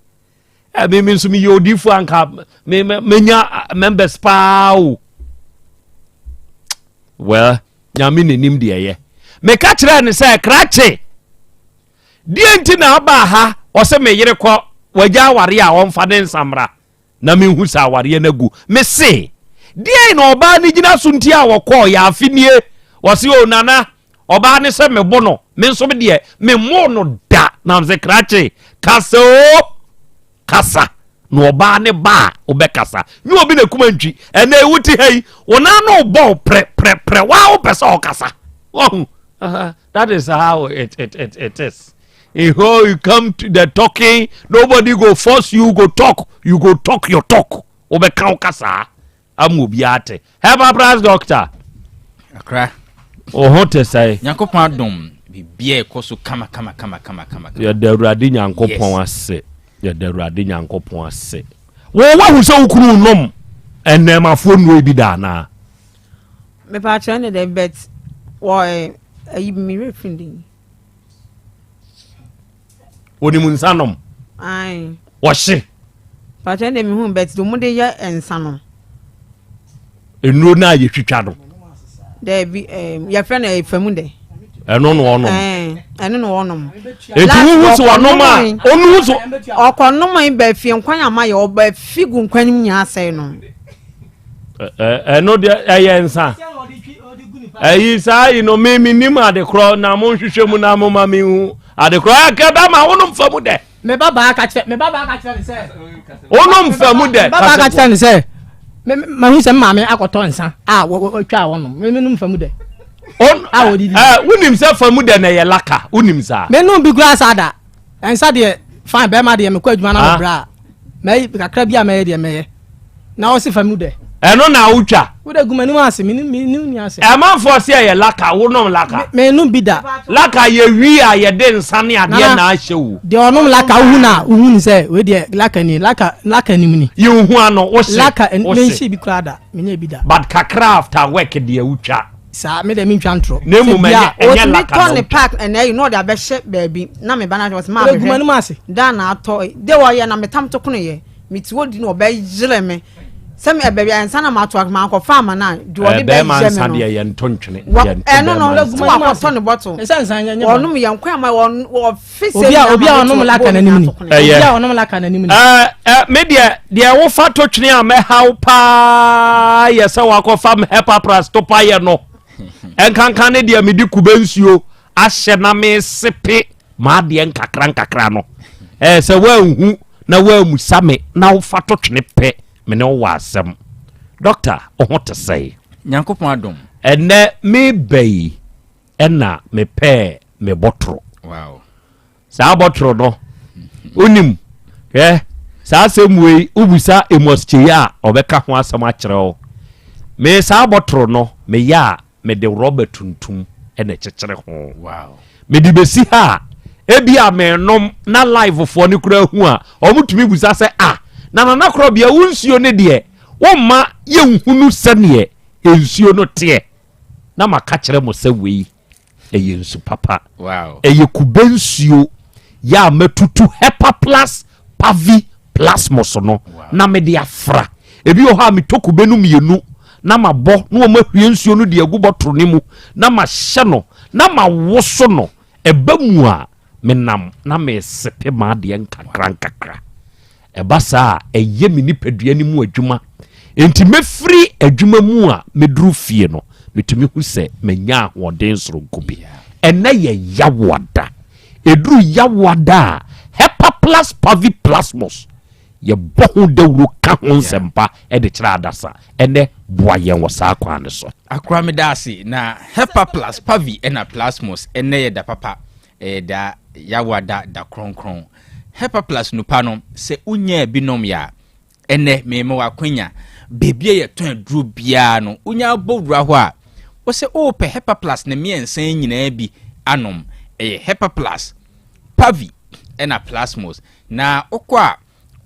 a me me nso meyɛ odiifo anka me menya members paa o well nyame n'anim deɛ ɛyɛ meka kyerɛɛ ne sɛ krakye Deɛ nti na abaa ha? Ɔse me yere kɔ wagya awareɛ a ɔmfa ne nsa mmra na menhu sɛ awareɛ no agu. Mese deɛn na ɔbaa no gyina so nti a wɔkɔɔ yɛ afe nie? Ɔse o nana ɔbaa no sɛ mebo no me nso me deɛ memmoo no da. Na mese krakye kasa o kasa na ɔbaa ne ba a wobɛkasa nyɛ obi na kuma ntwi ɛnɛ wote ha yi wo nan no bɔ prɛ prɛ prɛ waa wopɛ sɛ ɔkasa wahu. That is how it, it, it, it is. If you come to the talking, nobody go force you go talk. You go talk your talk. Wobɛka wo kasaa ama obiara ate. Herbal Price Doctor. Akra. Wo ho te sɛe? Nyankopɔn adom, biribiara ɛkɔ so kama kama kama kama kama. Yɛda Awurade Nyankopɔn ase. Yɛda Awurade Nyankopɔn ase. Wo wahu sɛ wo kunu nom nnɛɛmafoɔ nnuro bi da anaa? Mepaakyɛw ne dɛ but wɔ ayi mi werɛ firi din. Onim nsa nom. Ae. Wɔhye. Paakyɛw ne mehu but de wɔn de yɛ nsa no. Nnuro no a yɛtwitwa no. Dɛbi ɛɛ yɛfrɛ no ɛfɛ mu dɛ. Ɛno na ɔnom. Ɛno na ɔnom. Eti wohu so ɔnom a ɔnu so. Ɔkɔnom yi bɛ fie nkwan ama yɛ ɔbɛ fi gu nkwan mu nyinaa sɛɛ no. Ɛno deɛ ɛyɛ nsa. Ɛyi saa yi no mi mi nim adekorɔ na mo nhwehwɛ mu na mo ma mi hu adekorɔ ɛkɛ bɛ ma wonom fa mu dɛ. Me ba baa ka kyerɛ me ba baa ka kyerɛ ne sɛ. Wonom fa mu dɛ. Me ba baa ka kyerɛ ne sɛ me ma hu sɛ maame akɔtɔ nsa a wɔtwa a wɔnom me menom fa mu dɛ. A wɔdidi. Ɛ wonim sɛ fa mu dɛ na ɛyɛ laka wonim saa. Menom bi koraa saa da nsa deɛ fine bɛrima deɛ mekɔ adwuma na mebra a mɛyi kakra bi a mɛyɛ deɛ mɛyɛ. Na ɔse fa mu dɛ. Ɛno na wotwa. Wo dɛ gu m'anim ase me me ni ase. Ɛmanfoɔ se ɛyɛ laka wo nom laka. Me nom bi da. Laka yɛ wi a yɛde nsa ne adeɛ na ahyɛ wo. Deɛ ɔnom laka wohu na wohu ne sɛ wei deɛ laka ni laka laka nim ni. Yɛ hu ano wo se. Laka me nhyɛ bi koraa da me nyɛ bi da. But kakra after work deɛ wotwa. Saa me deɛ me ntwa ntorɔ. Na mmom ɛnyɛ ɛnyɛ laka na wotwa. Otumi tɔ ne park ɛnɛ yi na ɔde abɛhyɛ baabi na me ba na ɔsɛ maa me hwɛ. Da na atɔ de wɔyɛ na me tam to kono yɛ. Mete hɔ di na ɔbɛyere me sɛ me ɛbɛbi ansa na mato akoma akɔfa ama no a deɛ ɔde bɛyɛ me no deɛ yɛnto ntwene ɛno no sɛ wakɔtɔ ne bɔtol wɔnom yɛn kwan ma wɔfe sɛ obi a obi a ɔnom laka n'anim ni obi a ɔnom laka n'anim ni ɛɛ me deɛ deɛ wofa to twene a mɛhaw paa yɛ sɛ wakɔfa hepapras to pa yɛ no ɛnkankan ne deɛ mede kube nsuo ahyɛ na mesepe M'adeɛ nkakra nkakra no, ɛɛ sɛ woanhu na woammusa me na wofa to twene pɛ, me ne wo wɔ asɛm. Dɔkta, wo ho te sɛn? Nyankopɔn adom. Ɛnnɛ meba yi ɛna mepɛɛ me bɔtoro. Wow. Saa bɔtoro no, wonim, hwɛ, saa asɛm wei wobisa Amos Kyei a ɔbɛka ho asɛm akyerɛ wo. Me saa bɔtoro no, meyɛ a mede rɔba tuntum na ɛkyekyere ho. Mede bɛsi ha a, ebi a menom na livefoɔ no koraa hu a, wɔtumi busa sɛ, ah, na Nana Korɔbea wo nsuo no deɛ, womma yɛnhunu sɛdeɛ nsuo no teɛ. Na maka kyerɛ mo sɛ wei ɛyɛ nsu papa. Ɛyɛ kube nsuo yɛ a matutu Hepaplus Pavi Plasmos no na mede afra. Ebi wɔ hɔ a metɔ kube no mmienu na mabɔ na wɔn ahwie nsuo no de agu bɔtoro no mu na mahyɛ no na mawoso no. Ɛba mu a menam na mesepe m'adeɛ nkakra nkakra. Ɛba saa a, ɛyɛ me nipadua no mu adwuma. Enti mɛfiri adwuma mu a mɛduru fie no, metumi hu sɛ manya ahoɔden soronko bi. Ɛnnɛ yɛ Yawoada. Ɛduru Yawoada a, Hepaplus parviplasmus, yɛbɔ ho dawuro ka ho nsɛmpa de kyerɛ adasa. Ɛnnɛ, boa yɛn wɔ saa kwan no so. Akora meda ase na Hepaplus parvi ɛna plasmus ɛnnɛ yɛ da papa. Ɛyɛ da Yawoada da kronkron. Hepaplus nupa no, sɛ wonyaa bi nom yɛ a, ɛnnɛ merema wo akwanya. Baabi a yɛtɔn aduro biara no, wonya bɔ wura hɔ a, wo sɛ wopɛ Hepaplus ne mmiɛnsa yi nyinaa bi anom. Ɛyɛ Hepaplus, Pavi, ɛna Plasmos. Na wokɔ a,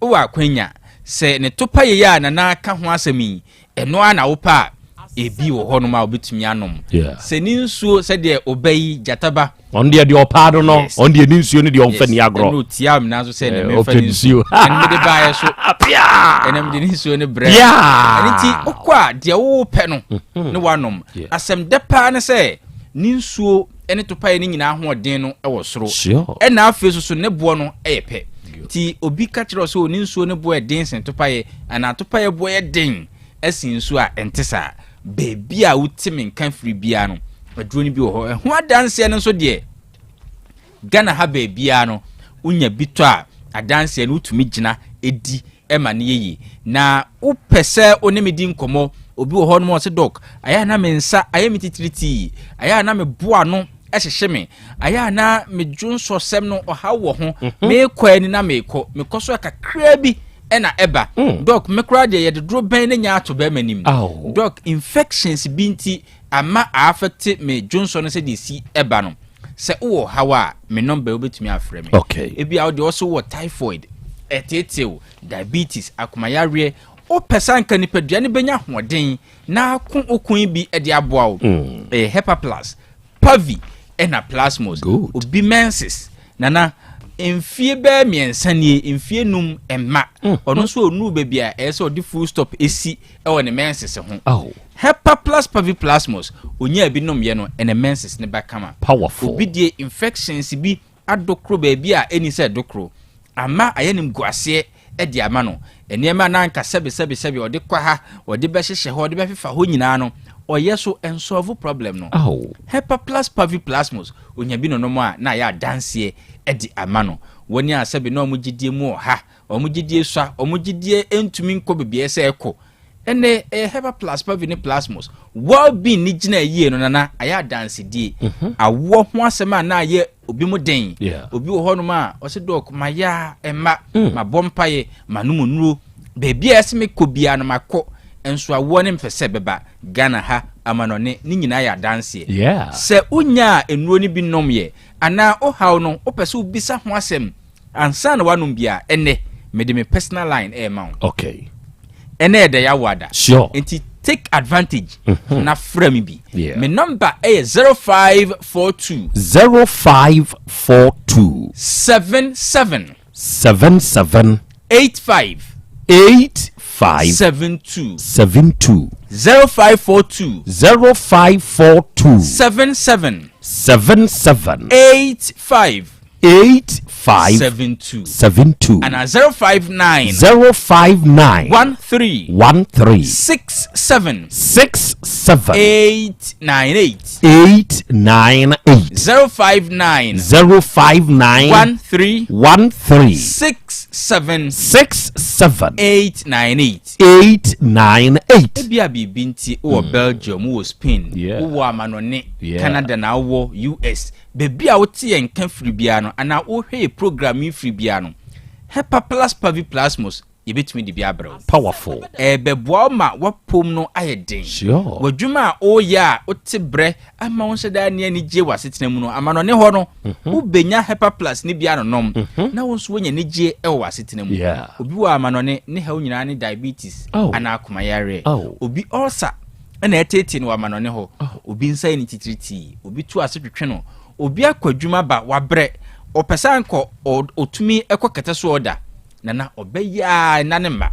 Wowɔ akwanya sɛ ne topa yei a Nana ka ho asɛm yi, ɛno ara na wopɛ a, ebi wɔ hɔnom a wobɛtumi anom. Sɛ ne nsuo sɛdeɛ ɔba yi gyataba. Ɔno deɛ deɛ ɔpaa no no, ɔno deɛ ne nsuo no deɛ ɔmfa ni agorɔ. Ɛna ɔtia me nanso sɛ na memfa ne nsuo. Ɛna mede baeɛ so. Ɛna mede ne nsuo no brɛ. Ɛno nti wokɔ a deɛ wopɛ no mhm. ne woanom. Asɛm dɛ paa ne sɛ ne nsuo ne topaeɛ no nyinaa ahoɔden no wɔ soro. Ɛna afei nso so ne boɔ no yɛ pɛ. Nti obi ka kyerɛ wo sɛ ne nsuo no boɔ yɛ den sen topaeɛ anaa topaeɛ boɔ yɛ den sen nsuo a, ɛnte saa. Baabi a wote me nka firi biara no, aduro no bi wɔ hɔ. Ɛho adanseɛ no nso deɛ, Ghana ha baabiara no, wonya bi tɔ a, adanseɛ no wotumi gyina di ma no yɛ yie. Na wopɛ sɛ wo ne me di nkɔmmɔ, obi wɔ hɔ nom ɔse dɔk, ayɛ a na me nsa ayɛ me titiritii, ayɛ a na me bo ano. hyehye me. Ayɛ a na me dwonsɔsɛm no ɔhaw wɔ ho. Mhm. Mekɔ ani na mekɔ. Mekɔ so a kakraa bi ɛna ɛba. Mm. Doc, me koraa deɛ yɛde duro bɛn ne nya ato bɛrima nim. Doc, infections bi nti ama a affect me dwonsɔ no sɛdeɛ ɛsi ɛba no. Sɛ wowɔ haw a, me nɔmba wobɛtumi afrɛ me. Okay. Ebi a wodeɛ ɔso wɔ typhoid, ɛteetew, diabetes, akomayareɛ, wopɛ sɛ anka nipadua no bɛnya ahoɔden na ako oko yi bi de aboa wo. Mm. Ɛyɛ Hepaplus, Pavi ɛna Plasmos. Obi menses nana mfie bɛɛ mmiɛnsa nie mfie num mma mm. ɔno nso ɔnuru baabi a ɛyɛ sɛ ɔde full stop esi ɛwɔ ne menses ho oh. Hepaplus Pavi Plasmos onyaa bi nomyɛ no ɛna menses ne ba kama. Powerful. Obi die infections bi adokoro baabi a ɛni sɛ dokoro ama ayɛ nimguaseɛ de ama no. Nneɛma a na anka sɛbesɛbesɛbe ɔde kɔ ha, ɔde bɛhyehyɛ hɔ, ɔde bɛfefa hɔ nyinaa no, ɔyɛ so ɛnsɔlvo problem no. Hepaplus paviplasmus, onya bi nonom a na ayɛ adanseɛ de ama no. Wɔn a sɛbe na wɔn gyedie mu ɔha, wɔn gyedie sua, wɔn gyedie ntumi nkɔ baabi a ɛsɛ sɛ ɛkɔ, Ɛnɛ ɛyɛ Hepaplus pavi ne plasmos. Well-being ne gyina yie no nana ayɛ adansedie. Mhm. Awoɔ ho asɛm a na ayɛ obi mu den. Obi wɔ hɔnom a ɔsɛ dɔk mayɛ a ɛma mm. mabɔ mpaeɛ manom nnuro baabi a ɛsɛ mekɔ biara no makɔ nso awoɔ ne mpɛ sɛ bɛba Ghana ha amanɔne ne nyinaa yɛ adanseɛ. Sɛ wonyaa nnuro no bi nom yɛ anaa wohaw no wopɛ sɛ wobisa ho asɛm Ansa na wanom bi a, ɛnɛ mede me personal line ɛrema wo. Okay. Ɛnɛ ɛda yɛ awo ada. Sure. Nti take advantage mm -hmm. na frɛ me bi. Yeah. Me number ɛyɛ 0542. 0542. 77. 77. 85. 85. 72. 72. 0542. 0542. 77. 77. 85. 8 5 72. 72. Ana 059. 059. 13. 13. 67. 67. 898. 898. 059. 059. 13. 13. 67. 67. 898. 898. Ebia biribi nti wowɔ mm. Belgium, wowɔ Spain, wowɔ amanɔne, Canada na wowɔ US. Baabi a wote yɛn nka firi biara no, anaa wohwɛ yɛ program yi firi biara no, Hepaplus paviplasmus, yɛbɛtumi de bi abrɛ wo. Powerful. Ɛbɛboa wo ma w'apom no ayɛ den. Sure. W'adwuma a woyɛ a wote brɛ ama wo nhyɛ daa nni anigye wɔ asetena mu no, amanɔne hɔ no, mhm. wobɛnya Hepaplus no bi anonom mhm. na wo nso woanya anigye wɔ w'asetena mu. Yeah. Obi wɔ amanɔne, ne haw nyinaa ne diabetes oh. anaa akomayareɛ. Oh. Obi ulcer na ɛteetee no wɔ amanɔne hɔ. Obi nsa yɛ no titiritii, obi tu ase twetwe no, obi akɔ adwuma ba wabrɛ, ɔpɛ sɛ anka ɔtumi kɔ kɛtɛ so ɔda, na na ɔbɛyɛ a nna ne mma.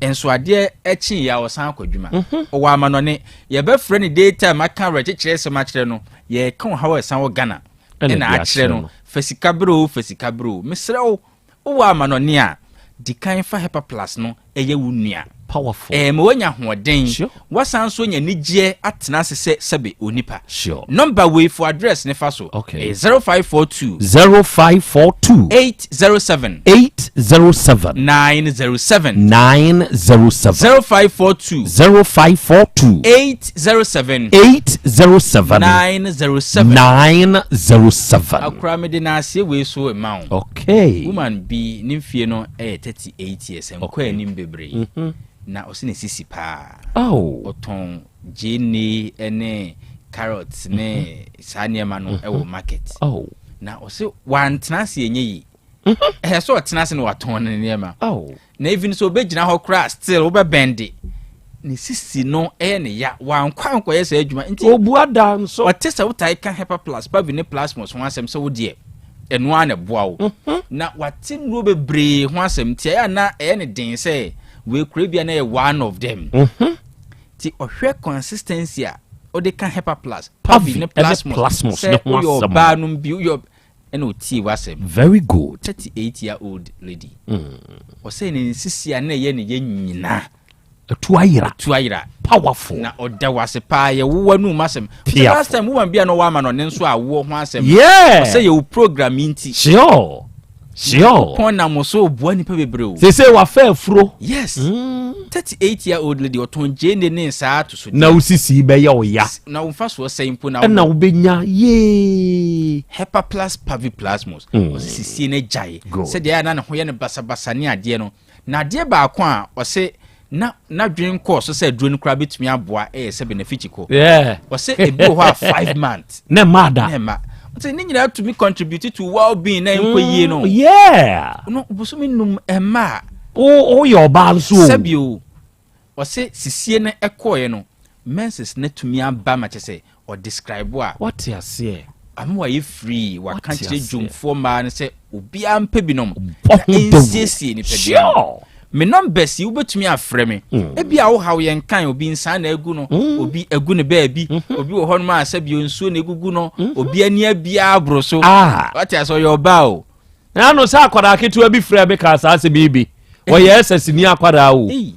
Nso adeɛ kye yɛ a ɔsan akɔ adwuma. Mhm. Ɔwɔ amanɔne, yɛbɛfrɛ no daytime aka awerɛkyekyerɛ sɛm akyerɛ no, yɛreka ɔhaw a ɛsan wɔ Ghana ɛna akyerɛ no, fa sika berɛ o, fa sika berɛ o, mesrɛ wo, Wowɔ amanɔne a, di kan fa Hepa Plus no yɛ wo nua. Powerful. Ɛma woanya ahoɔden. Sure. Woasan nso anya anigyeɛ atena ase sɛ sɛbe onipa. Sure. Nɔmba wei fo address ne fa so. Okay. Ɛyɛ 0542. 0542. 807. 807. 907. 907. 0542. 0542. 807. 807. 907. 907. Akora mede n'aseɛ wei so ma wo. Okay. Woman bi ne mfie no yɛ 38 years, nkɔ anim bebree. Mm -hmm. Na ɔsi ne sisi paa. Oh. Ɔtɔn gyeene ne carrots ne mm -hmm. saa nneɛma no mm -hmm. wɔ market. Oh. Na ɔsi wantena ase enye yi. Mm-hmm. Ɛsɛ sɛ ɔtena ase na watɔn ne nneɛma. Oh. Na even sɛ ɔbɛgyina hɔ koraa still wobɛbɛn de ne sisi no yɛ ne ya wankɔ ankɔyɛ saa adwuma nti obua da nso ɔte sɛ wotae ka hepa plus pavi ne plasmos ho asɛm sɛ wo deɛ ɛno ara na ɛboa wo mhm. na wate nnuro bebree ho asɛm nti ɛyɛ na ɛyɛ ne den sɛ wei kura bi a na yɛ one of them mhm. nti ɔhwɛ consistency a wode ka hepa plus pavi ne plasmos sɛ woyɛ ɔbaa nom bi woyɛ ɛna ɔtiee w'asɛm. Very good. 38 year old lady. Ɔsɛ ne nsisi a na ɛyɛ ne yɛ nyina. Atu ayera. Atu ayera. Powerful. Na ɔda w'ase paa yɛ wo w'anum asɛm. Piafo. Last time woman bi a na ɔwɔ ama no ne nso awoɔ ho asɛm. Yeah. Ɔsɛ yɛ wo program yi nti. Sure. Sure. Pɔn nam so boa nipa bebree o. Sese wafa afuro. Yes. 38 year old lady ɔtɔn gyeene ne nsaa ato so. Na wo sisi bɛyɛ wo ya. Na wo nfa soɔ sɛn mpo na. Ɛna wobɛnya yee. Hepaplas paviplasmos. Ɔse sisie no agyae. Sɛdeɛ ɛyɛ a na ne ho yɛ no basabasa ne adeɛ no. Na adeɛ baako a ɔse na n'adwene kɔɔ so sɛ aduro no koraa bɛtumi aboa ɛyɛ sɛ benefici ko. Ɔsɛ ebi wɔ hɔ a 5 months. Na ɛma da. Na ɛma. Ɔsɛ ne nyinaa tumi contribute to well being na ɛnkɔ yie no. Yeah. No bosome num ɛma a. Wo woyɛ ɔbaa nso o. Sɛbi o. Ɔsɛ sisie no ɛkɔɔɛ no menses no atumi aba ma kyɛ sɛ ɔ describe a. Wate aseɛ. Ama wayɛ free, waka Wate kyerɛ aseɛ. dwomfoɔ mmaa no sɛ obiara mpɛ binom Bɔ na ho dawuro. ɛnsiesie nipadua no. Sure. Me numbers yi wobɛtumi afrɛ me. Ebia wo haw yɛn kan, obi nsa na agu no, obi agu ne baabi, obi wɔ hɔnom a sɛbi nsuo na egugu no, obi ani abia aboro so. Ah. Wate aseɛ, ɔyɛ ɔbaa o. Na ano sɛ akwadaa ketewa bi frɛ me kaa saa asɛm yi bi. Ɔyɛ SS ni akwadaa o. Ei.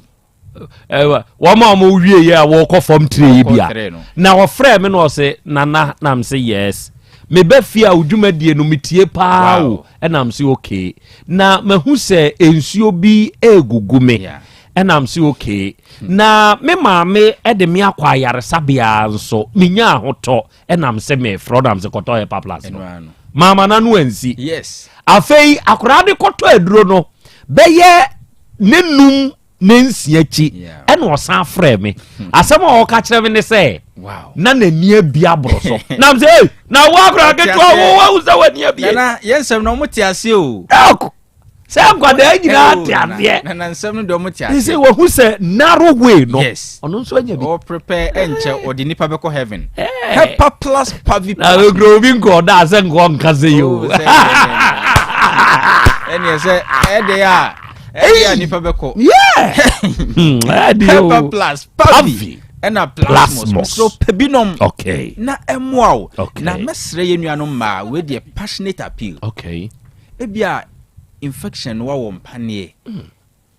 Wɔn a wɔn wie yɛ a wɔkɔ fam tire yi bi a na wɔfrɛ me na ɔse nana na m se yes meba fie a odwumadie no metie paa o ɛna m se okay na mahu sɛ nsuo bi egugu me ɛna m se okay na me maame de me akɔ ayaresabea nso menya ahotɔ ɛna m se mefrɛ na m se kɔtɔ hepa plus no maama na no ansi afei akwaraa de kɔtɔ aduro no bɛyɛ ne num ne nsia akyi ɛna ɔsan frɛ me asɛm a ɔka kyerɛ me ne sɛ na n'ani abi aboro so na m sɛ ei na wo akora ketewa wo wahu sɛ w'ani abie nana yɛn nsɛm na ɔmo te aseɛ o dɔk sɛ nkwadaa nyinaa te aseɛ nana nsɛm no deɛ ɔmo te aseɛ sɛ wahu sɛ narrow way no yes ɔno nso anya bi ɔ prepare ɛnkyɛ ɔde nipa bɛkɔ heaven hepa plus pavi na okura obi nkɔ ɔda sɛ nkɔ nka sɛ yi o ɛneɛ sɛ ɛde a ɛyɛ a nipa bɛkɔ. Pepper plus pavi ɛna plasmos mesrɛ pɛ bi nom okay. na ɛmmoa wo okay. na mɛsrɛ yɛ nuanom mmaa wei deɛ passionate appeal okay. ebia infection no wawɔ mpaneɛ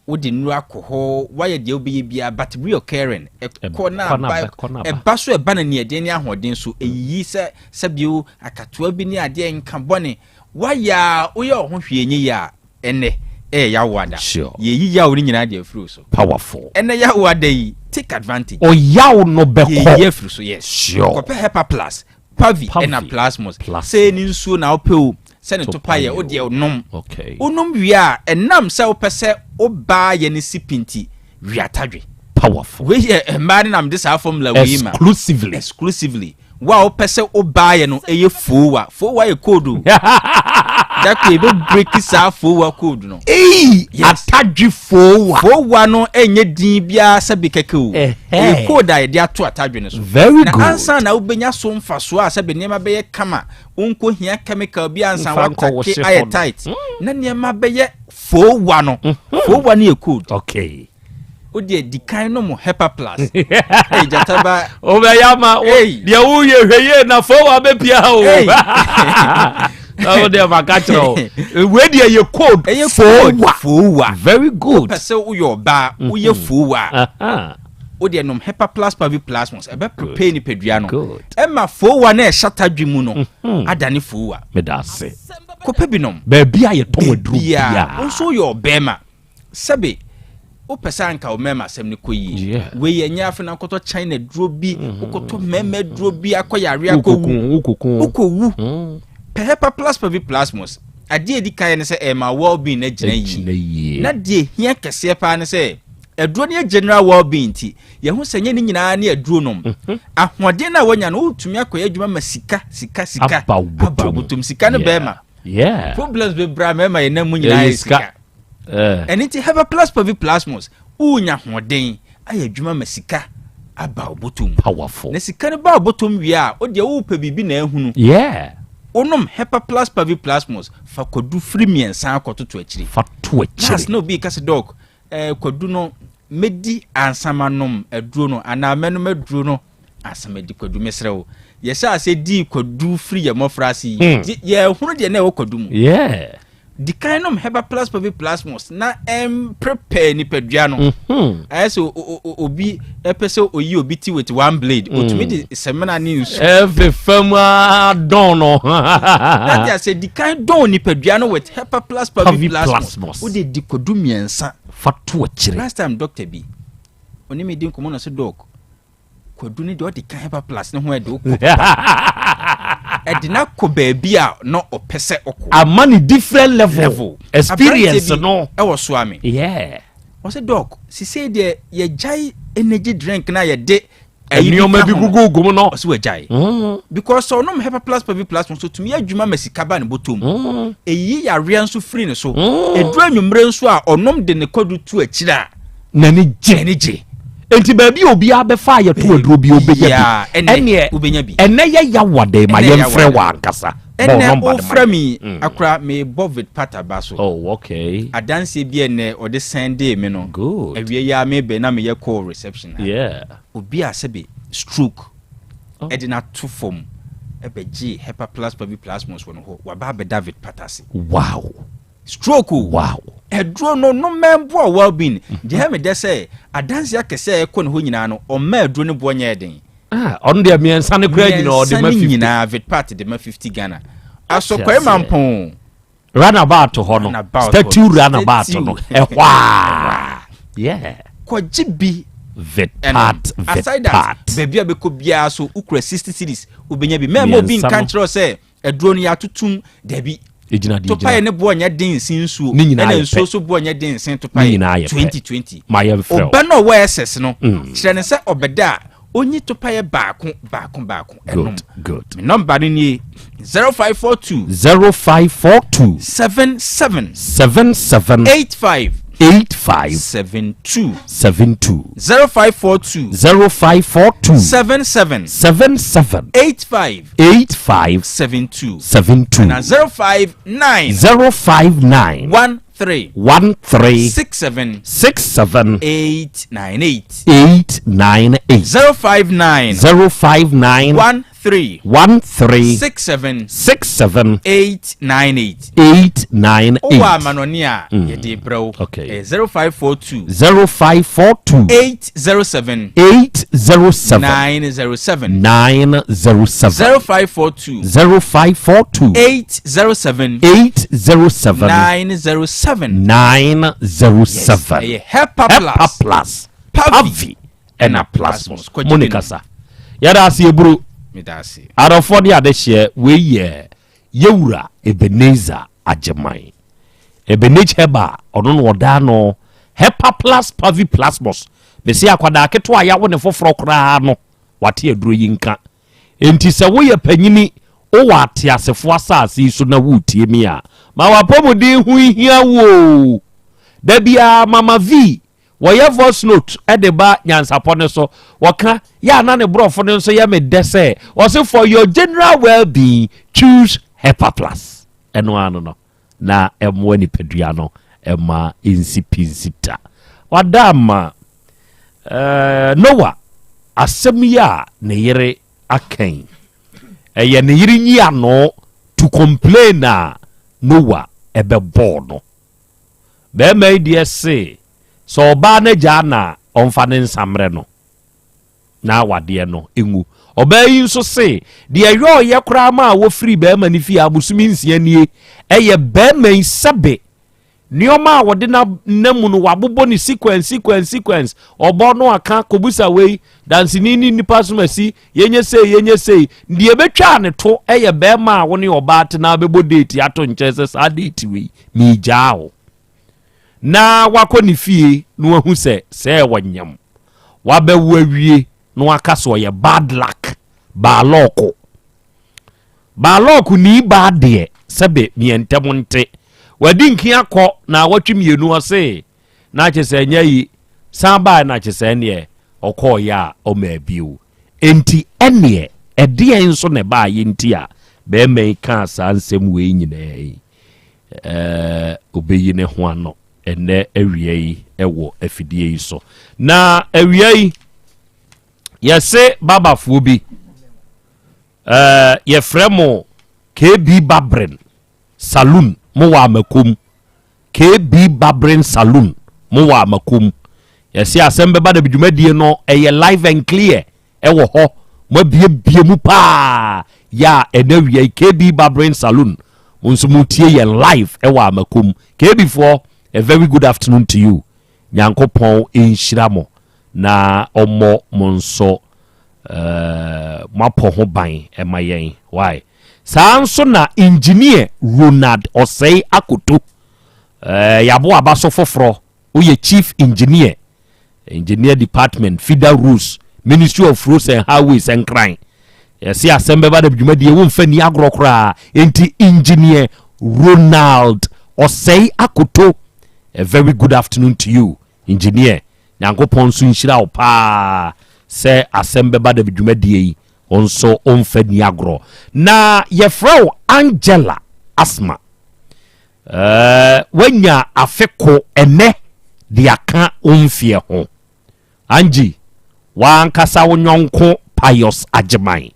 wode nnuro akɔ hɔ wayɛ deɛ wobɛyɛ biara but reoccurring ɛkɔ na aba ɛba so ɛba na neɛden ne ahoɔden so ɛyiyi sɛ sɛbio akatoa bi ne adeɛ nka bɔne wayɛ a woyɛ ɔho hwee nyɛ yie a Ɛnɛ ɛyɛ Yawoada. Sure. Yɛyi yaw no nyinaa de afiri wo so. Powerful. Ɛnɛ Yawoada yi, take advantage. Ɔyaw no bɛkɔ. Yɛyi afiri so, yes. Sure. Kɔpɛ Hepa Plus, Pavi ɛna Plasmos. Sɛ ne nsuo na wopɛ o, sɛ ne topa yɛ, wo deɛ nom. Okay. Wonom wie a, ɛnam sɛ wopɛ sɛ wo baa yɛ no si pi nti, we atadwe. Powerful. Wei yɛ mmaa no na mede saa formula wei ma. Exclusively. Exclusively. Wo a wopɛ sɛ wo baayɛ no yɛ foowa. Foowa yɛ code o. Da koro yɛbɛ break saa foowa code no. Eii Yes. atadwe foowa. Foowa no ɛnyɛ din biara sɛ bi kɛkɛ o. Ɛhɛɛ. Ɛyɛ code a yɛde ato atadwe no so. Very Na good. ansa na wobɛnya so mfasoɔ a sɛbe nneɛma bɛyɛ kama, wonkɔ hia chemical bi ansa Mfa nkɔ wo watake se ayɛ hɔ no. tight. Na nneɛma bɛyɛ foowa no. Foowa no yɛ code. Okay. O deɛ di kan nom Hepa Plus. Hey, gyata ba. Wobɛyɛ ama deɛ woyɛ hwɛ yie na fo wa bɛpia o. Na wo deɛ maka kyerɛ wo. Wei deɛ yɛ code. Ɛyɛ code. Fowa. Very good. Wopɛ sɛ woyɛ ɔbaa, woyɛ fowa. Wo deɛ nom Hepa Plus Pavi Plasmos. Ɛbɛ prepare nipadua no. Ɛma fowa na ɛhyɛ atadwe mu no adane fowa. Meda ase. Kɔpɛ bi nom. Baabi a yɛtɔn aduro biara. Wo nso woyɛ ɔbɛrima. Sɛbe wopɛ sɛ anka wo mmarima asɛm no kɔ yie. Wei ɛnyɛ afei na wokɔtɔ China duro bi, wokɔtɔ mmarima duro bi akɔ yare akɔwu. Wokɔwu. Pɛ Hepa Plus Pavi Plasmos. Adeɛ a ɛdi kan ne sɛ ɛma well being no agyina yie. Na deɛ hia kɛseɛ paa ne sɛ aduro no yɛ general well being nti yɛho sɛ nyɛ ne nyinaa ne aduro nom. Ahoɔden no a wanya no wotumi akɔyɛ adwuma ma sika sika sika aba abotom. Sika no bɛrima. Problems bebree a mmarima yɛnam mu nyinaa yɛ sika. Ɛno nti Hepa Plus Pavi Plasmos wonya ahoɔden ayɛ adwuma ma sika aba wo bɔtɔ mu. Powerful. Na sika no ba wo bɔtɔ mu wie a, wo deɛ wopɛ biribi na ahunu. Yeah. Wonom Hepa Plus Pavi Plasmos fa kwadu firi mmiɛnsa akɔtoto akyiri. Fa to akyiri. Last na obi ka sɛ dɔk, eh, kwadu no mɛdi ansa manom aduro no anaa mɛnom aduro no ansa madi kwadu. Mesrɛ wo, yɛhyɛ aseɛ dii kwadu firi yɛn mmɔfra ase yi, yɛhunu deɛ na ɛwɔ kwadu mu. Yeah. Di kan nom Herbal Plus Pavi Plasmos na ɛmprepare nipadua no. Ayɛ sɛ obi ɛpɛ sɛ oyi obi ti with one blade. Otumi de sɛmina ne nsu. Ɛfefa mu ara dɔn no. Dati ase di kan dɔn nipadua no with Herbal Plus Pavi Plasmos. Wode di kwadu mmiɛnsa. Fa to akyire. Last time doctor bi ɔne me di nkɔmmɔ na ɔsɛ doc. Kwadu no deɛ ɔde ka hepa plus ne ho ɛde wokɔ ɛde no akɔ baabi a na ɔpɛ sɛ ɔkɔ. Ama ne different level, level. Experience no. Ɛwɔ soa me. Yeah. Ɔsɛ doc sisei deɛ yɛgyae energy drink na yɛde nneɛma bi gugu gu mu no. Ɔsɛ wagyae. Because sɛ ɔnom hepa plus pavi plus nso tumi yɛ adwuma ma sika ba ne bɔtɔ mu. Ɛyi yareɛ nso firi ne so. Ɛduru anwummerɛ nso a ɔnom de ne kwadu to akyire a. N'ani gye. N'ani gye. Enti baabi a obiara bɛfa a yɛto aduro bi obɛnya bi. Ɛnneɛ wobɛnya bi. Ɛnɛ yɛ yawa dɛ ma yɛmfrɛ wɔ ankasa. Ɛnɛ wofrɛ mi mm. akora mebɔ vid pata ba so. Oh, okay. Adanseɛ bi ɛnɛ ɔde sɛndee me no. Good. Awie yi a mebɛ na meyɛ call reception. Yeah. Obi a sɛbe stroke oh. ɛde no ato fam ɛbɛgye hepa plus pavi plasmos wɔ no hɔ waba abɛda vid pata ase. Wow. Stroke o. Wow. Aduro no nom ɛmboa well being. Deɛ ɛyɛ me dɛ sɛ adanseɛ akɛseɛ a ɛkɔ ne hɔ nyinaa no ɔmma aduro no boɔ nyɛɛ den. Ah, ɔno deɛ mmiɛnsa no koraa nyinaa ɔde ma 50. Mmiɛnsa no nyinaa Vitpat de ma 50 Ghana. Asɔkɔe Mampɔn. Runabout hɔ no. Statue runabout no. Ɛhɔ a. Yeah. Kɔgye bi. Vitpat, Vitpat. Aside that, baabi a bɛkɔ biara so wokura 60 cedis wobɛnya bi. Mɛmma obi nka nkyerɛ sɛ Aduro no yɛatotom dabi. Egyina deɛ egyina. Topaeɛ ne boɔ nyɛ den nsen nsuo. Ne nyinaa yɛ pɛ. Ɛna nsuo so boɔ nyɛ den nsen topaeɛ. Ne nyinaa yɛ pɛ. 2020. Ma yɛn frɛ wo. Ɔba no ɔwɔ SS no. Mm. Kyerɛ ne sɛ ɔbɛda a onyi topaeɛ baako baako baako ɛnom. Good good. Me nɔmba no nie 0542. 0542. 77. 77. 85. 85. 72. 72. 0542. 0542. 77. 77. 85. 85 72 72 ana 059 059 13 13 67 67 898 898 059 059 13 13 67 67 898 898 Wowɔ amanɔne a yɛde brɛ wo Okay. ɛyɛ 0542 0542 807 807 907 907 0542 0542 807 807 907 907 Yes, ɛyɛ Hepa Hepa Plus. Plus Pavi Pavi ɛna Plasmos Kɔgye mo ne bi nom. kasa yɛda ase eburu Meda ase. adɔfoɔ ne adehyeɛ wei yɛ Yɛwura Ebenezer Agyeman Ebenage Herbal ɔno na ɔda ano Hepa Plus Pavi Plasmos mese akwadaa ketewa a yɛawo ne foforɔ koraa no wate aduro yi nka enti sɛ woyɛ panyini wowɔ ateasefoɔ asase yi so na woretie mi a ma w'apɔmuden ho nhia wo o da biara Mama V Wɔyɛ voice note de ba nyansapɔ no so. Wɔka, yɛ a na ne borɔfo no nso yɛ me dɛ sɛ, ɔse for your general well being, choose Hepa Plus. Ɛno ara no no, na ɛmmoa nipadua no ma ɛnsi pi nsi ta. Wada ama eh, Noah asɛm yi a ne yere aka yi, ɛyɛ ne yere nyiano to complain a Noah ɛbɛbɔɔ no. Barima yi deɛ se sɛ ɔbaa no agyaa no a ɔmfa ne nsa mmerɛ no na awadeɛ no ngu. Ɔbaa yi nso se deɛ ɛyɔɔyɛ koraa maa wɔfirii barima no fie abosome nsia nie ɛyɛ barima yi sɛbe nneɛma a wɔde na mu no wabobɔ ne sequence sequence sequence ɔbɔ no aka kɔbusa wei danseni ne nnipa som asi yɛnyɛ sei yɛnyɛ sei deɛ ɛbɛtwaa ne to ɛyɛ barima a wo ne ɔbaa tena bɛbɔ date ato nkyɛn sɛ saa date wei Meegyaa wo. Na wakɔ ne fie na wahu sɛ sɛɛ wɔnyam. Wabɛwo awie na waka sɛ ɔyɛ bad luck, baalɔɔko. Baalɔɔko nii baa deɛ sɛbe meɛ ntɛm nte. Wadi nkin akɔ naawɔtwe mmienu ɔse na kyesɛ ɛnyɛ yi san baeɛ na kyesɛ ɛneɛ ɔkɔɔyɛ a ɔmaa bio. Enti ɛneɛ ɛdeɛn nso na ɛbaeɛ nti a bɛɛma yi kaa saa nsɛm wei nyinaa yi? Obeyi ne ho ano ɛnɛ awia yi wɔ afidie yi so. Na awia yi yɛse babafoɔ bi yɛfrɛ mo KB Babren Saloon. mowɔ Amakom. KB Barbering Saloon, mowɔ Amakom. Yɛse asɛm bɛba da bi dwumadie no ɛyɛ live and clear ɛwɔ hɔ. Moabiebie mu paa yɛ a ɛnɛ awia yi KB Barbering Saloon mo nso motie yɛn live ɛwɔ Amakom. KB foɔ, a very good afternoon to you. Nyankopɔn nhyira mo na ɔmmɔ mo nso eh, moapɔ ho ban ɛma yɛn. Why? Saa nso na Engineer Ronald Osei Akoto, eh, yɛabo aba so foforɔ, woyɛ Chief Engineer, Engineer Department, Feeder Roads, Ministry of Roads and Highways, Nkran. Yɛse asɛm bɛba da dwumadie womfa ni agorɔ koraa. Enti Engineer Ronald Osei Akoto, a very good afternoon to you, Engineer. Nyankopɔn nso nhyira wo paa sɛ asɛm bɛba da dwumadie yi wo nso womfa ni agorɔ. Na yɛfrɛ wo Angela Asma. Eh, woanya afe ko ɛnɛ de aka wo mfeɛ ho. Angie, w'ankasa wo nyɔnko Pius Agyeman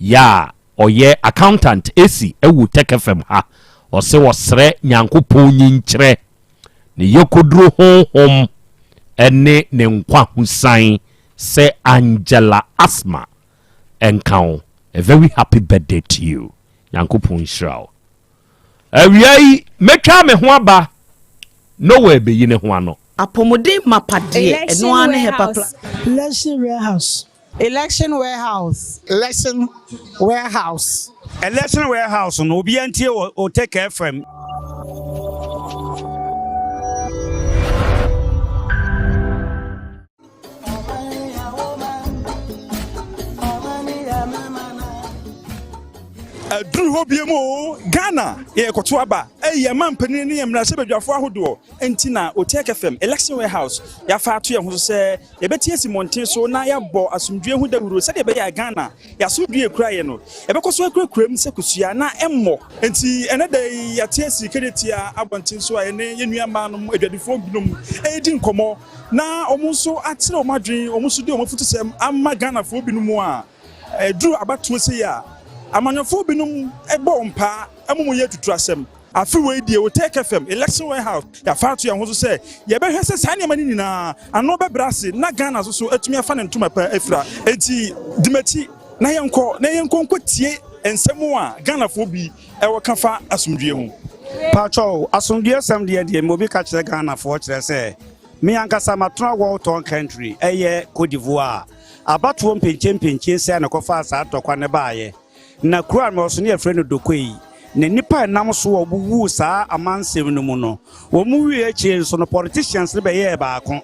yɛ a ɔyɛ accountant esi ɛwɔ Tech FM ha, ɔse ɔsrɛ Nyankopɔn nyinkyerɛ, ne yɛkɔduro honhom ɛne ne nkwa ho san sɛ Angela Asma ɛnka wo. A very happy birthday to you. Nyankopɔn nhyira wo. Awia yi, mɛtwa me ho aba. Noah bɛyi ne ho ano. Apɔmuden mapa deɛ, ɛno ara ne Hepa Plus. Election warehouse. Election warehouse. Election warehouse. Election warehouse no obiara ntie wɔ Otec FM. Aduru hɔ biom oo, Ghana yɛrekɔto aba, ɛyi yɛn mampanin ne yɛn mmarahyɛbadwafoɔ ahodoɔ nti na Otec FM Election Warehouse yɛafa ato yɛn ho so sɛ yɛbɛte asi mmɔnten so na yɛabɔ asomdwoeɛ ho dawuro sɛdeɛ ɛbɛyɛ a Ghana yɛn asomdwoeɛ a ɛkura yɛn no yɛbɛkɔ so akurakura mu sɛ kosua na ɛmmɔ. Enti ɛnnɛ da yi yɛate asi Kejetia abɔnten so a yɛne yɛn nua mmaanom adwadifoɔ binom redi nkɔmmɔ na wɔn nso akyerɛ wɔn adwene, wɔn nso de wɔn afutusɛm ama Ghanafoɔ binom a ɛduru abatoɔ sei a amanyɔfoɔ binom bɔ mpaa ma wɔyɛ atuturasɛm. Afe wei deɛ Otec FM, Election Warehouse, yɛafa ato yɛn ho so sɛ yɛbɛhwɛ sɛ saa nneɛma no nyinaa ano bɛbrɛ ase na Ghana nso so atumi afa ne ntoma pa afira. Enti di m'akyi na yɛnkɔ na yɛnkɔ nkɔtie nsɛm a Ghanafoɔ bi wɔ ka fa asomdwoeɛ ho. Pakyɛw, asomdwoeɛsɛm deɛ deɛ me obi ka kyerɛ Ghanafoɔ kyerɛ sɛ me ankasa matena war torn country ɛyɛ Cote d'Ivoire a abatoɔ mpenkye mpenkye sɛɛ na ɛkɔfaa saa ntɔkwa no baeɛ. Na kuro a mewɔ so no yɛfrɛ no Dokoi. Na nnipa a ɛnam so a wɔwuwuu saa amansɛm no mu no, wɔn wuiɛ akyire nso no, politicians no bɛyɛɛ baako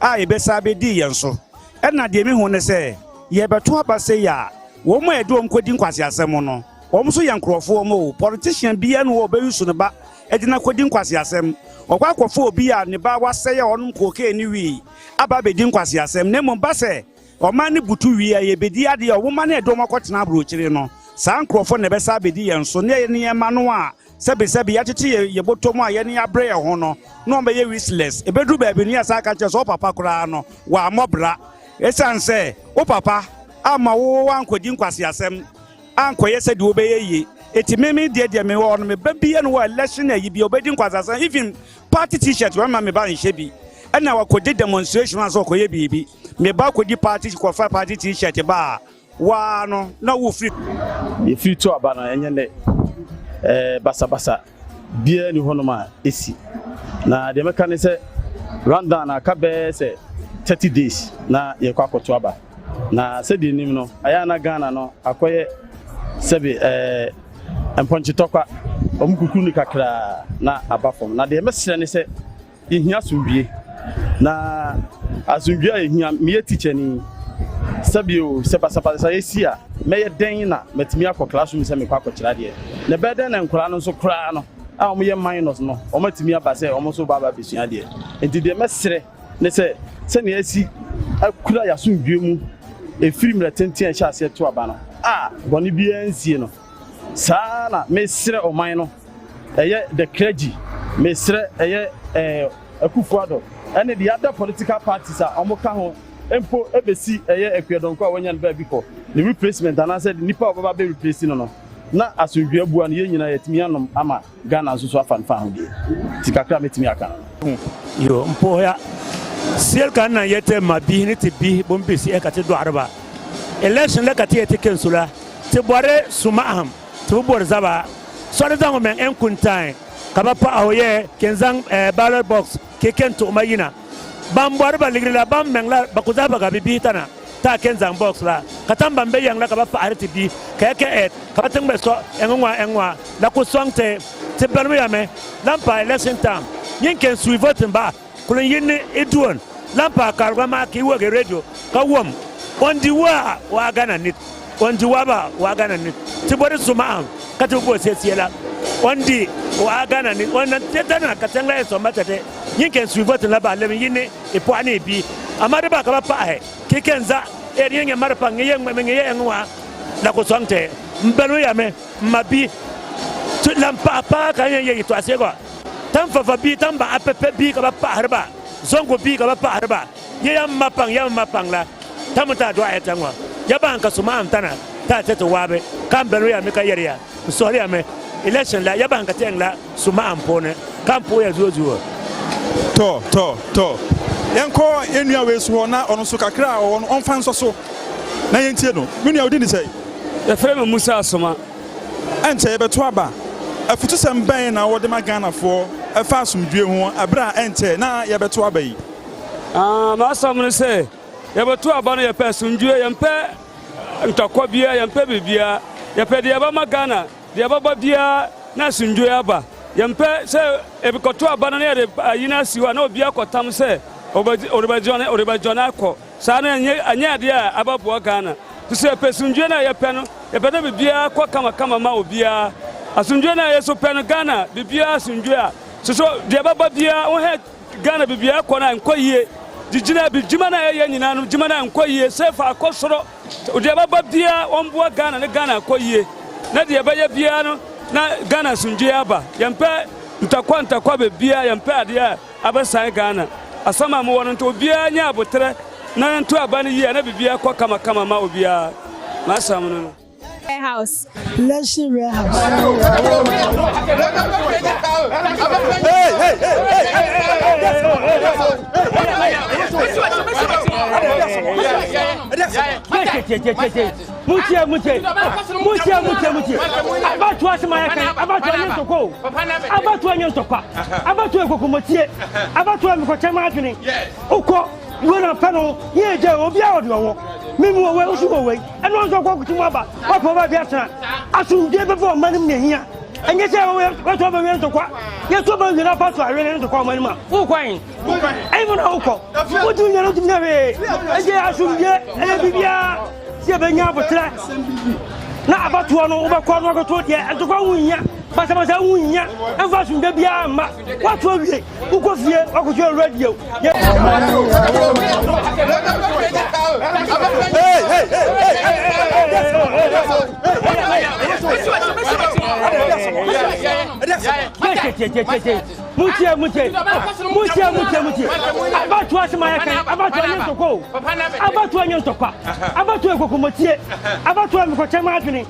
a yɛbɛsan bɛdii yɛn so. Ɛna deɛ mehu ne sɛ, yɛrebɛto aba sei a, wɔn a yɛde wɔn kɔdi nkwaseasɛm no, wɔn nso yɛ nkurɔfoɔ ma o. Politician biara nni hɔ a ɔbɛuse ne ba de no akɔdi nkwaseasɛm. Ɔkɔ akɔfa obi a ne ba wasɛe a ɔnom cocaine ne wii aba abɛdi nkwaseasɛm. Na mmom ba sɛ Ɔman no butu wie a, yɛbɛdi adeɛ a wɔma ne ɛdɔm akɔtena aburokyire no. Saa nkurɔfoɔ na ɛbɛsan abɛdi yɛn so, ne yɛn nneɛma no a sɛbesɛbe yɛatete yɛn yɛn bɔtɔ mu a yɛne abrɛ yɛn ho no, na wɔbɛyɛ useless. Ɛbɛduru baabi no, yɛsan aka kyerɛ sɛ wo papa koraa no, wammɔ bra. Ɛsiane sɛ wo papa amma wo woankɔdi nkwaseasɛm, ankɔyɛ sɛdeɛ wobɛyɛ yie. Enti me me deɛ deɛ mewɔ hɔ no, me ba biara no wɔ election ayi bi a ɔbɛdi nkwaseasɛm, even party t-shirt wɔmma me ba nhyɛ bi, ɛna wakɔdi demonstration ansa ɔkɔyɛ biribi. Me ba kɔdi party kɔfa party t-shirt ba a, waa no na wofiri. Yɛfiri to aba no, ɛnyɛ nnɛ. Ɛɛ basabasa biara nni hɔnom a ɛsi. Na deɛ mɛka ne sɛ rundown no aka bɛyɛ sɛ 30 days na yɛkɔ akɔto aba. Na sɛdeɛ nim no, ɛyɛ a na Ghana no akɔyɛ sɛbe ɛɛ mpɔnkye tɔkwa. Wɔn kukuru no kakraa na aba fam. Na deɛ mɛsrɛ ne sɛ Yɛhia asomdwie. Na asomdwie a yɛhia, meyɛ tikyani. Sɛbio, sɛ basabasayɛ si a, mɛyɛ dɛn na matumi akɔ classroom sɛ mekɔ akɔkyerɛ adeɛ? Na ɛbɛyɛ dɛn na nkwadaa no nso koraa no a wɔyɛ minors no, wɔatumi aba sɛ wɔn nso reba aba abɛsua adeɛ? Enti deɛ mɛsrɛ ne sɛ, sɛnea yɛasi akura yɛn asomdwie mu ɛfiri mmerɛ tenten a yɛhyɛɛ aseɛ to aba no a bɔne biara nsie no, saa ara na mesrɛ ɔman no, ɛyɛ the clergy, mesrɛ ɛyɛ eh, Akufo Addo ɛne the other political parties a wɔn ka ho mpo ɛbɛsi ɛyɛ Akua Donkor a wanya no baabi kɔ ne replacement anaasɛ nipa a ɔbɛba abɛ replace no no. na asomdwoeɛ abua no yɛn nyinaa yɛatumi anom ama Ghana nso so afa ne fahodie. Nti kakra a mɛtumi aka no. Yo, n puhiya seli ka n na yɛti ma bihi ni ti bihi bɔn bisi ka ti dɔɣiriba election la ka ti yɛti kensu la ti bɔri sumahim ti bi bɔri zaba sɔri zaŋ mɛŋ en kuntaai ka ba paɣaho yɛ ken zaŋ eh, ballot box ke ken tuɣuma yina ban bɔri ba ligiri la ban mɛŋ la ba ku zahi ba ka bi bihi tana ti a ken zaŋ box la ka tam ban be yaŋ la ka ba paɣahiri ti bihi ka ya ke et ka ba ti ŋmɛ sɔ eŋ ŋwa eŋ ŋwa la ku sɔŋ ti ti balimi ya mi lan paai election time nyin ken sui voting ba kuli n yi ni i duon lan paai kariga maa ka i wegi radio ka wom o n di waa waa gana nit o n di waa ba waa gana nit ti bɔri suma'am ka ti bi bo sesie la o n di waa gana nit o n na te tana ka teŋ la yɛn sɔŋ ba tɛte nyin ken sui voting la ba lem n yi ni i pɔɣa ni i bia amaa di ba ka ba paɣahi ki ken za er yɛ ŋɛ mari pa ŋɛ yɛ ŋmɛ mi ŋɛ yɛ eŋ waa la ku sɔŋ ti n balimi ya mi n ma bia ti lan paɣa paa ka n yɛn yɛ yɛtɔɣa seego tan fafa bia tan ba apepe bia ka ba paɣahiri ba zongo bia ka ba paɣahiri ba yɛ ya ma paŋ ya ma paŋ la ta mi ti a dɔɣi ya ta ŋɔ ya ba n ka suma'am tana ti a ti ti waabi ka n balimi ya mi ka yɛri ya n sɔhiri ya mi election la ya ba n ka ti eŋ la suma'am puuni ka n puhi ya zuo zuo. Tɔ, tɔ, tɔ. Yɛnkɔ yɛn nua wei so hɔ na ɔno nso kakra a ɔwɔ no ɔmfa nsɔ so na yɛntie no. Me nua, wo din de sɛn? Yɛfrɛ me Musa Asoma. Ɛnkyɛ yɛbɛto aba. Afutusɛm bɛn na wode ma Ghanafoɔ ɛfa asomdwoeɛ ho ɛberɛ a ɛnkyɛ na yɛbɛto aba yi? Ah, m'asɛm ne sɛ, yɛbɛto aba no yɛpɛ asomdwoeɛ, yɛmpɛ ntɔkwa biara, yɛmpɛ biribiara. Yɛpɛ deɛ ɛbɛma Ghana, deɛ ɛbɛba biara na asomdwoeɛ aba. Yɛmpɛ sɛ yɛbɛkɔto aba no na yɛde ayi no asi hɔ a na obiara kɔtam sɛ ɔrebɛdwane, ɔrebɛdwane akɔ. Saa no ɛnyɛ ɛnyɛ adeɛ a ɛbɛboa Ghana. Nti sɛ yɛpɛ asomdwoeɛ no a yɛpɛ no, yɛpɛ sɛ biribiara kɔ kamakama ma obiara. Asomdwoeɛ no a yɛso pɛ no, Ghana biribiara asomdwoeɛ a, soso deɛ ɛbɛba biara, wohɛ Ghana biribiara kɔ no a ɛnkɔ yie. Gyigyina bi, dwuma no a yɛyɛ nyinaa no, dwuma no a ɛnkɔ yie. Sefa akɔ soro, deɛ ɛbɛba biara wɔmboa Ghana ne Ghana akɔ yie. Na deɛ ɛbɛyɛ biara no, na Ghana asomdwoeɛ aba. Yɛmpɛ ntɔkwa ntɔkwa baabiara, yɛmpɛ adeɛ a abɛsan Ghana. Asɛm a mowɔ no nti obiara nyɛ aboterɛ na yɛnto aba no yie a na biribiara kɔ kamakama ma obiara. M'asɛm no no. Warehouse. Election warehouse. Mutie, mutie, mutie, mutie, mutie. Abatoɔ asɛm ayɛ kan, abatoɔ nyɛ ntɔkwa o. Abatoɔ nyɛ ntɔkwa. Abatoɔ yɛ kɔkɔmɔtie. Abatoɔ mekɔkyɛ m'adwene. Wokɔ wei na pɛ no yɛ gya obiara ɔde ɔwɔ. Mimi wɔ wei, woso wɔ wei. Ɛno nso kɔ kutu mu aba. Wakɔ baabi atena. Asomdwe bɛbɔ ɔman no mu na ehia. Ɛnyɛ sɛ wɔsɔ bɛwie ntɔkwa. Yɛsɔ bɛwie na afa so awe ne ntɔkwa ɔman no mu a. Wokɔ ahen? Ɛyi mu na wokɔ. Wotumi nyɛ no wotumi nyɛ hwee. Ɛyɛ asomdwe ɛyɛ biribiara sɛ yɛbɛnya aboterɛ na abatoɔ no wobɛkɔ no akɔto deɛ ntɔkwa ho nhia basabasa ho nhia ɛmfa asomdwe biara mma woato awie wokɔ fie wakɔhwɛ radio. Hey, hey, hey, hey, hey. Mutie, mutie, mutie, mutie, mutie. Abatoɔ asɛm ayɛ kan, abatoɔ nyɛ ntɔkwa o. Abatoɔ nyɛ ntɔkwa. Abatoɔ yɛ kɔkɔmɔtie. Abatoɔ mekɔkyɛ m'adwene.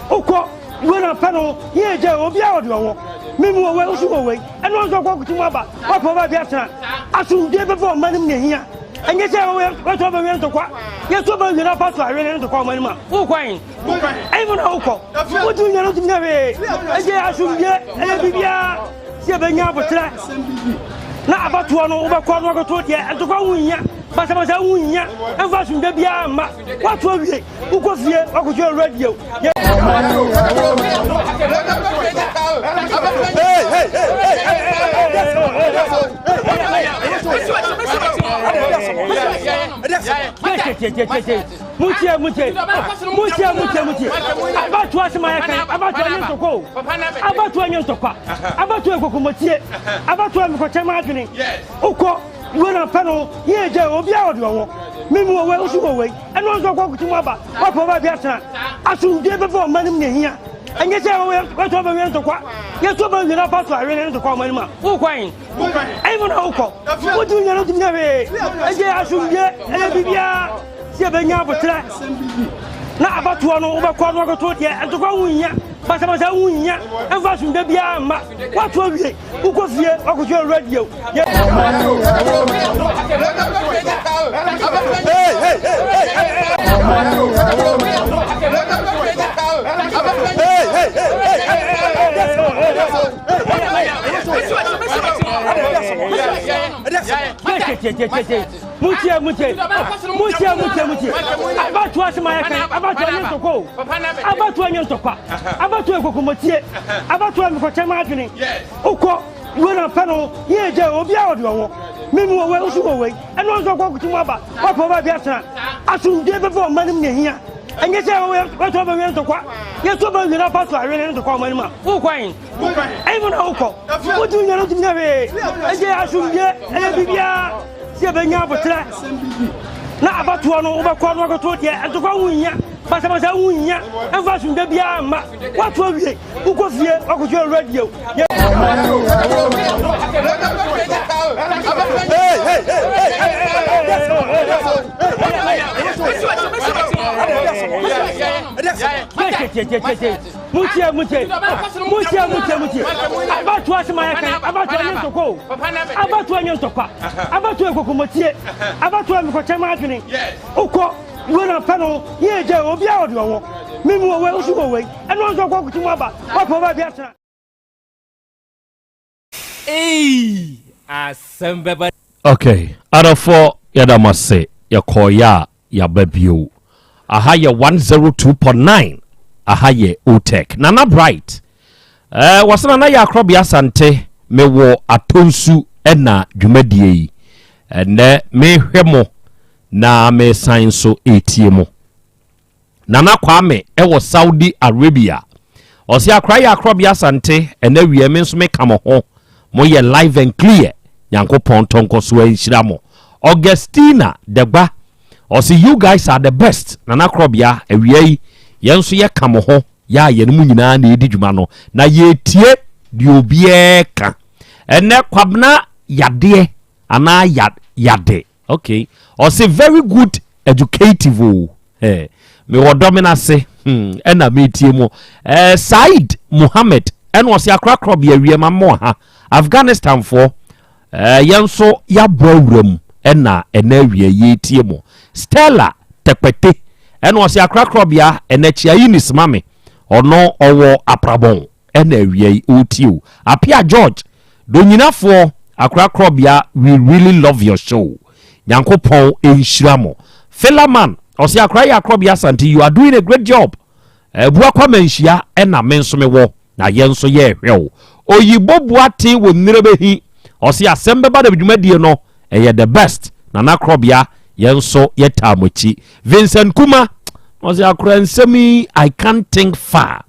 Wokɔ wei na pɛ no yɛ gya obiara ɔde ɔwɔ. Mimi wɔ wei, woso wɔ wei. Ɛno nso kɔ kutu mu aba. Wakɔ baabi atena. Asomdwe bɛbɔ ɔman no mu na ehia. Ɛnyɛ sɛ wɔsɔ bɛwie ntɔkwa. Yɛsɔ bɛwie na afa so awe ne ntɔkwa ɔman no mu a. Wokɔ ahen? Ɛyi mu na wokɔ. Wotumi nyɛ no wotumi nyɛ hwee. Ɛyɛ asomdwe, ɛyɛ biribiara. Sɛ yɛbɛnya aboterɛ na abatoɔ no wobɛkɔ no akɔto deɛ ntɔkwa ho nhia basabasa ho nhia ɛmfa asomdwe biara mma woato awie wokɔ fie wakɔhwɛ radio. Hey, hey, hey, hey, hey. Mutie, mutie, mutie, mutie, mutie. Abatoɔ asɛm ayɛ kan, abatoɔ nyɛ ntɔkwa o. Abatoɔ nyɛ ntɔkwa. Abatoɔ yɛ kɔkɔmɔtie. Abatoɔ mekɔkyɛ m'adwene. Wokɔ wei na pɛ no yɛ gya obiara ɔde ɔwɔ. Mimi wɔ wei, woso wɔ wei. Ɛno nso kɔ kutu mu aba. Wakɔ baabi atena. Asomdwe bɛbɔ ɔman no mu na ehia. Ɛnyɛ sɛ wɔsɔ bɛwie ntɔkwa. Yɛsɔ bɛwie na afa so awe ne ntɔkwa ɔman no mu a. Wokɔ ahen? Ɛyi mu na wokɔ. Wotumi nyɛ no wotumi nyɛ hwee. Ɛyɛ asomdwe, ɛyɛ biribiara. Sɛ yɛbɛnya aboterɛ na abatoɔ no wobɛkɔ no akɔto deɛ ntɔkwa ho nhia. Basabasa ho nhia, ɛmfa asomdwoe biara mma. Woato awie, wokɔ fie, woakɔhwɛ radio. Mutie, mutie, mutie, mutie, mutie. Abatoɔ asɛm ayɛ kan, abatoɔ nyɛ ntɔkwa o. Abatoɔ nyɛ ntɔkwa. Abatoɔ yɛ kɔkɔmɔtie. Abatoɔ yɛ mekɔkyɛ m'adwene. Wokɔ wei na pɛ no yɛ gya obiara ɔde ɔwɔ. Mimi wɔ wei, woso wɔ wei. Ɛno nso ɔkɔ akutu mu aba. Wakɔ baabi atena. Asomdwoe bɛbɔ ɔman no mu na ehia. Ɛnyɛ sɛ wɔto aba wie ntɔkwa. Yɛto aba wie na afa so awene ne ntɔkwa ɔman no mu a, wokɔ he? Ɛyi mu na wokɔ. Wotumi nya no wotumi nya hwee. Ɛnti asomdwoe ɛyɛ biribiara sɛ yɛbɛnya aboterɛ na abatoɔ no wobɛkɔ no wakɔto deɛ ntɔkwa ho nhia basabasa ho nhia ɛmfa asomdwoe biara mma. Woato awie wokɔ fie wakɔhwɛ radio. Mutie, mutie, mutie, mutie, mutie. Abatoɔ asɛm ayɛ kan, abatoɔ nyɛ ntɔkwa o. Abatoɔ nyɛ ntɔkwa. Abatoɔ yɛ kɔkɔmɔtie. Abatoɔ yɛ mekɔkyɛ m'adwene. Wokɔ wei na pɛ no yɛ gya obiara ɔde ɔwɔ. Mimi wɔ wei, woso wɔ wei. Ɛno nso ɔkɔ akutu mu aba. Wakɔ baabi atena. Eii asɛm bɛba. Ok adɔfoɔ yɛda mo ase yɛkɔɔeɛ a yɛaba bio aha yɛ 102.9 aha yɛ otec Nana Bright eh, wɔsɛ Nana yɛ akorɔbea Asante mewɔ Atonsu ɛna dwumadie yi ɛnɛ mehwɛ mo na mesan nso ɛretie mo. Nana Kwame wɔ Saudi Arabia. Ɔse akora yɛ akorɔbea Asante ɛnɛ wiɛ me nso me ka mo ho. Mo yɛ live and clear. Nyankopɔn tɔ nkɔsoɔ nhyira mo. Augustina Dagba ɔse you guys are the best Nana Korɔbea awia yi yɛn nso yɛ ka mo ho yɛ a yɛne mo nyinaa na ɛdi dwuma no na yɛtie deɛ obiara ka. Ɛnɛ Kwabena yadeɛ anaa ya yade Okay ɔse very good educative o eh, mewɔ dɔme no ase hmm, ɛna metie mu eh, Said Muhammad ɛna ɔse akorakorɔ bea wie ma mo ha Afghanistan foɔ eh, yɛn nso yɛabɔ awura mu ɛna ɛna awie yɛtie mu Stella Tɛkpɛte ɛna ɔse akorakorɔ bea ɛna kyia yi nisma me ɔno ɔwɔ aprabɔn Ɛna awia yi ɔretie o. Apia George, Donyinafoɔ, Akora Korɔbea we really love your show. Nyankopɔn nhyira mo. Philaman, ɔse Akora yɛ Akorɔbea Asante you are doing a great job. Abuakwa Manhyia ɛna me nso me wɔ na yɛn nso yɛrehwɛ wo. Oyibo Boateng wɔ Nnirebehi, ɔse asɛm bɛba na dwumadie no ɛyɛ the best. Nana Korɔbea yɛn nso yɛtaa mo akyi. Vincent Kuma, ɔse Akora nsɛm yi I can't think far.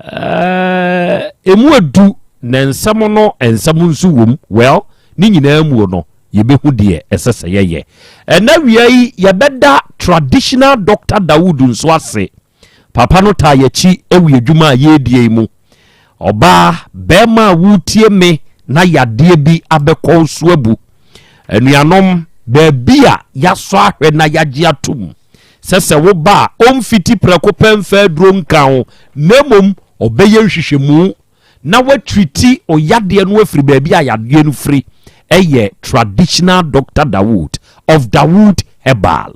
Ɛmu edu na nsɛm no nsɛm nso wom. Well, ne nyinaa mu no, yɛbɛhu deɛ ɛsɛ sɛ yɛyɛ. Ɛna wia yi, yɛbɛda traditional Doctor Dawood nso ase. Papa no taa yɛakyi wɔ adwuma a yɛredie yi mu. Ɔbaa, bɛrima a woretie me na yadeɛ bi abɛkɔ so abu. Anuanom, baabi a yɛasɔ ahwɛ na yɛagye atom sɛ sɛ woba a ɔmfiti prɛko pɛ mfa aduro nka ho na mmom ɔbɛyɛ nhwehwɛmu na watriti ɔyadeɛ no afiri baabi a yadeɛ no firi ɛyɛ traditional Doctor Dawood of Dawood Herbal.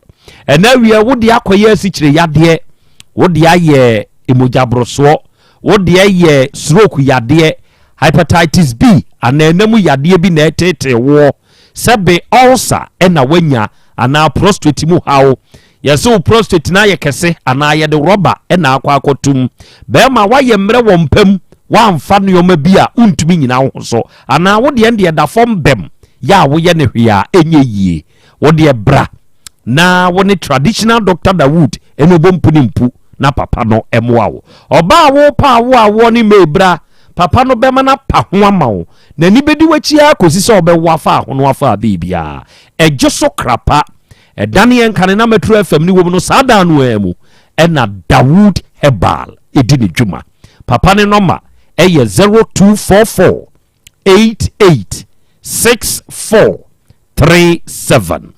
Ɛna awie wode akɔyɛ asikyire yadeɛ, wode ayɛ mogyaborosoɔ, wode ayɛ stroke yadeɛ, hepatitis B anaa ɛna mu yadeɛ bi na ɛtetee woɔ. Sɛ be ulcer na wanya anaa prostrate mu haw. Yɛse wo prostrate no ayɛ kɛse anaa yɛde rɔba na akɔ akɔtom. Bɛrima woayɛ mmerɛ wɔ mpa mu, woamfa nnoɔma bi a wontumi nyina wo ho so anaa wo deɛ ndeɛ da fam bɛm yɛ a woyɛ no hwee a ɛnyɛ yie. Wo deɛ bra na wo ne traditional doctor Dawood ɛne bɔ mpu ne mpu na papa no mmoa wo. Ɔbaa a worepa awo awoɔ ne May bra, papa no bɛma no apa ho ama wo. N'ani bɛdi w'akyi ara kɔsi sɛ ɔbɛwo afa ahono afa biribiara. Ɛgye so krapa. Ɛdane yɛn kane na Metro FM ne wom no saa da no ara mu ɛna Dawood Herbal ɛdi ne dwuma. Papa ne nɔma ɛyɛ 0244 88 64 37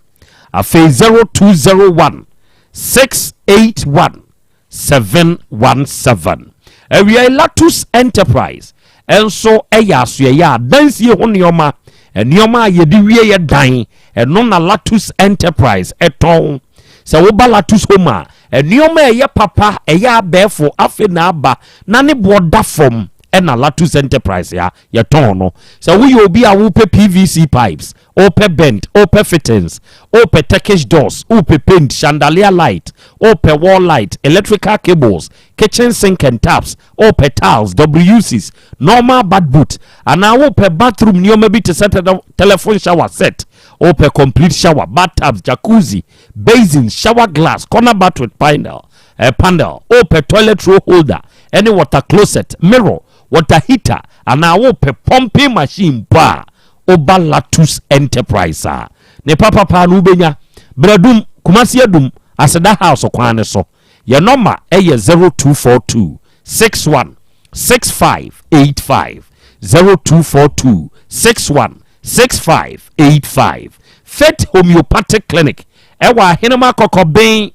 afei 0201 681 717. Awiei Latus Enterprise nso yɛ asoɛeɛ a adansie ho nneɛma, nneɛma a yɛde wie yɛ dan, ɛno na Latus Enterprise tɔn. Sɛ woba Latus Home a, nneɛma a ɛyɛ papa, ɛyɛ abɛɛfo, afei na aba na ne boɔ da fam ɛna Latus Enterprise a yɛtɔn no. Sɛ woyɛ obi a wopɛ PVC pipes, wopɛ bent, wopɛ fittings, wopɛ Turkish doors, wopɛ paint, chandelier light, wopɛ wall light, electrical cables, kitchen sink and taps, wopɛ tiles, WCs, normal bath boot, anaa wopɛ bathroom nneɛma bi te sɛ telephone shower set, wopɛ complete shower, bathtubs, jacuzzi, basin, shower glass, corner bath with panel, panel, wopɛ toilet roll holder, ɛne water closet, mirror, water heater, anaa wopɛ pumping machine mpo a, woba Latus Enterprise a, ne papapaa no wobɛnya. Bradum, Kumasi Adum, Aseda House kwan ne so. Yɛn nɔma ɛyɛ 0242 61 6585, 0242 61 6585. Faith Homeopathic Clinic ɛwɔ Ahenema Kɔkɔben,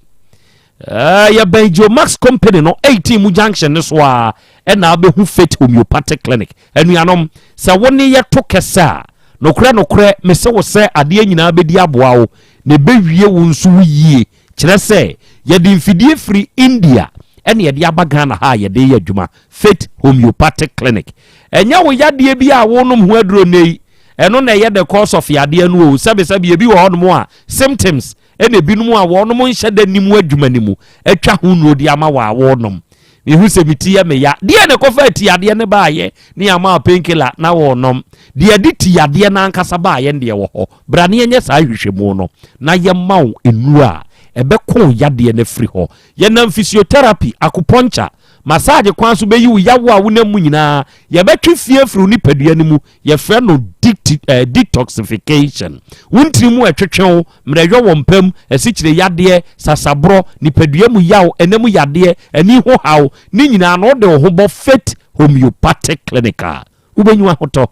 yɛbɛn Geomax Company no 18 mu junction ne so a ɛna abɛhu Faith Homeopathic Clinic. Anuanom, sɛ wo ne yɛto kɛsɛ a, nokorɛ nokorɛ mese wo sɛ adeɛ nyinaa bɛdi aboa wo na ɛbɛwie wo nso wo yie. Kyerɛ sɛ yɛde mfidie firi India ɛne yɛde aba Ghana ha a yɛde yɛ adwuma. Faith Homeopathic Clinic, ɛnyɛ wo yadeɛ bi a wonom ho aduro nne yi ɛno na ɛyɛ the cause of yadeɛ no o. Sɛbesɛbe, ebi wɔ hɔnom a symptoms ɛna ebinom a wɔnom nhyɛ da nim adwuma no mu atwa ho nnuro de ama wɔ a wɔnom. Mehu sɛ me ti yɛ me ya deɛ ne kɔfa ti yadeɛ ne baayɛ ne ama painkiller na wɔnom deɛ de ti yadeɛ no ankasa baayɛ no deɛ wɔ hɔ. Bra ne yɛnyɛ saa nhwehwɛmu no na yɛma wo nnuro a ɛbɛko yadeɛ no afiri hɔ. Yɛnam physiotherapy, acupuncture, massage kwan so bɛyi wo yawo a wonam mu nyinaa. Yɛbɛtwe fie afiri wo nipadua no mu, yɛfrɛ no detoxification. Wo ntiri mu ɛtwetwe wo, mmerɛyɔ wɔ mpam, asikyire yadeɛ, sasaborɔ, nipadua mu yaw, ɛnam yadeɛ, ani ho haw ne nyinaa no, wode wo ho bɔ Faith Homeopathic Clinic a, wobɛnyi ahotɔ.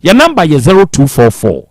Yɛ number yɛ 0244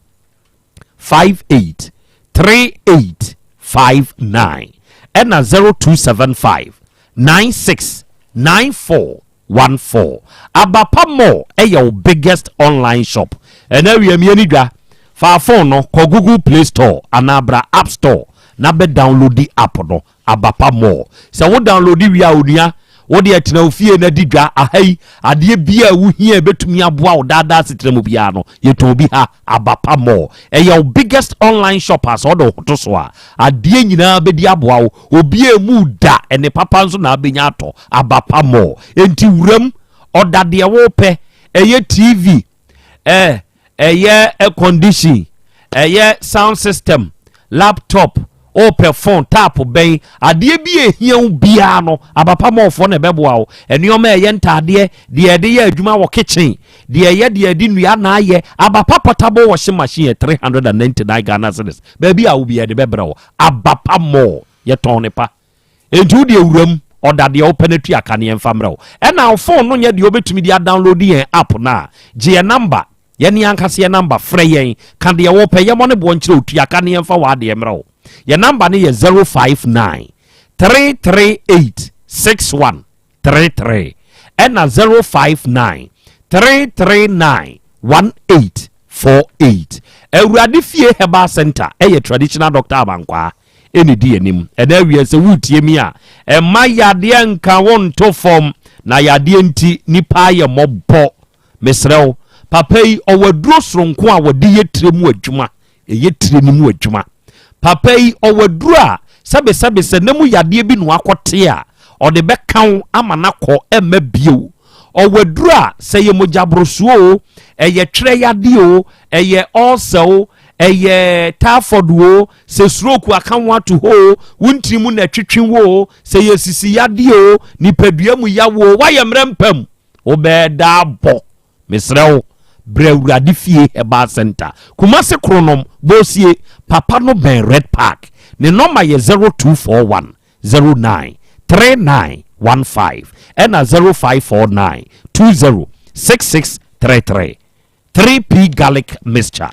58 38 59 ɛna 0275 96 94 14. Abapa Mall ɛyɛ wo biggest online shop. Ɛna awiamie ni dwa fa phone no kɔ Google Play Store anaa bra App Store na bɛ download the app no, Abapa Mall. Sɛ wo download wie a, onua, wode atena wo fie na di dwa. Aha yi, adeɛ bia a wohia a ɛbɛtumi aboa wo daadaa setena mu biara no, yɛtɔn bi ha. Abapa Mall ɛyɛ wo biggest online shop a sɛ wode wo ho to so a, adeɛ nyinaa bɛdi aboa wo. Obi a emu da ɛne papa nso na abɛnya atɔ Abapa Mall. Enti wuram ɔda deɛ wopɛ, ɛyɛ TV, ɛyɛ air condition, ɛyɛ sound system, laptop, wopɛ phone, tap bɛn, adeɛ bi a ehia wo biara no, Abapa Mallfoɔ na ɛbɛboa wo. Nneɛma a ɛyɛ ntaadeɛ, deɛ yɛde yɛ adwuma wɔ kitchen, deɛ ɛyɛ deɛ yɛde nnua na ayɛ. Abapa portable washing machine yɛ 399 Ghana cedis. Baabi a wo bi yɛde bɛbrɛ wo. Abapa Mall, yɛtɔn ne pa. Enti wo deɛ wuram ɔda deɛ wopɛ no tua ka ne yɛmfa mmerɛ wo. Ɛna wo phone no nyɛ deɛ wobɛtumi de adownload yɛn app no a, gye yɛn number, yɛne ankasa yɛn number, frɛ yɛn, ka deɛ wopɛ, yɛmmɔ ne boɔ nkyerɛ wo, tua ka ne yɛmfa w'adeɛ mmerɛ wo. Yɛn number no yɛ 059 338 6133 ɛna 059 339 1848. Awurade Fie Herbal Center ɛyɛ traditional doctor Abankwaa ɛne di anim. Ɛna awie sɛ wotie mi a, ɛma yadeɛ nka wo nto fam na yadeɛ nti nipa ayɛ mmɔbɔ. Mesrɛ wo, papa yi ɔwɔ aduro soronko a wɔde yɛ tire mu adwuma, ɛyɛ tire no mu adwuma. Papa yi ɔwɔ aduro a sɛbesɛbe sɛ na mu yadeɛ bi no akɔte a, ɔde bɛka wo ama nakɔ ɛmma bio. Ɔwɔ aduro a sɛ yɛ mogyaborosoɔ o, ɛyɛ twerɛ yadeɛ o, ɛyɛ ulcer o, ɛyɛ typhoid o, sɛ stroke aka ho ato hɔ o, wo ntiri mu na ɛtwetwe wo o, sɛ yɛ sisi yadeɛ o, nipadua mu yawo o, woayɛ mmerɛ mpam, wobɛɛda abɔ. Mesrɛ wo, brɛ Awurade Fie Herbal Center, Kumase Kronom Bosie. Papa no bɛn Red Park. Ne nɔma yɛ 0241 09 3915 ɛna 0549 20 6633. 3P Garlic Mixture,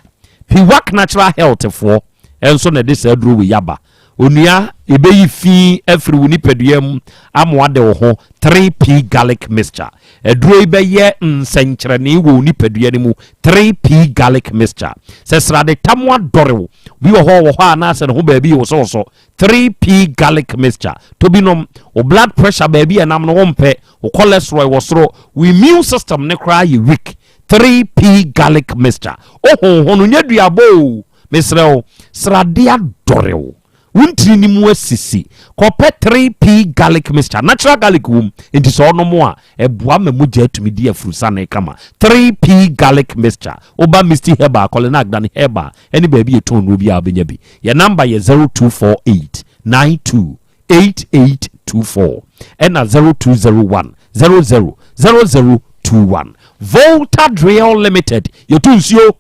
Piwak Natural Health foɔ ɛnso na ɛde saa aduro wei aba. Onua, yɛbɛyi fi afiri wo nipadua mu ama wade wo ho 3P Garlic Mixture. Aduro yi bɛyɛ nsɛnkyerɛnee wɔ wo nipadua no mu 3P Garlic Mixture. Sɛ srade tam adɔre wo, bi wɔ hɔ wɔ hɔ a na asɛ ne ho baabi wosowoso, 3P Garlic Mixture. Tɔ bi nom, wo blood pressure baabi a ɛnam no wompɛ, wo cholesterol wɔ soro, wo immune system no koraa yɛ weak, 3P Garlic Mixture. Wohonhono, nyɛ duabɔ o, Mesrɛ wo, srade adɔre wo, wo ntini no mu asisi. Kɔpɛ 3P garlic mixture. Natural garlic wom, enti sɛ ɔnom a, ɛboa ma mogya tumi di afurusane kama. 3P garlic mixture. Woba Misty Herbal, Kɔlena Agdani Herbal, ne baabi yɛtɔn nnuro biara wobɛnya bi. Yɛn namba yɛ 0248 92 8824 ɛna 0201 00 0021. Volta Drill Limited, yɛtu nsuo.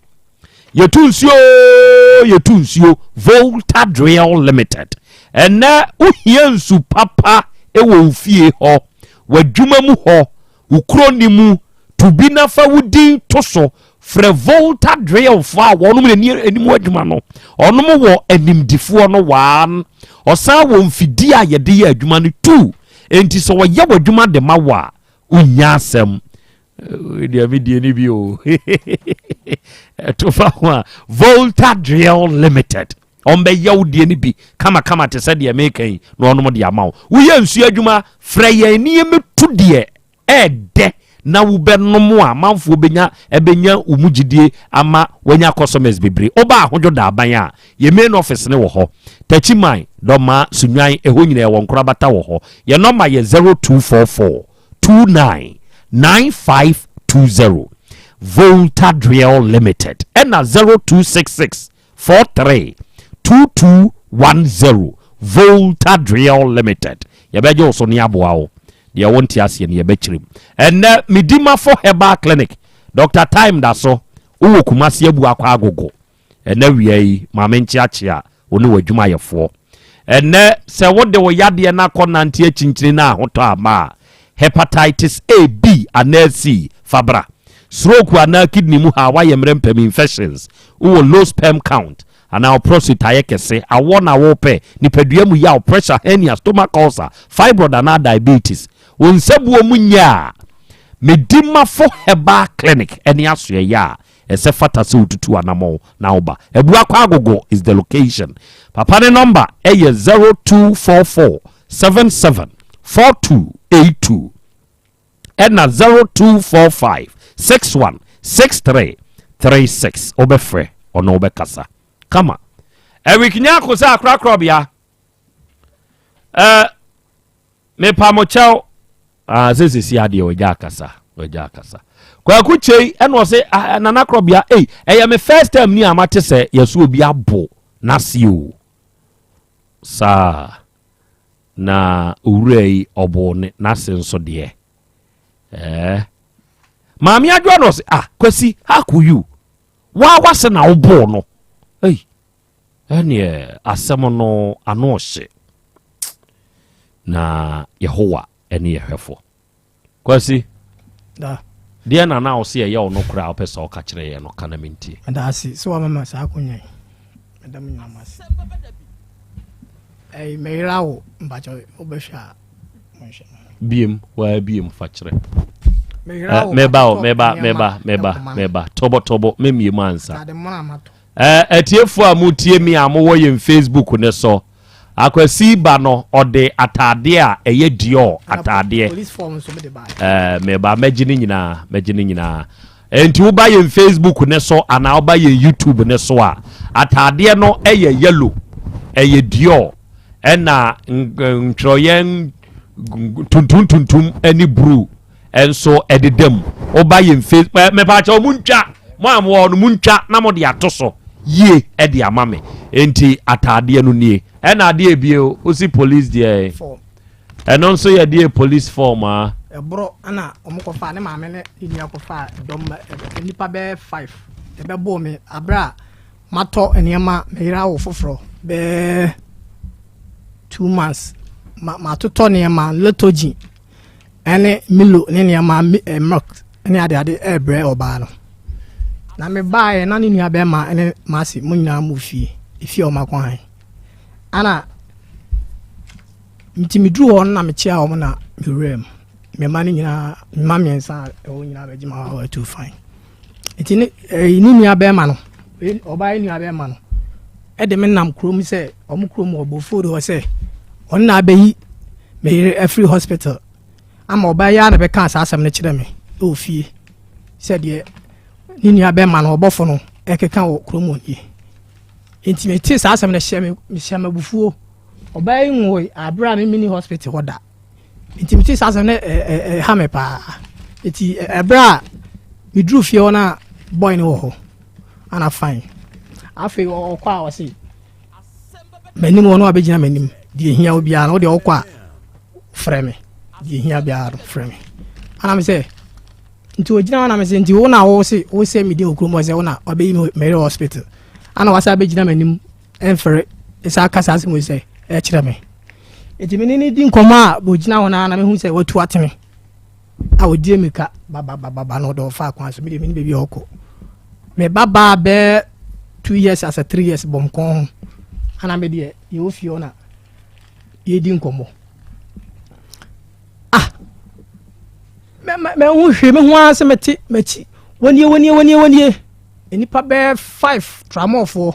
Yɛtu nsuo yɛtu nsuo Volta Drill Limited. Ɛnɛ wohia nsu papa wɔ wo fie hɔ, w'adwuma mu hɔ, wo kuro ne mu, to bi na fa wo din to so. Frɛ Volta Drill foɔ a wɔnom na anim adwuma no. Ɔnom wɔ animdifoɔ no one. Ɔsan wɔ mfidie a yɛde yɛ adwuma no two. Enti sɛ wɔyɛ w'adwuma de ma wo a, wonnya asɛm. Deɛ medie no bi o ɛto fa ho a Volta Drill Limited ɔmbɛyɛ wo deɛ no bi kamakama te sɛ deɛ meka yi na ɔnom de ama wo. Woyɛ nsuo adwuma frɛ yɛn ne yɛmɛtu deɛ ɛɛdɛ na wobɛnom a amanfoɔ bɛnya ɛbɛnya wo mu gyidie ama wanya customers bebree. Woba Ahodwo Daaban a yɛ main office ne wɔ hɔ Takyiman Dɔma Sunwan ɛhɔ nyina ɛwɔ nkorabata wɔ hɔ. Yɛ nɔma yɛ 0244 29 9520 Volta Drill Limited ɛna 0266 43 2210 Volta Drill Limited. Yɛbɛgye wo so ne aboa wo deɛ wo nte aseɛ no yɛbɛkyerɛ mu. Ɛnɛ Medimafo Herbal Clinic Dr. Time da so wowɔ Kumasi abu akɔ agogo ɛnɛ wia yi maame nkyeakyea wo ne w'adwumayɛfoɔ. Ɛnnɛ, sɛ wode wo yadeɛ no akɔ nante akyinkyini na ahotɔ amma a, hepatitis A, B anaa C, fa bra. Stroke anaa kidney mu haw, woayɛ mmerɛ mpam, infections, wowɔ low sperm count anaa wo prostate ayɛ kɛse, awɔ na wopɛ, nipadua mu yaw, pressure, hernia, stomach ulcer, fibroid anaa diabetes, wo nsabuo mu nyɛ a, Medimafo Herbal Clinic ne asoɛeɛ a Ɛsɛ fata sɛ wotutu anamɔn na woba. Abuakwa Agogo is the location. Papa ne nɔmba yɛ 0244 77 4282 ɛna 0245 61 63 36. Wobɛfrɛ ɔno wobɛkasa kama. Eric Nyarko sɛ akorakorabea. Eh, Mepa mo kyɛw. Ah, sɛ sɛsi adeɛ wagya akasa, wagya akasa. Kwaku Kyei ɛna ɔse ah, Nana Korɔbea, ei, ɛyɛ me first time ni a mate sɛ yɛso obi abo n'ase o. Saa na owura yi ɔbo ne n'ase nso deɛ. Eh. Maame Adwoa na ɔse ah, Kwasi, how could you? Waa wase na woboo no. Ei. Ɛnneɛ asɛm no ano ɔhye. Na Yehowa ne yɛ hwɛfo. Kwasi, Da. deɛ na na ɔse ɛyɛ wo no koraa a wopɛ sɛ ɔka kyerɛ yɛn no, ka na mentie. Meda ase sɛ wama me saa akonya yi. Meda mo nyinaa mo ase. Ɛyi, meyera wo mpakyɛ wobɛhwɛ a monhwɛ. Biem, waa biem fa kyerɛ. Eh, meba o, meba, meba, meba, meba. Tɔbɔ tɔbɔ, memie mu ansa. Eh, atiefoɔ a motie me a mowɔ yɛn Facebook ne so, Akwasi ba no ɔde ataadeɛ a ɛyɛ Dior ataadeɛ. Eh, meba mɛgye ne nyinaa, mɛgye ne nyinaa. Enti woba yɛn Facebook ne so anaa woba yɛn YouTube ne so a, ataadeɛ no ɛyɛ yellow, ɛyɛ Dior, ɛna ntwerɛeɛ tuntum tuntum ne blue nso ɛdeda mu. Woba yɛn Facebook, mepaakyɛw mo ntwa, mo a mowɔ no mo ntwa na mo de ato so yie ɛde ama me. Enti ataadeɛ no nie. Ɛna adeɛ ebie o, wosi police deɛ. Ɛno nso yɛ deɛ police form a. Ɛborɔ ɛna wɔn kɔfa ne maame ne ne nua kɔfa dɔm nipa bɛyɛ 5 ɛbɛbɔɔ me abere a matɔ nneɛma meyere awo foforɔ bɛyɛ 2 months ma matotɔ nneɛma letogy ɛne Milo ne nneɛma milk ne adeade ɛrebrɛ ɔbaa no na mebaeɛ na ne nua bɛrima ne maase mo nyinaa mo fie efie a wɔn akɔ han ana. Nti meduru hɔ no na mekyea wɔn na mewura mu. Me mma no nyinaa, me mma mmiɛnsa a ɛwɔ nyinaa bɛgye ma hɔ atu fine. Nti ne ɛyi ne nua bɛrima no, ɔbaa yi nua bɛrima no, ɛde me nam kurom sɛ wɔn kurom wɔ Bofo hɔ sɛ ɔno na abɛyi me yere afiri hospital ama ɔbaa yi ara na bɛka saa asɛm no kyerɛ me wɔ fie sɛ deɛ ne nua bɛrima no ɔbɔfo no ɛkeka wɔ kurom hɔ nie. Nti metee saa asɛm no hyɛ me mehyɛ me abufuo. Ɔbaa yi nwoe abere a me mini hospital hɔ da. Nti metee saa asɛm no ɛha me paa. Nti ɛberɛ a meduru fie hɔ na boy no wɔ hɔ ana fine. Afei ɔkɔ a ɔse m'anim hɔ no abɛgyina m'anim deɛ hia wo biara no wodeɛ wokɔ a frɛ me deɛ hia biara no frɛ me. Ana me sɛ nti ogyina hɔ na me sɛ nti wo na wo se wo sɛ medi wɔ kurom hɔ sɛ wo na wabɛyi me mɛyere hospital ana wasa abɛgyina m'anim ɛmfɛre ɛsa aka saa asɛm wei sɛ ɛkyerɛ me nti me ne ne di nkɔmmɔ a wɔgyina hɔ no na mehu sɛ watu ateme a ɔdie mirika babababa na ɔde ɔfa kwan so medeɛ mene baabi a ɔkɔ me babaa bɛɛ two years asɛ three years bɔm kɔn ho ana me deɛ yɛwɔ fie hɔ na yɛdi nkɔmmɔ ah mɛhu hwee mehu ara sɛ mɛte m'akyi wɔnie wɔnie wɔnie wɔnie nnipa bɛɛ five tramɔfoɔ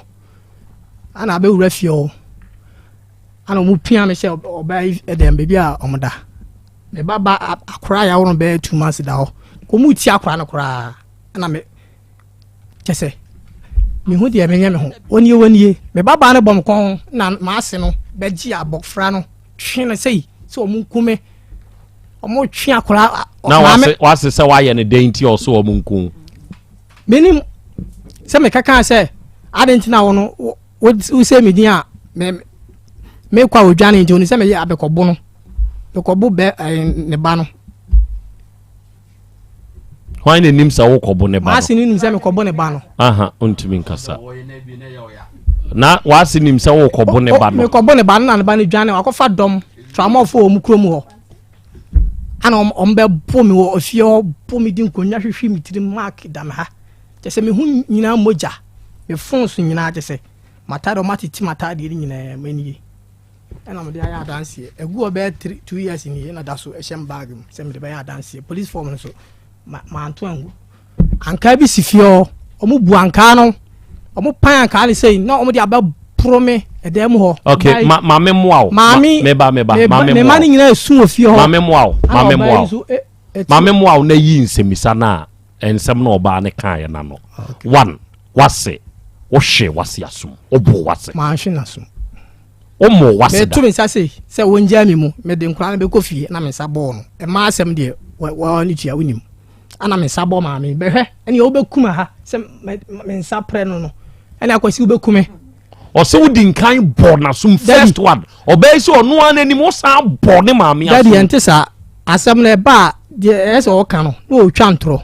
ana abɛwura fie hɔ ana wɔn pia me sɛ ɔbaa yi dɛm baabi a wɔn da me ba ba akora a yɛawo no bɛyɛ two months da hɔ wɔn ti akora no koraa ana me kyɛ sɛ mehu deɛ menyɛ me ho wɔnie wɔnie me ba baa no bɔ me kɔn na maase no bɛgye abɔfra no twe no sɛyi sɛ wɔn nku me wɔn twe akora na wase wase sɛ wayɛ no dɛn nti ɔso wɔn nku Menim sɛ mekɛkaa sɛ, Adɛn nti na wo no wosɛ me din a mekɔ a odwane nti onim sɛ meyɛ abɛkɔbo no mekɔbo bɛ ne ba no. Hwan na nim sɛ wokɔbo ne ba no? Maase no nim sɛ mekɔbo ne ba no. Aha, ontumi nkasa. Na w'ase nim sɛ wokɔbo ne ba no. Mekɔbo ne ba no na ne ba no dwane wakɔfa dɔm tramɔfo wɔ mu kurom hɔ. Ana wɔn bɛ bɔ mi wɔ efie hɔ bɔ mi di nkonnwa hwehwe mi tirim mark da me ha kyɛ sɛ me ho nyinaa mogya me phone so nyinaa kyɛ sɛ m'ataade wɔn atete m'ataadeɛ no nyinaa mu nie ɛna mede ayɛ adanseɛ egu hɔ bɛyɛ three two years nie ɛna da so ɛhyɛ m bag mu sɛ mede bɛyɛ adanseɛ police form no so ma manto angu Ankaa bi si fie hɔ. Wɔn bu ankaa no. Wɔn pan ankaa no sei na wɔn de abɛporo me ɛdan mu hɔ. Okay, ma maame mmoa wo. Maame, meba meba, maame mmoa wo. Me ma no nyinaa esu wɔ fie hɔ. Maame mmoa wo, maame mmoa wo. E, e, maame mmoa wo na yi nsɛmisa na nsɛm na ɔbaa ne kaa yɛ n'ano. One, wase, wohwe wase asom, wobo wase. Manhwe n'asom. Wommɔɔ w'ase da. Meto me nsa sei sɛ wɔngyaa me mu, mede nkwadaa no bɛkɔ fie na me nsa bɔɔ no. Mmaa asɛm deɛ, wɔn tua wonim. Ana me nsa bɔ maame, bɛhwɛ, ɛneɛ wobɛku me ha sɛ me nsa prɛ no no, ɛne akwasi wobɛku me. Ɔsɛ wodi nkan bɔ n'asom first one, ɔbɛyɛ sɛ ɔno ara n'anim wosan bɔ ne maame asom. Daddy, ɛnte saa. Asɛm no ɛba a, deɛ ɛyɛ sɛ ɔka no, na ɔretwa ntorɔ.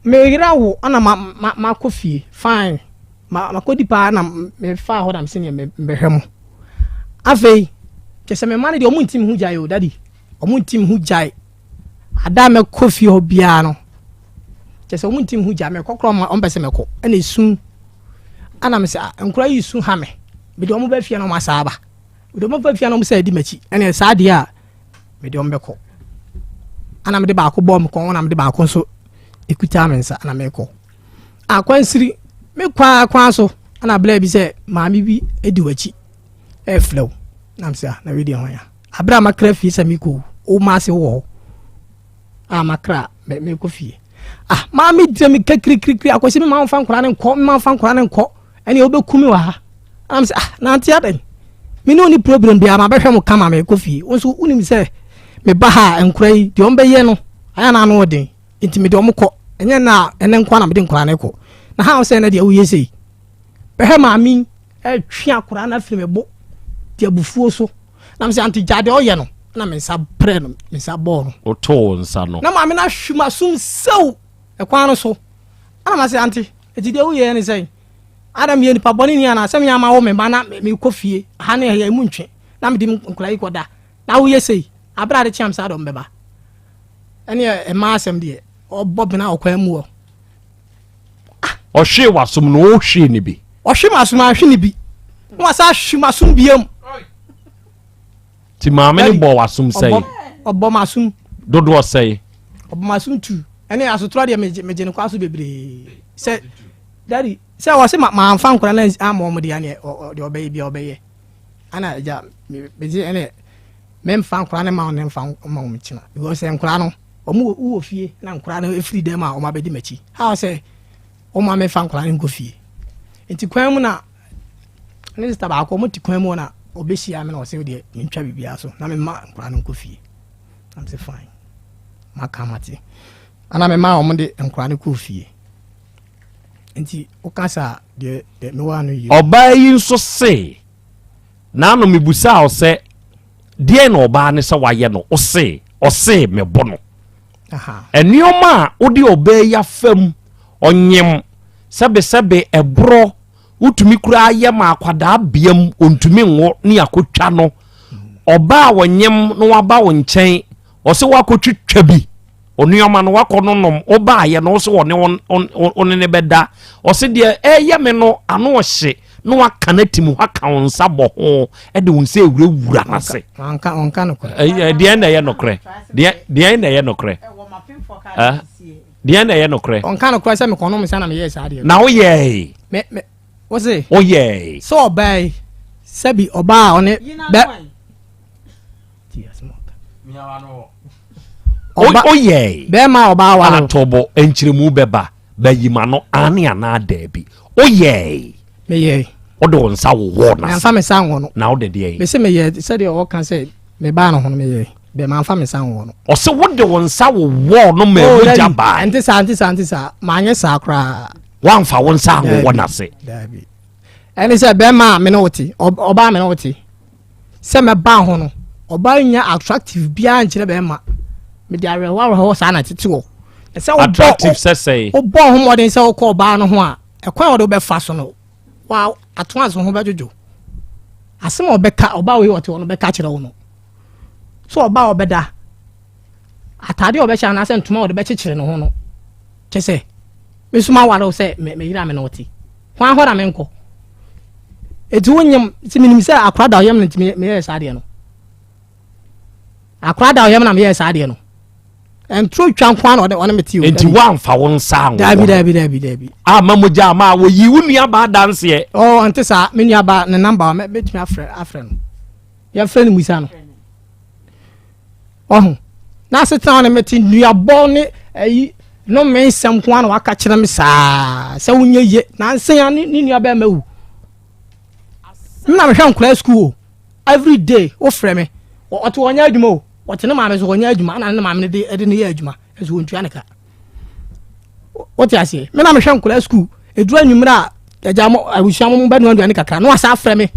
Meyera wo ana ma ma makɔ fie fine ma makɔdi paa na mefaa hɔ na mese neɛ mebɛhwɛ mo afei kyɛ sɛ me mma no deɛ ɔmo nti me ho gyae o dadi ɔmo nti me ho gyae ada a mɛkɔ fie hɔ biara no kyɛ sɛ ɔmo nti me ho gyae mɛkɔ korɔ ɔmo mpɛ sɛ mɛkɔ ɛna esu ana me sɛ ah, nkora yi su ha me mede ɔmo bɛ fie na ɔmo asa aba mede ɔmo bɛ fie na ɔmo sɛ adi m'akyi ɛna saa deɛ a mede wɔn bɛkɔ ana mede baako bɔɔ me kɔn na mede baako nso ekuta me nsa na mekɔ akwansiri mekɔ ara kwan so ana abla bi sɛ maame bi di w'akyi ɛɛfrɛ wo na mesɛ ah, na wei deɛ hwan a abere a makra fie sɛ mekɔ wo ma ase wɔ hɔ a makra mekɔ fie ah maame gyina mi kakirikirikiri akɔsi mi maa nfa nkora ne nkɔ mi maa nfa nkora ne nkɔ ɛnna wobɛku mi wɔ ha ɛna mi sɛ ah nante adɛn mi ne oni problem biara ma bɛhwɛ mo kama mekɔ fie wɔn nso wonim sɛ me ba ha nkora yi deɛ wɔn bɛyɛ no ayɛ na ano ɔden nti mi de wɔn kɔ ɛnyɛ na ɛnɛ nkɔ na mi de nkora ne kɔ na ha sɛ ɛnɛ deɛ woyɛ sei bɛhwɛ maame ɛtwe akora no afiri me bo de abufuo so na mesɛ ante gya deɛ ɔyɛ no na me nsa prɛ no me nsa bɔɔ no wotoo nsa no na maame no ahwe m'asom sɛw ɛkwan no so ana masɛ ante ɛti deɛ woyɛ ne sɛn ada meyɛ nipa bɔne ni anaa sɛ meyɛ ama wo me ba na mekɔ fie ha ne ɛyɛ mu ntwe na mede nkora yi kɔda na woyɛ sei aberɛ ade kyeam saa dɔm bɛba ɛne ɛma asɛm deɛ ɔbɔ bena ɔkwan mu hɔ Ɔhwee w'asom no wohwee ne bi. Ɔhwe m'asom ahwe ne bi. Na wasa ahwe m'asom biam. Ti maame no bɔ w'asom sɛe? Ɔbɔ m'asom. Dodoɔ sɛe? Ɔbɔ m'asom tu. Ɛne asotorɔ deɛ megye no kwa so bebree. Sɛ daddy sɛ ɔse ma manfa nkora no amma ɔmo deɛ ɛne deɛ ɔbɛyɛ bia ɔbɛyɛ. Ana agya megye ɛne memfa nkora no ma ɔne mfa ma ɔmo kyena because nkora no ɔmo wɔ fie na nkora no efiri dɛm a ɔmo abɛdi m'akyi. How sɛ Wɔn maame fa nkwadaa no nkɔ fie. Nti kwan mu na ne sista baako wɔn te kwan mu na ɔbɛhyia me na ɔsɛ deɛ mentwa biribiara so na mema nkwadaa no nkɔ fie. Na mesɛ fine maka mate. Ana mema wɔn de nkwadaa no kɔɔ fie. Nti woka saa deɛ deɛ mewɔ ano yie. Ɔbaa yi nso se naano mebusaa wo sɛ deɛn na ɔbaa ne sɛ wayɛ no ɔse ɔse mebo no. Nneɛma a wode ɔbaa yi afa mu, ɔnyem, sɛbesɛbe, ɛborɔ, wotumi koraa yɛ ma akwadaa beam, ɔntumi nwo ne akɔtwa no. Ɔbaa a ɔnyem na waba wo nkyɛn, ɔsɛ wakɔtwitwa bi, nneɛma no wakɔ no nom, wobaayɛ no wosɛ ɔne wo ne ne bɛda. Ɔsɛ deɛ ɛyɛ me no ano ɔhye na waka no atim hɔ aka wo nsa bɔ ho de wo nsa ewurawura n'ase. Deɛ na ɛyɛ nokorɛ. Deɛ na ɛyɛ nokorɛ. Deɛ na ɛyɛ nokorɛ. Ɔnka nokorɛ sɛ mekɔnom nsa na meyɛɛ saa deɛ. Na woyɛe. Me me wose. Woyɛe. Sɛ ɔbaa yi sɛbi ɔbaa a ɔne bɛ. Woyɛe. Bɛrima a ɔbaa wa no. Atɔbɔ nkyerɛmu bɛba bɛyi ma no aane anaa daabi. Woyɛe. Meyɛe. Wode wo nsa wowɔɔ n'ase. Mamfa me nsa anwɔ no. Na wode deɛ? Mese meyɛe sɛdeɛ ɔka sɛ mebaa no ho no meyɛe. Bɛ mamfa me nsa anwɔ no. Ɔse wode wo nsa wowɔɔ no ma oh, mogya bae. Ɛnte saa, ɛnte saa, ɛnte saa. Manyɛ saa koraa. Woamfa wo nsa anwowɔ n'ase. Daabi. Ɛne sɛ bɛrima a me ne wo te, ɔbaa me ne wo te. Sɛ mɛba ho no, ɔbaa nya attractive biara nkyerɛ bɛrima. Mede awerɛhoɔ awerɛhoɔ saa na tete wɔ. Sɛ attractive sɛ sɛe. Wobɔ ho mmɔden sɛ wokɔ ɔbaa no ho a, ɛkwan a wɔde wobɛfa so no, wa ato ase ho bɛdwodwo. Asɛm a ɔbɛka, ɔbaa wei ɔte hɔ no bɛka kyerɛ wo no. So ɔbaa ɔbɛda, ataade a ɔbɛhyɛ anaasɛ ntoma a ɔde bɛkyekyere ne ho no, kyɛ sɛ, me nso maware wo sɛ me yere a me ne wo te. Hwan hɔ na menkɔ? Eti wonyam, sɛ menim sɛ akora da ɔyam no nti meyɛɛ saa adeɛ no. Akora da ɔyam na meyɛɛ saa adeɛ no. Ntoro twa nko ara na ɔde ɔne me te o. Nti woamfa wo nsa anwɔ Daabi daabi daabi daabi. Ama mogya ama a wɔyi wo nuabaa adanseɛ. Ɔ nte saa me nuabaa ne namba mɛ mɛtumi afrɛ afrɛ no. Yɛfrɛ no musa no. Ɔho na asetena ɔne me te nnuabɔ ne ayi no me nsɛm nko ara na waka kyerɛ me saa sɛ wonyɛ yie nansa ya ne ne nua bɛrima wu. Nna mehwɛ nkwadaa sukuu o. Every day wofrɛ me ɔte ɔnyɛ adwuma o ɔte ne maame so ɔnyɛ adwuma ɛna ne maame no de ɛde ne yɛ adwuma ɛso wɔntua ne ka wote aseɛ me na mehwɛ nkwadaa sukuu ɛduru anwummerɛ a agya mo abusua mo bɛnoa aduane kakra na wasa afrɛ me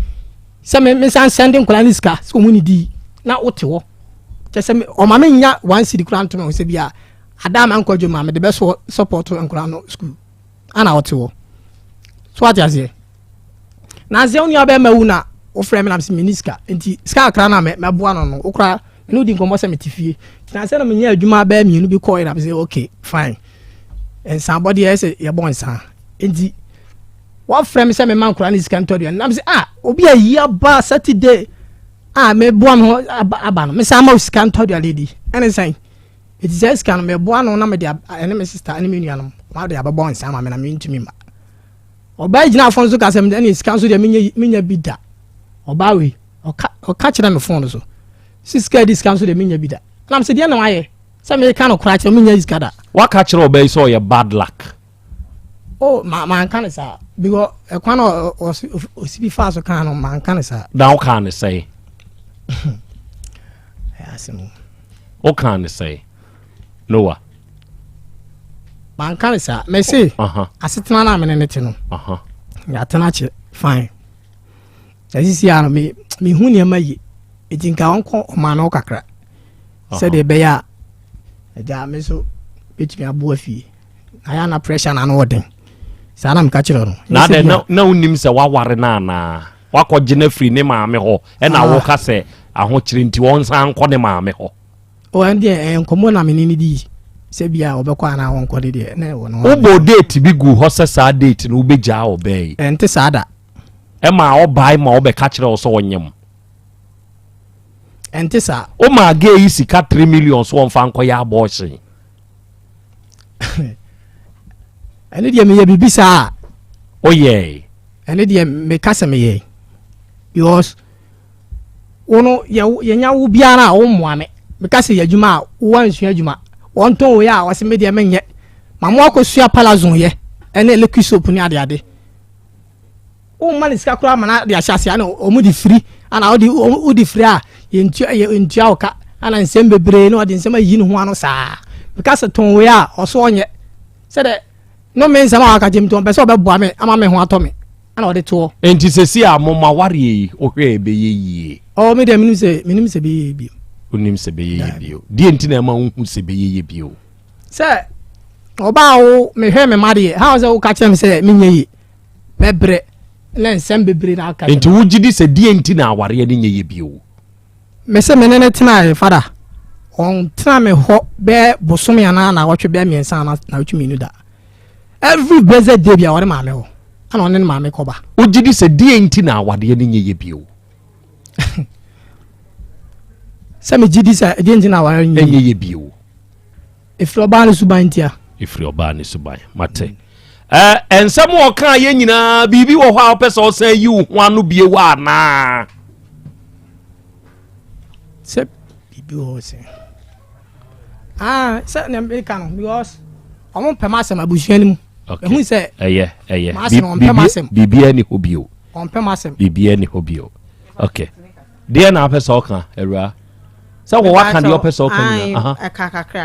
sɛ me me san sɛnde nkwadaa ne sika sɛ wɔn ne di na wote hɔ kyɛ sɛ ɔma me nya one cedi koraa ntoma ho sɛ bi a adaa ma nkɔ adwuma mede bɛso support nkwadaa no sukuu ana wote hɔ so wate aseɛ Nansa wo nua bɛrima wu na wofrɛ me na mesɛ menni sika nti sika kakra na mɛboa no no wokora mene wodi nkɔmmɔ sɛ mete fie nti nansa na menya adwuma bɛɛ mmienu bi kɔɛ na mesɛ ok fine nsa bɔdeɛ ɛsɛ yɛbɔ nsa nti wɔfrɛ me sɛ mema nkora ne sika ntɔ aduane na mesɛ ah obi ayi aba saturday a meboa me ho aba no mesan ma sika ntɔ aduane di ɛne sɛn ɛti sɛ sika no meboa no na mede ɛne me sister ne me nuanom wɔde abɛbɔ nsa ma me na mentumi ma Ɔbaa yi gyinaa fon so ka sɛ, ɛne sika nso deɛ menya menya bi da. Ɔbaa wei, ɔka ɔka kyerɛ me fon so. Si sika di sika nso deɛ menya bi da. Na mesɛ deɛ na wayɛ sɛ meka no koraa kyerɛ menya sika da. Waka kyerɛ ɔbaa yi sɛ ɔyɛ bad luck. Oh, ma manka no saa. Because ɛkwan na ɔsi bi faa so kaa no manka no saa. Na wokaa no sɛn? Ɛyɛ asɛm. Wokaa no sɛn? Noah. Manka no saa. Mese asetena no a mene ne te no. Yɛatena kyɛ fine. Na sisi a no me mehu nneɛma yie. Eti nka ɔnkɔ ɔman no kakra. Sɛdeɛ ɛbɛyɛ a agya me nso bɛtumi aboa fie. Na yɛ ana pressure na ano ɔden. Saa na meka kyerɛ no. Na adɛn na na wonim sɛ waware no anaa? Wakɔgye no afiri ne maame hɔ ɛna ah. woka sɛ ahokyere nti ɔnsan nkɔ ne maame hɔ. O ɛn deɛ ɛyɛ nkɔmmɔ na me ne no dii sɛ bia ɔbɛkɔ anaa ɔnkɔ de deɛ na ɛwɔ no. Wobɔɔ date bi guu hɔ sɛ saa date no wobɛgyaa ɔbaa yi? Ɛnte saa da. Ɛmaa ɔbae ma ɔbɛka kyerɛɛ wo sɛ ɔnyem? Ɛnte saa. Womaa gay yi sika 3 million so ɔmfa nkɔyɛ abortion. Ɛne deɛ meyɛ biribi saa. Woyɛe. Ɛne deɛ meka sɛ meyɛe. Because wo no yɛnya wo biara a wommoa me. Meka sɛ yɛ adwuma a woansua adwuma. Wɔntɔn wei a wɔse me deɛ menyɛ. Ma mo akɔsua palazon yɛ ɛne liquid soap ne adeade. Womma ne sika koraa ma no de ahyɛ aseɛ ana wɔn de firi ana wode wode firi a yɛntua yɛntua wo ka ana nsɛm bebree na ɔde nsɛm ayi ne ho ano saa. Meka sɛ tɔn wei a ɔso ɔnyɛ sɛdɛ no me nsɛm a waka kyerɛ me nti ɔmpɛ sɛ ɔbɛboa me ama me ho atɔ me ana ɔde toɔ. Enti sɛsi a mo mo awareɛ yi wohwɛ a ɛbɛyɛ yie? Ɔɔ me deɛ menim sɛ menim sɛ ɛbɛyɛ yie bio. Wonim sɛ ɛbɛyɛ yie bio. Deɛ nti na ɛma wohu sɛ ɛbɛyɛ yie bio? Sɛ ɔbaa wo mehwɛ me ma deɛ how sɛ woka kyerɛ me sɛ menyɛ yie mɛbrɛ na nsɛm bebree na aka. Nti wogye di sɛ deɛ nti na awareɛ no nyɛ yie bio? Me se me ne no tenae fada ɔntena me hɔ bɛɛ bosome anaa naawɔtwe bɛɛ mmiɛnsa anaa naawɔtwe mmienu da every blessed day bia ɔne maame hɔ ana ɔne ne maame kɔba. Wogye di sɛ deɛ nti na awadeɛ no nyɛ yie bio? Sɛ megye di sɛ deɛ nti na awadeɛ no nyɛ yie bio? Ɛfiri ɔbaa no suban ntia. Ɛfiri ɔbaa no suban. Mate. Ɛ nsɛm a ɔkaa yɛ nyinaa biribi wɔ hɔ a wopɛ sɛ ɔsan yi wo ho ano bio anaa? Sɛ biribi wɔ hɔ sɛ. Ah, sɛ na meka no because ɔmo mpɛ m'asɛm abusua no mu. Ehu sɛ ɛyɛ ɛyɛ biribiara ni hɔ bio. Ɔmpɛ m'asɛm. Biribiara ni hɔ bio. Okay. Deɛ na apɛ sɛ ɔka awura sɛ wɔ waka deɛ ɔpɛ sɛ ɔka nyina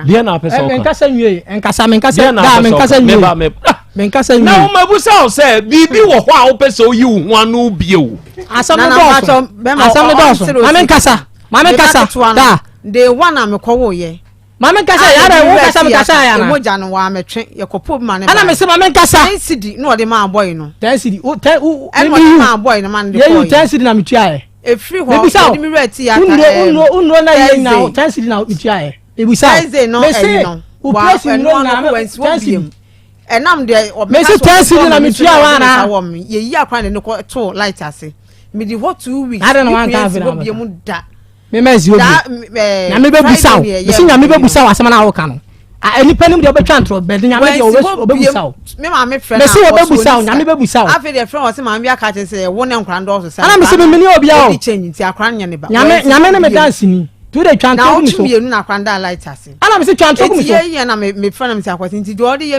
deɛ na apɛ sɛ ɔka menkasa nwie nkasa menkasa daa menkasa nwie menkasa nwie na wɔn abusa wo sɛ biribi wɔ hɔ a wopɛ sɛ oyi wo ho ano bio asɛm no dɔɔso asɛm no dɔɔso ma menkasa ma menkasa daa day one a mekɔwo yɛ Maame nkasa yɛ ara wo kasa mi kasa yɛ ana. Mogya no waa mɛtwe yɛ kɔ po ma ne ba. Ɛna mi se maame nkasa. Ten cedi na ɔde maa boy no. Ten cedi o ten o. Ɛna ɔde maa boy no ma no de kɔɔ yɛ. Yɛ yi ten cedi na mi tua yɛ. Efiri hɔ yɛde mi wura ti ata ɛɛm. Unuro unuro na yɛ nyina ten cedi na mi tua yɛ. Ebisa. Thursday no ɛyi no. Wa ɛno ano kɔ wɛnsi wɔ biem. Ɛnam deɛ ɔbɛka so. Mesi ten cedi na mi tua wa ana. Yɛyi akora ne no kɔ to light ase. Medi hɔ two weeks. Ade na wanka afei na wabɛka. Da. mema nsi obi nyame bɛbusa wo mesi nyame bɛbusa wo asɛm no a woka no nipa nim deɛ wobɛtwa ntorɔ bɛde nyame deɛ wɔbɛbusa wo mesi wɔbɛbusa wo nyame bɛbusa wo ana mesi memene obia o nyame nyame ne me danseni tu de twa ntorɔ gu me so ana mesi twa ntorɔ gu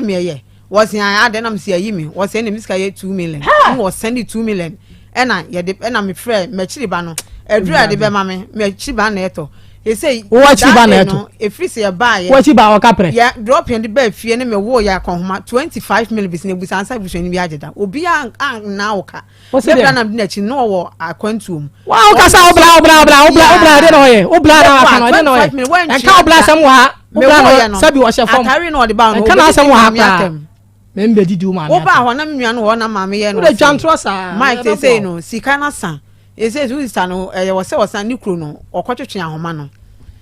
me so Wɔsi an adɛn na mesi ayi me wɔsi ɛna mi sika yɛ 2 million ɛna wɔsɛn 2 million ɛna yɛde ɛna me frɛ mɛkyiri ba no ɛduru a yɛde bɛma me mɛkyiri ba na ɛtɔ ese wowɔ akyiri ba na ɛtɔ efiri sɛ yɛbaa yɛ wɔ akyi ba ɔka prɛ yɛ drop yɛn de baa fie ne me wo yɛ akɔnhoma 25 million bisi na ebusa ansa ebusuani bi agye da obi a anna wo ka Wɔsi ne bra na di n'akyi no ɔwɔ akwantuo mu. Wa wo kasa wo bla wo bla wo bla wo bla wo bla ɛde na ɔyɛ wo bla na waka no ɛde na ɔyɛ ɛnka wo bla asɛm wɔ ha wo bla na sɛbi ɔhyɛ fam atare na ɔde ba no ɛnka na asɛm wɔ ha koraa mɛ mbɛ didi wo maame wo ba hɔ na me nua no wɔ na maame yɛ no wo de twa ntorɔ saa Mike sese no sika na sa ese so sisa no ɛyɛ wɔ sɛ ɔsan ne kuro no ɔkɔtwetwe ahoma no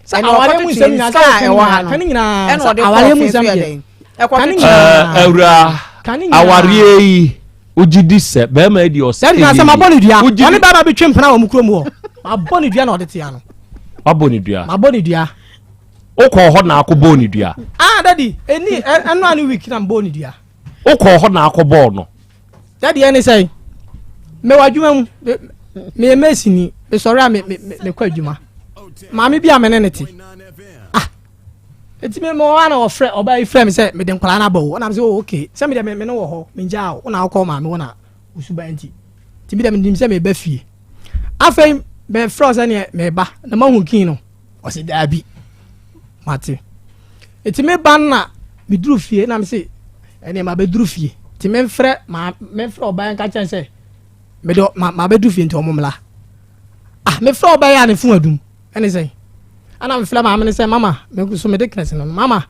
sɛ aware mu nsɛm nyinaa sɛ ɛwɔ ha no ka ne nyinaa ɛna ɔde aware mu kɔɔ nsɛm fɛn so yɛ deɛ dɛn ka ne ɛkɔtwetwe nyinaa awura ka ne nyinaa awareɛ yi wogye di sɛ bɛrima yi deɛ ɔsɛ Daddy na sɛ mabɔ ne dua wogye ɔne di bɛrima bi twe mpena wɔ mu kurom hɔ mabɔ ne dua na ɔde tea no wabɔ ne dua mabɔ ne dua wokɔɔ hɔ na akɔbɔɔ ne dua ah daddy ɛni ɛno ane week na mebɔɔ ne dua wokɔɔ hɔ na akɔbɔɔ no Daddy ɛne sɛ mewɔ adwuma mu meyɛ mesini mesɔre a mekɔ adwuma maame bi a mene ne te ah eti me mo ana ɔfrɛ ɔbaa yi frɛ me sɛ mede nkwadaa no aba o ɔnam sɛ oh okay sɛ mede me ne wɔ hɔ mengyaa o wona wokɔ maame wo na wosuban nti nti me deɛ menim sɛ meba fie afei mefrɛ sɛ neɛ meba na mahu kin no ɔse daabi mate eti me ba no na meduru fie na mese ɛneɛ mabɛduru fie nti memfrɛ ma memfrɛ ɔbaa yi nka kyɛn sɛ mede ma mabɛduru fie nti ɔmo mmla ah mefrɛ ɔbaa yi a ne fon adum ɛne sɛn ana mefrɛ maame no sɛ mama me so mede kɛse no mama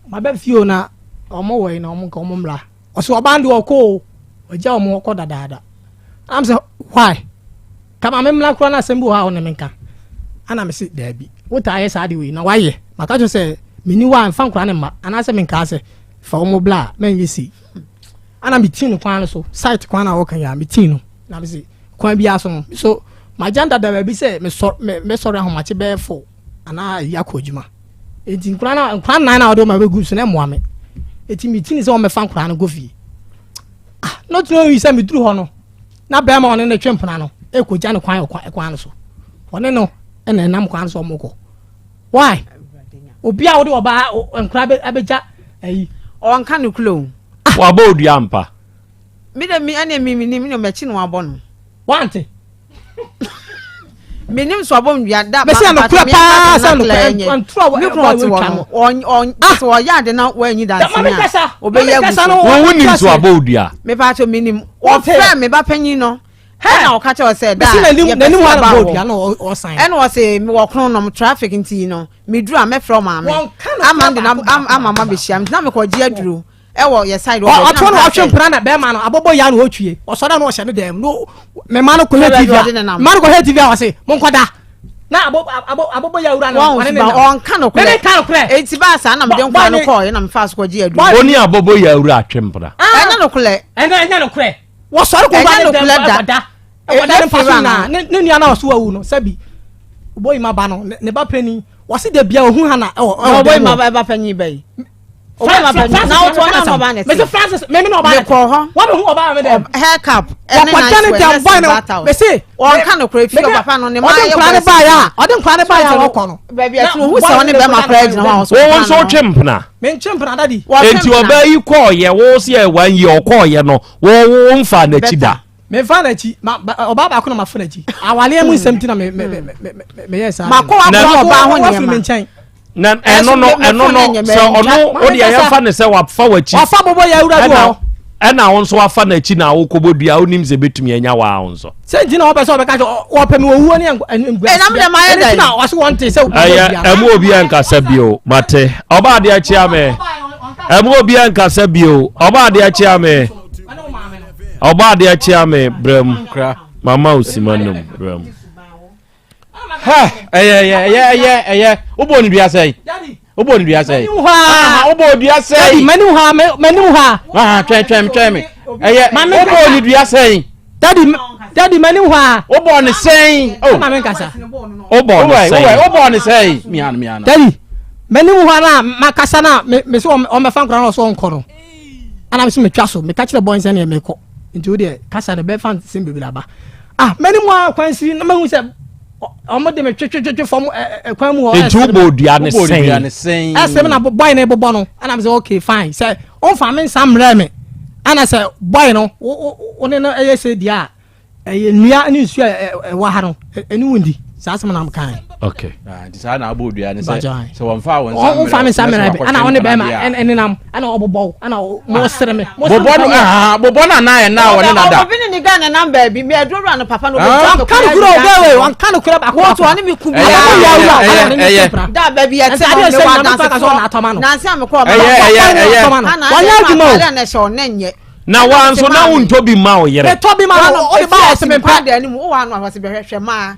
maba fie o na ɔmo wɔ yi na ɔmo nka ɔmo mmla ɔsɛ ɔbaa no deɛ ɔkɔ o ɔgya ɔmo ɔkɔ dadaada ana sɛ why ka maame mmla koraa na asɛm bi wɔ hɔ a ɔne me nka ana me se daabi wotaa yɛ saa de wei na wayɛ maka kyerɛ sɛ meni hɔ a mfa nkora ne mma anaasɛ menkaa sɛ fa ɔmo bla a mɛnyɛ sei ana metii no kwan no so site kwan na wɔka yi a metii no na me se kwan biara so no so Magya dada baabi sɛ mesɔ me mesɔre ahomakye bɛyɛ fo anaa ayi akɔ adwuma. Eti nkura na nkura nan na ɔde wɔn abɛgu so na ɛmoa me. Eti mi ti ne sɛ wɔn mɛfa nkura no kɔ fie. Ah, not knowing sɛ meduru hɔ no na bɛrima ɔne ne twe mpena no ekogya ne kwan wɔ kwan no so. Ɔne no ɛna ɛnam kwan no so wɔn kɔ. Why? Obi a wode ɔbaa nkura abɛgya ayi. Ɔnka no kuro o. Wabɔ odua ampa. Mi de mi ɛne mi mi nim ne mɛkyi na wabɔ no. Wante. Menim so abɔ ndua da Mesi anokora paa sɛ anokora ntura wɔ ɛwɔ ɛwɔ twa no. Ɔn ɔn sɛ ɔyɛ ade na wɔanyi danseni a ɔbɛyɛ agu so. Wɔn wo nim so abɔ odua. Mepa akyɛ mi nim ɔfrɛ me ba panyin no ɛna ɔka kyerɛ sɛ da yɛpɛ sɛ ɔba hɔ ɛna ɔse mewɔ krono nom traffic nti no meduru a mɛfrɛ ɔmaame ama de ama ma bɛhyia me nti na mekɔgye aduro ɛwɔ yɛ side wɔ ɔtɔ na ɔtwe mpena na bɛrima no abɔbɔ ya na ɔtwie ɔsɔre na ɔhyɛ ne dɛm no mɛma no kɔhwɛ tv a mma no kɔhwɛ tv a ɔse monkɔda na abɔbɔ ya wura no ɔne ne nam ɔnka no korɛ mene ka no korɛ eti baa saa na mede nkwa no kɔɔ na mefa so kɔgye aduro ɔne abɔbɔ ya wura atwe mpena ɛnyɛ no korɛ ɛnyɛ no korɛ wɔsɔre kɔ wura ne dɛm ɛkɔda ɛkɔda ne mpa so na ne nua na ɔso awu no sɛbi ɔbɔ yi ma ba no ne ba panyin wɔsi de bia ohun ha na ɛwɔ ɛwɔ dɛm ɔbɔ yi ma ba panyin bɛyi mese francis meme na ɔbaa mekɔ hɔ wabɛhu ɔbaa me dɛm hair cap ɛne nice wear ne boy no mese ɔnka no kora fi ɔpapa no ne ma ɔde nkora ne baeɛ a ɔde nkora ne baeɛ a ɔkɔ no baabi a tunu hu sɛ ɔne bɛrima kora gyina hɔ a ɔso wɔn nso twe mpena mentwe mpena dadi enti ɔbaa yi kɔɔyɛ wo sɛ wɔn yi ɔkɔɔyɛ no wo wo mfa n'akyi da Memfa n'akyi ma ɔbaa baako na mafa n'akyi awaleɛ mu nsɛm ti na me me me me meyɛ saa. Makɔ wakɔ ɔbaa ho nneɛma. me nkyɛn. Na ɛno no ɛno no sɛ ɔno o deɛ yɛmfa ne sɛ wafa w'akyi. Wafa bɔbɔ yɛ awura bi wɔ. Ɛna wo nso wafa n'akyi na wokɔbɔ dua wonim sɛ bɛtumi anya waa wo nso. Sɛ nti na wɔpɛ sɛ wɔbɛka sɛ wɔpɛ me owuo ne nguaseɛ. Ɛnam dɛ mayɛ dɛ. Ɛno nti na wɔse wɔnte sɛ wobɔ dua. Ɛyɛ ɛmu obi ɛnkasa bio mate ɔba adeɛ kyea me ɛmu obi ɛnkasa bio ɔba adeɛ kyea me. Ɔbɔ adeɛ kyea me brɛ mu mama osima nom brɛ mu. Ha ɛyɛ ɛyɛ ɛyɛ ɛyɛ ɛyɛ wobɔ ne dua sɛn wobɔ ne dua sɛn wobɔ dua sɛn mani ha mani ha aha twɛn twɛn twɛn mi ɛyɛ wobɔ ne dua sɛn dadi dadi mani ha wobɔ ne sɛn o maame nkasa wobɔ ne sɛn wobɔ ne sɛn miano miano dadi mani ha na makasa na me so ɔmɛfa nkora na ɔso ɔnkɔ no. Ana mese metwa so meka kyerɛ bɔn sɛ neɛ mekɔ nti wo deɛ kasa no bɛfa nsɛm bebree aba ah mɛne mu a kwan si na mahu sɛ ɔmo de me twetwetwe fam kwan mu hɔ nti wobɔ dua ne sɛn ɛsɛ me na bɔn ne bobɔ no ana mesɛ okay fine sɛ ɔmfa me nsa mmerɛ me ana sɛ bɔn no wo ne no ɛyɛ sɛ deɛ a Ɛyɛ nnua ne nsuo a ɛwɔ ha no ɛne wɔn di saa asɛm na kan. Okay. Ah, nti saa na abɔ odua ne sɛ sɛ wɔn fa wɔn nsa mmerɛ wɔn fa nsa mmerɛ bi ɛna wɔn ne bɛrima ɛnenam ɛna ɔbobɔ ɛna mo sere me. Bobɔ no ah bobɔ no anan ɛna wɔn ne nada. Obi ne ne ga nenam baabi mi aduro wura no papa no obi gya no kura kura obi wei wɔn ka no kura baako baako. Wɔn to ɔne mi ku bi. Ɛyɛ ɛyɛ ɛyɛ. Da baabi yɛ te no mi wa dansi fo nansi amikɔ ɔmo. Ɛyɛ ɛyɛ ɛyɛ. Wɔn yɛ adwuma o. Na wa nso na wontɔ bi mma wo yere. Metɔ bi ma no, wode ba ɔse mempɛ. Da anim wowɔ ano a wɔse bɛhwɛ hwɛ maa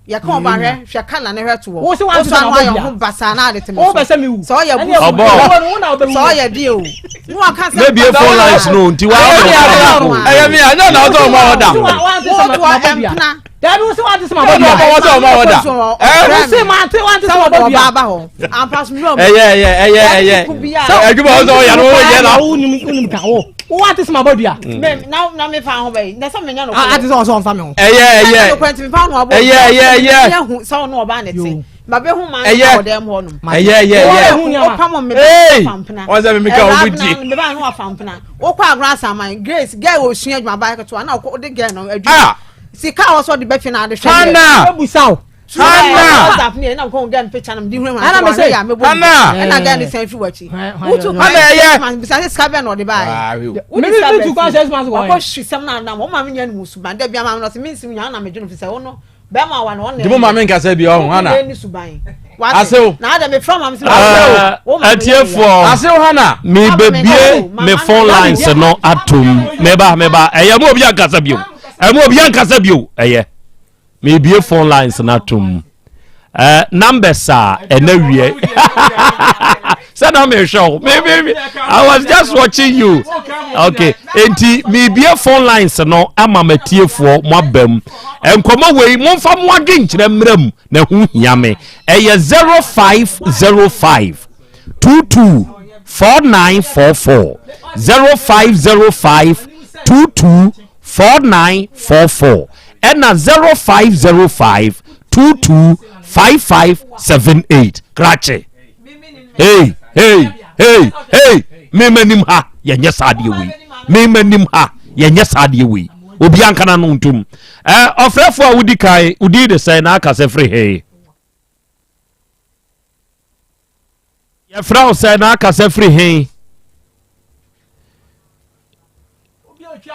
yɛka ɔba hwɛ hwɛ kala ne hwɛ toɔ Wo se wante wosɔ sɛ ano mabɔ ayɛ dua. ho basaa na ade te me Wo so bɛ sɛ mewu. sɛ ɔyɛ Ɛne bu Ɔbɔ. sɛ ɔyɛ deɛ o ne waka sɛ Mebie phone lines no nti wa Ɛyɛ mi a ɛyɛ mi a nyɛ na ɔtɔ ɔmo ɔda. Wante sɛ wotoɔ mabɔ dua. ɛmpena Dabi wo se wante sɛ mabɔ Ɛna dua. ɔmo ɔtɔ ɔmo ɔda. Wo se mante wante sɛ mabɔ dua. ɔba aba hɔ ampa so mmerɛ Ɛyɛ ɛyɛ ɛyɛ ɛyɛ. Adwuma ɔsɛ ɔyɛ no ɔyɛ na. Wo nim wo nim ka wo. Wo wante sɛ mabɔ dua. na na mefa ho bɛyi na sɛ menya no Ah, ate sɛ ɔsɛ ɔmfa me ho. Ɛyɛ ɛyɛ. Ɛyɛ ɛyɛ ɛyɛ. hu sɛ ɔno ɔbaa ne te mabehu maa Ɛyɛ. no wɔ dɛm hɔ nom Ɛyɛ ɛyɛ ɛyɛ. wopam me Ee! ba fampena Wɔn sɛ me meka wo di. me ba no wafampena wokɔ agorɔ asaman grace girl wɔ sua adwuma ba ketewa na wode girl no adwuma Ah! sika a wɔsɔ de bɛfi na ade hwɛ Hannah! Ebusa wo. Hannah! WhatsApp ne na nkɔn girl no picture no de hwɛ Ɛna me sɛ, Hannah! ɛna girl no sɛn fi wakyi wotu Hannah, ɛyɛ. bisa sɛ sika bɛn na ɔde baayɛ Ah, we. wode Me- sika me tu kwan bɛn sɛ Xmas wɔ wakɔ hwi sɛm na nam wo maame nya no mu suban da bia maame no ɔsɛ mensim nya na medwene fi sɛ wo no bɛrima wa no ɔne Di mo maame nkasa bi ɔho Hannah. ne suban Asew. na ada mefrɛ maame sɛ Atiefoɔ Asew Hannah. mebɛbie me phone lines no atom meba meba ɛyɛ mu obi ankasa bio ɛmu obi ankasa bio ɛyɛ mebie phone lines no atom uh, numbers a ɛna wie sɛ Sɛ na mehwɛ wo. Me me me I was just watching you. Okay. Enti mebie phone lines no ama matiefoɔ mo aba mu. Nkɔmmɔ wei momfa mo adwenkyerɛ mmra mu na ɛho hia me. Ɛyɛ 0505 22 4944 0505 22 4944 ɛna 0505 22 5578 krakye hey hey hey hey mema nim ha yɛnyɛ saa adeɛ wei mema nim ha yɛnyɛ saa adeɛ wei obi ankana no ntom ɔfrɛfoɔ a wodi kan wodi de sɛn na aka sɛ firi hee Yɛfrɛ wo sɛ na akasa firi he?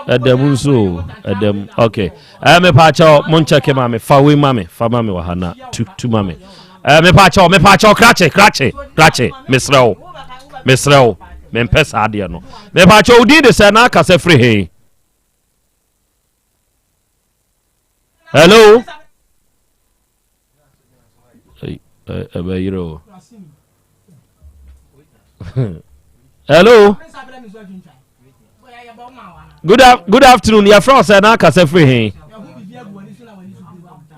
Ɛdɛm nso o, ɛdɛm. Ok. Ɛɛ mepaakyɛw, mo nkyɛke ma me, fa wei ma me, fa ma me wɔ ha na tu tu ma me. Ɛɛ mepaakyɛw, mepaakyɛw, krakye, krakye, krakye, mesrɛ wo, mesrɛ wo, mempɛ saa adeɛ no. Mepaakyɛw, wo din de sɛ na akasa firi he? Hello? ɛbɛyerɛ o hello good, good afternoon yɛfrɛ wo sɛ na akasɛ firi he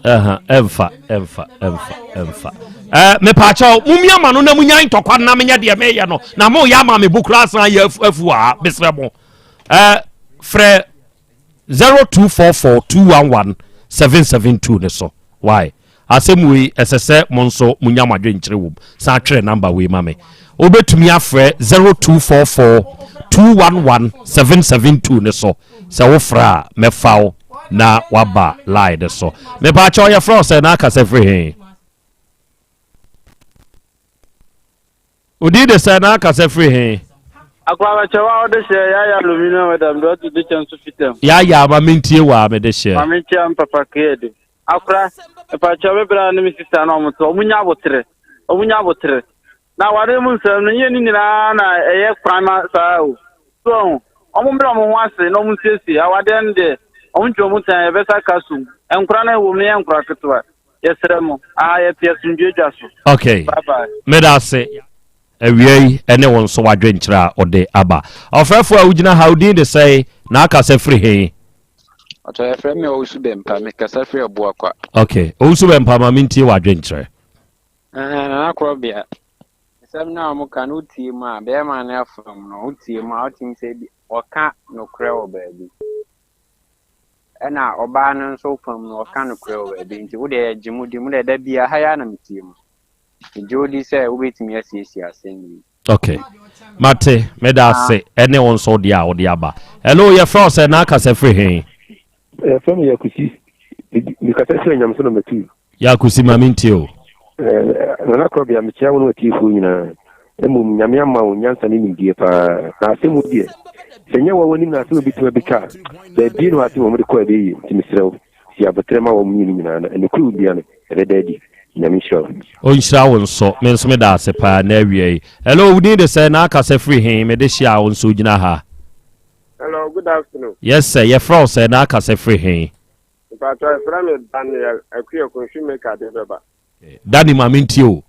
ɛmfa ɛmfa ɛmfa ɛmfa mepaakyɛw momia ma no na munya ntɔkwa no na menyɛ deɛ meyɛ no na moyɛ ama me bo koraa san yɛ afu a mesrɛ mo frɛ 0244 211 772 no so. Why? Asɛm wei ɛsɛ sɛ mo nso monya mo adwenkyerɛ wom. San twerɛ number wei ma me. Wobɛtumi afrɛ 0244 211 772 no so. Sɛ wofrɛ a mɛfa wo na waba line no so. Mepaakyɛw yɛfrɛ wo sɛ na akasa firi he? Odin de sɛ na akasa firi he? Akwabakyɛ wa ɔde hyɛ yaya aluminium wɛda mede ɔde de kyɛ nso fitam. Yaya ma mentie wa mede hyɛ. Ma menkyia me papa keɛ Akora mepakyɛ me bra ne me sista na ɔmo te ɔmo nya abotere ɔmo nya abotere na aware mu nsɛm no nyɛ ne nyinaa na ɛyɛ kwan ma saa o so ɔho ɔmo mbrɛ ɔmo ho ase na ɔmo nsiesie awadeɛ no deɛ ɔmo ntwe ɔmo tan yɛbɛsa ka sum nkora no ɛwɔ mu no yɛ nkora ketewa Yɛsrɛ mo, aha yɛte asomdwoe dwa so. Okay. Bye bye. Meda ase. Awia yi ɛne wo nso w'adwenkyerɛ a ɔde aba. Ɔfrɛfoɔ a wogyina ha, wo din de sɛn na akasa firi he? Ɔtɔ yɛfrɛ me Owusu Bɛmpa, mekasa firi Abuakwa. Okay, Owusu Bɛmpa ma mentie w'adwenkyerɛ. Ɛhɛn, Nana Korɔbea, nsɛm no a wɔka no wotie mu a, bɛrima no afam no, wotie mu a wotumi sɛ bi wɔka nokorɛ wɔ baabi. Ɛna ɔbaa no nso fam no ɔka nokorɛ wɔ baabi nti wo deɛ gye mu di mu deɛ da biara ha yi ara na metie mu. Megye wo di sɛ wobɛtumi asiesie asɛm yi. Ok mate meda ase ɛne wo nso deɛ a wode aba. Hello yɛfrɛ wo sɛ na akasa firi he? Yɛfrɛ me Yakusi mekasa firi Anyameso nɔmba 2. Yakusi ma mentie o. Nana Korɔbea mekyea wo ne w'atiefoɔ nyinaa. Mmom Nyame ama wo nyansa ne nimdeɛ paa. Na asɛm wo deɛ, sɛ nyɛ wa w'anim na asɛm bɛtumi abɛtwa a, baabie ne hɔ asɛm wɔn de kɔ a ɛbɛyɛ yie. Nti mesrɛ wo, si aboterɛ ma wɔn mmienu nyinaa na nokorɛ wɔ bia no, ɛbɛda adi. Nyame nhyira wo. Ɔnhyira wo nso. Me nso meda ase paa na awia yi. Hello, wo din de sɛn na akasa firi he? Mede hyia a wo nso wogyina ha. Hello, good afternoon. Yes sir, yɛfrɛ wo sɛn na akasa firi he? Mpatsɔ yɛfrɛ me Daniel Akuako Shoemaker de bɛba. Danny ma mentie o.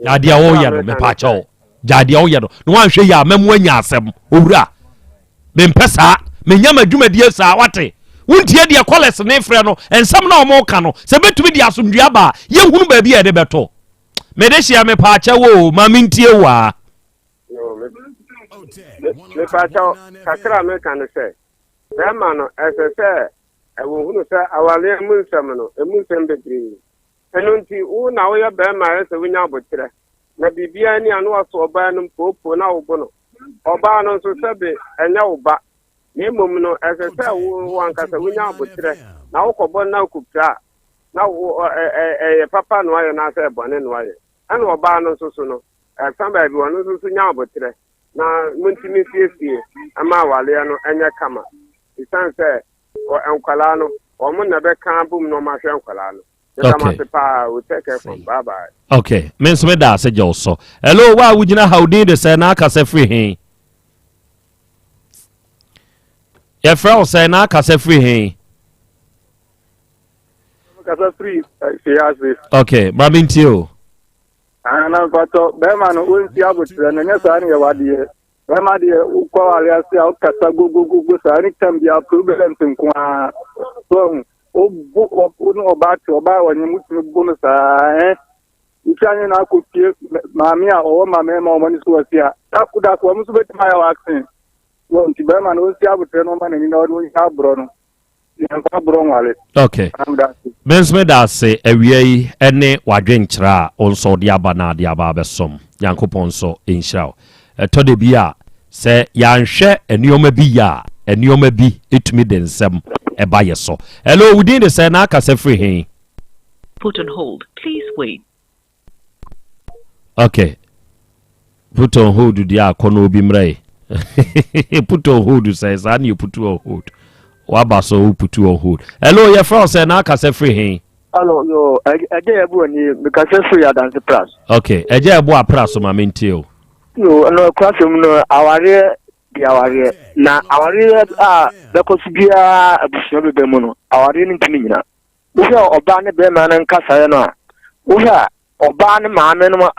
Gyaa deɛ woyɛ no mepaakyɛw. Gyaa deɛ woyɛ no na woanhwɛ yie a mɛmo anya asɛm. Owura, mempɛ saa. Menya m'adwumadie saa wate. Wontie deɛ kɔlɛs ne frɛ no, nsɛm na ɔmo ka no, sɛ bɛtumi de asomdwe aba a, yɛhunu baabi a yɛde bɛto. Mede hyeɛ mepaakyɛw o, ma mentie wo a. Mepaakyɛw, kakra a meka ne sɛ, bɛrima no ɛsɛ sɛ wɔhunu sɛ awareɛ mu nsɛm no, ɛmu nsɛm bebree. Ɛno nti, wo na woyɛ barima a ɛsɛ sɛ wunya aboterɛ, na biribiara ni a na woaso ɔbaa no mu poopoo na wobo no. Ɔbaa no nso, sɛbe ɛnyɛ wo ba, na mmom no, ɛsɛ sɛ wo wo ankasa wunya aboterɛ, na wokɔbɔ no na wokɔpira a, na wo ɛ ɛ ɛyɛ papa na woayɛ anaasɛ ɛyɛ bɔne na woayɛ. Ɛna ɔbaa no nso so no, ɛfa baabi ɔno nso so nya aboterɛ, na montumi nsiesie ma awareɛ no nyɛ kama. Esiane sɛ nkwadaa no, wɔn na ɛbɛka abom na wɔahwɛ nkwadaa no. Meda mo ase paa o, take care from bye bye. Okay, me nso meda ase gye wo so. Hello, wo a wogyina ha, wo din de sɛ na akasa firi he? Yɛfrɛ wo sɛ na akasa firi he? Kasa firi eh, ase. Okay, ma mentie o. Ah, na mpakyɛw, bɛrima no ɔnsi aboterɛ no, ɛnyɛ saa ne yɛwɔ adeɛ. Bɛrima deɛ wokɔ aware ase a wokasa gogogogo saa ne tam biara problems nko ara. So ahu, wobo wo ne ɔbaa te ɔbaa a ɔnyem wotumi bo no saa ɛ. Wotwa ne no akɔfie maame a ɔwɔ ma mmarima wɔn ani so wɔ se a, dako dako wɔn nso bɛtumi ayɛ wɔ asen. Wɔ nti bɛrima no ɔnsi aboterɛ no ɔma n'ani na ɔde ɔnya aborɔ no. Yɛmfa aborɔ nware. Okay. Me nso meda ase awia yi ne w'adwenkyerɛ a wo nso wode aba na ade aba abɛsom. Nyankopɔn nso nhyira wo. Ɛtɔ da bi a sɛ yɛanhwɛ nneɛma bi yɛ a, nneɛma bi tumi de nsɛm ɛba yɛ so. Hello, wo din de sɛn na akasa firi he? Put on hold. Please wait. Okay. Put on hold deɛ akɔ na obi mmerɛ yi. Put on hold sɛ saa ne put on hold. Waba so wo put on hold. Hello, yɛfrɛ wo sɛ na akasa firi he? Hello, yo, ɛgye yɛ bu ani, mekasa firi Adanse Pras. Okay, ɛgye ɛbo apra so ma mentie o. Yo, ɛno ɛkora sɛm no, awareɛ de awareɛ, na awareɛ a bɛkɔ so biara abusua bɛbɛ mu no, awareɛ no ntumi nyina. Wohwɛ ɔbaa ne bɛrima no nkasaeɛ no a, wohwɛ a ɔbaa ne maame no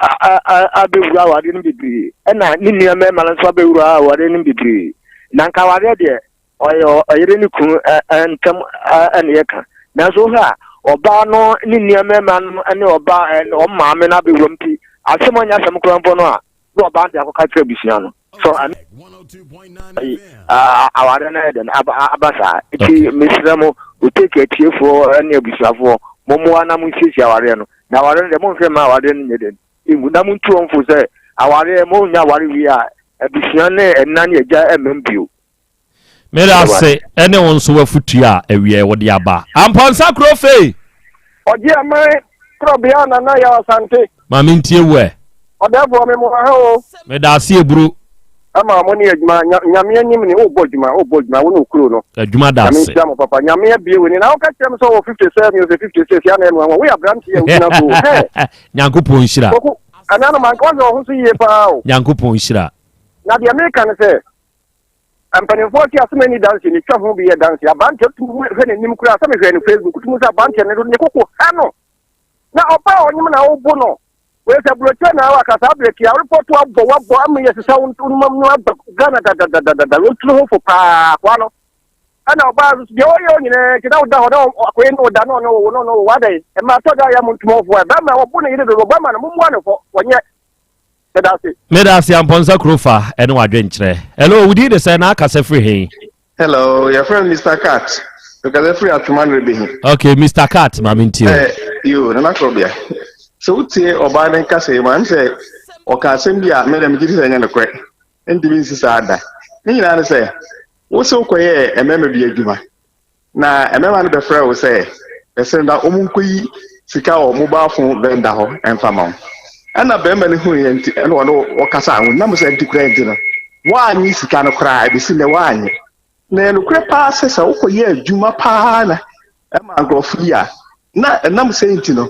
abɛwura awareɛ no bebree, ɛna ne nua mmarima no nso abɛwura awareɛ no bebree. Na nka awareɛ deɛ, ɔyɛ ɔyere ne kunu ntam ɛna yɛka. Nanso wohwɛ a ɔbaa no ne nua mmarima no ne ɔbaa wɔn maame no abɛwura mu nti, asɛm ɔnyɛ asɛm koraa mpo no a, na ɔbaa no de akɔka kyerɛ abusua no. So ɛno awareɛ no ayɛ dɛn aba saa. Nti mesrɛ mo, Oteke atiefoɔ ne abusuafoɔ, mommoa na monsiesie awareɛ no. Na awareɛ no deɛ monhwɛ mma awareɛ no nyɛ dɛn ngu. Na montu wɔn fo sɛ awareɛ monya aware wie a, abusua ne ɛna ne agya mmam bio. Meda ase ne wo nso w'afotuo a awiɛ wode aba. Ampɔnsa kuro fei! Ɔgye aman korɔbea Nana Yaw Asante. Ma mentie wo ɛ. Ɔdɛɛfoɔ me mo ha o. Meda ase eburo. Ama mo ne adwuma Nyame anim ne wobɔ adwuma wobɔ adwuma wo ne okuro no. Adwuma da Nyame ase. nhyira mo papa Nyame abie w'ani na woka kyerɛ me sɛ wɔ 57 o sɛ 56 ya na ɛnoa ho woyɛ aberanteɛ a wogyina so o hɛ. Nyankopɔn nhyira. Koko ɛna no manka woahwɛ wo ho so yie paa o. Nyankopɔn nhyira. Na deɛ meka ne sɛ Mpanimfoɔ se asem ani danse ne twa ho bi yɛ danse. Abranteɛ wotumi hwɛ n'anim koraa sɛ mehwɛ no Facebook wotumi sɛ abranteɛ no ne koko ha no na ɔba a ɔnyem na wobo no wei sɛ burokyerɛ na awaka saa berɛ tia repɔto abɔ wabɔ ama yɛ sesa wo nom no aba Ghana dadadadada wotiri ho fo paa akoa no ɛna ɔbaa nso deɛ ɔyɛ nyinaa nti na woda hɔ na akoe ne woda na ɔne wo no no wo adɛn ɛma atɔ da yɛ mo ntomɔfoɔ ɛbɛma wɔbo ne yere dodo bɛma no mommoa no fɔ wɔnyɛ Meda ase. Meda ase Ampɔnsa Kurofa ɛne w'adwenkyerɛ. Hello, wo din de sɛn na akasa firi he? Hello, yɛfrɛ me Mr. Cat. Mekasa firi Atwoma Nrebehi. Okay, Mr. Cat, ma mentie o. Eh, yo, Nana Krobea. Sɛ wotie ɔbaa no nkasa yi mu a, ɛm sɛ ɔka asɛm bi a me deɛ megye di sɛ ɛnyɛ nokorɛ. Ɛntumi nsi saa da. Ne nyinaa ne sɛ, wo se wokɔyɛɛ mmarima bi adwuma. Na mmarima no bɛfrɛɛ wo sɛ, Yɛsrɛ na wɔnkɔyi sika wɔ mobile phone vendor hɔ mfa ma wo. Ɛna barima no huiɛ nti, ɛna ɔne wo kasaa ho. Nam sɛ nti koraa nti no, woannye sika no koraa, ɛbɛsi nnɛ woannye. Na ɛyɛ nokorɛ paa sɛ sɛ wokɔyɛ adwuma paa na ɛma nkurɔfo yi a, na ɛnam sɛ nti no,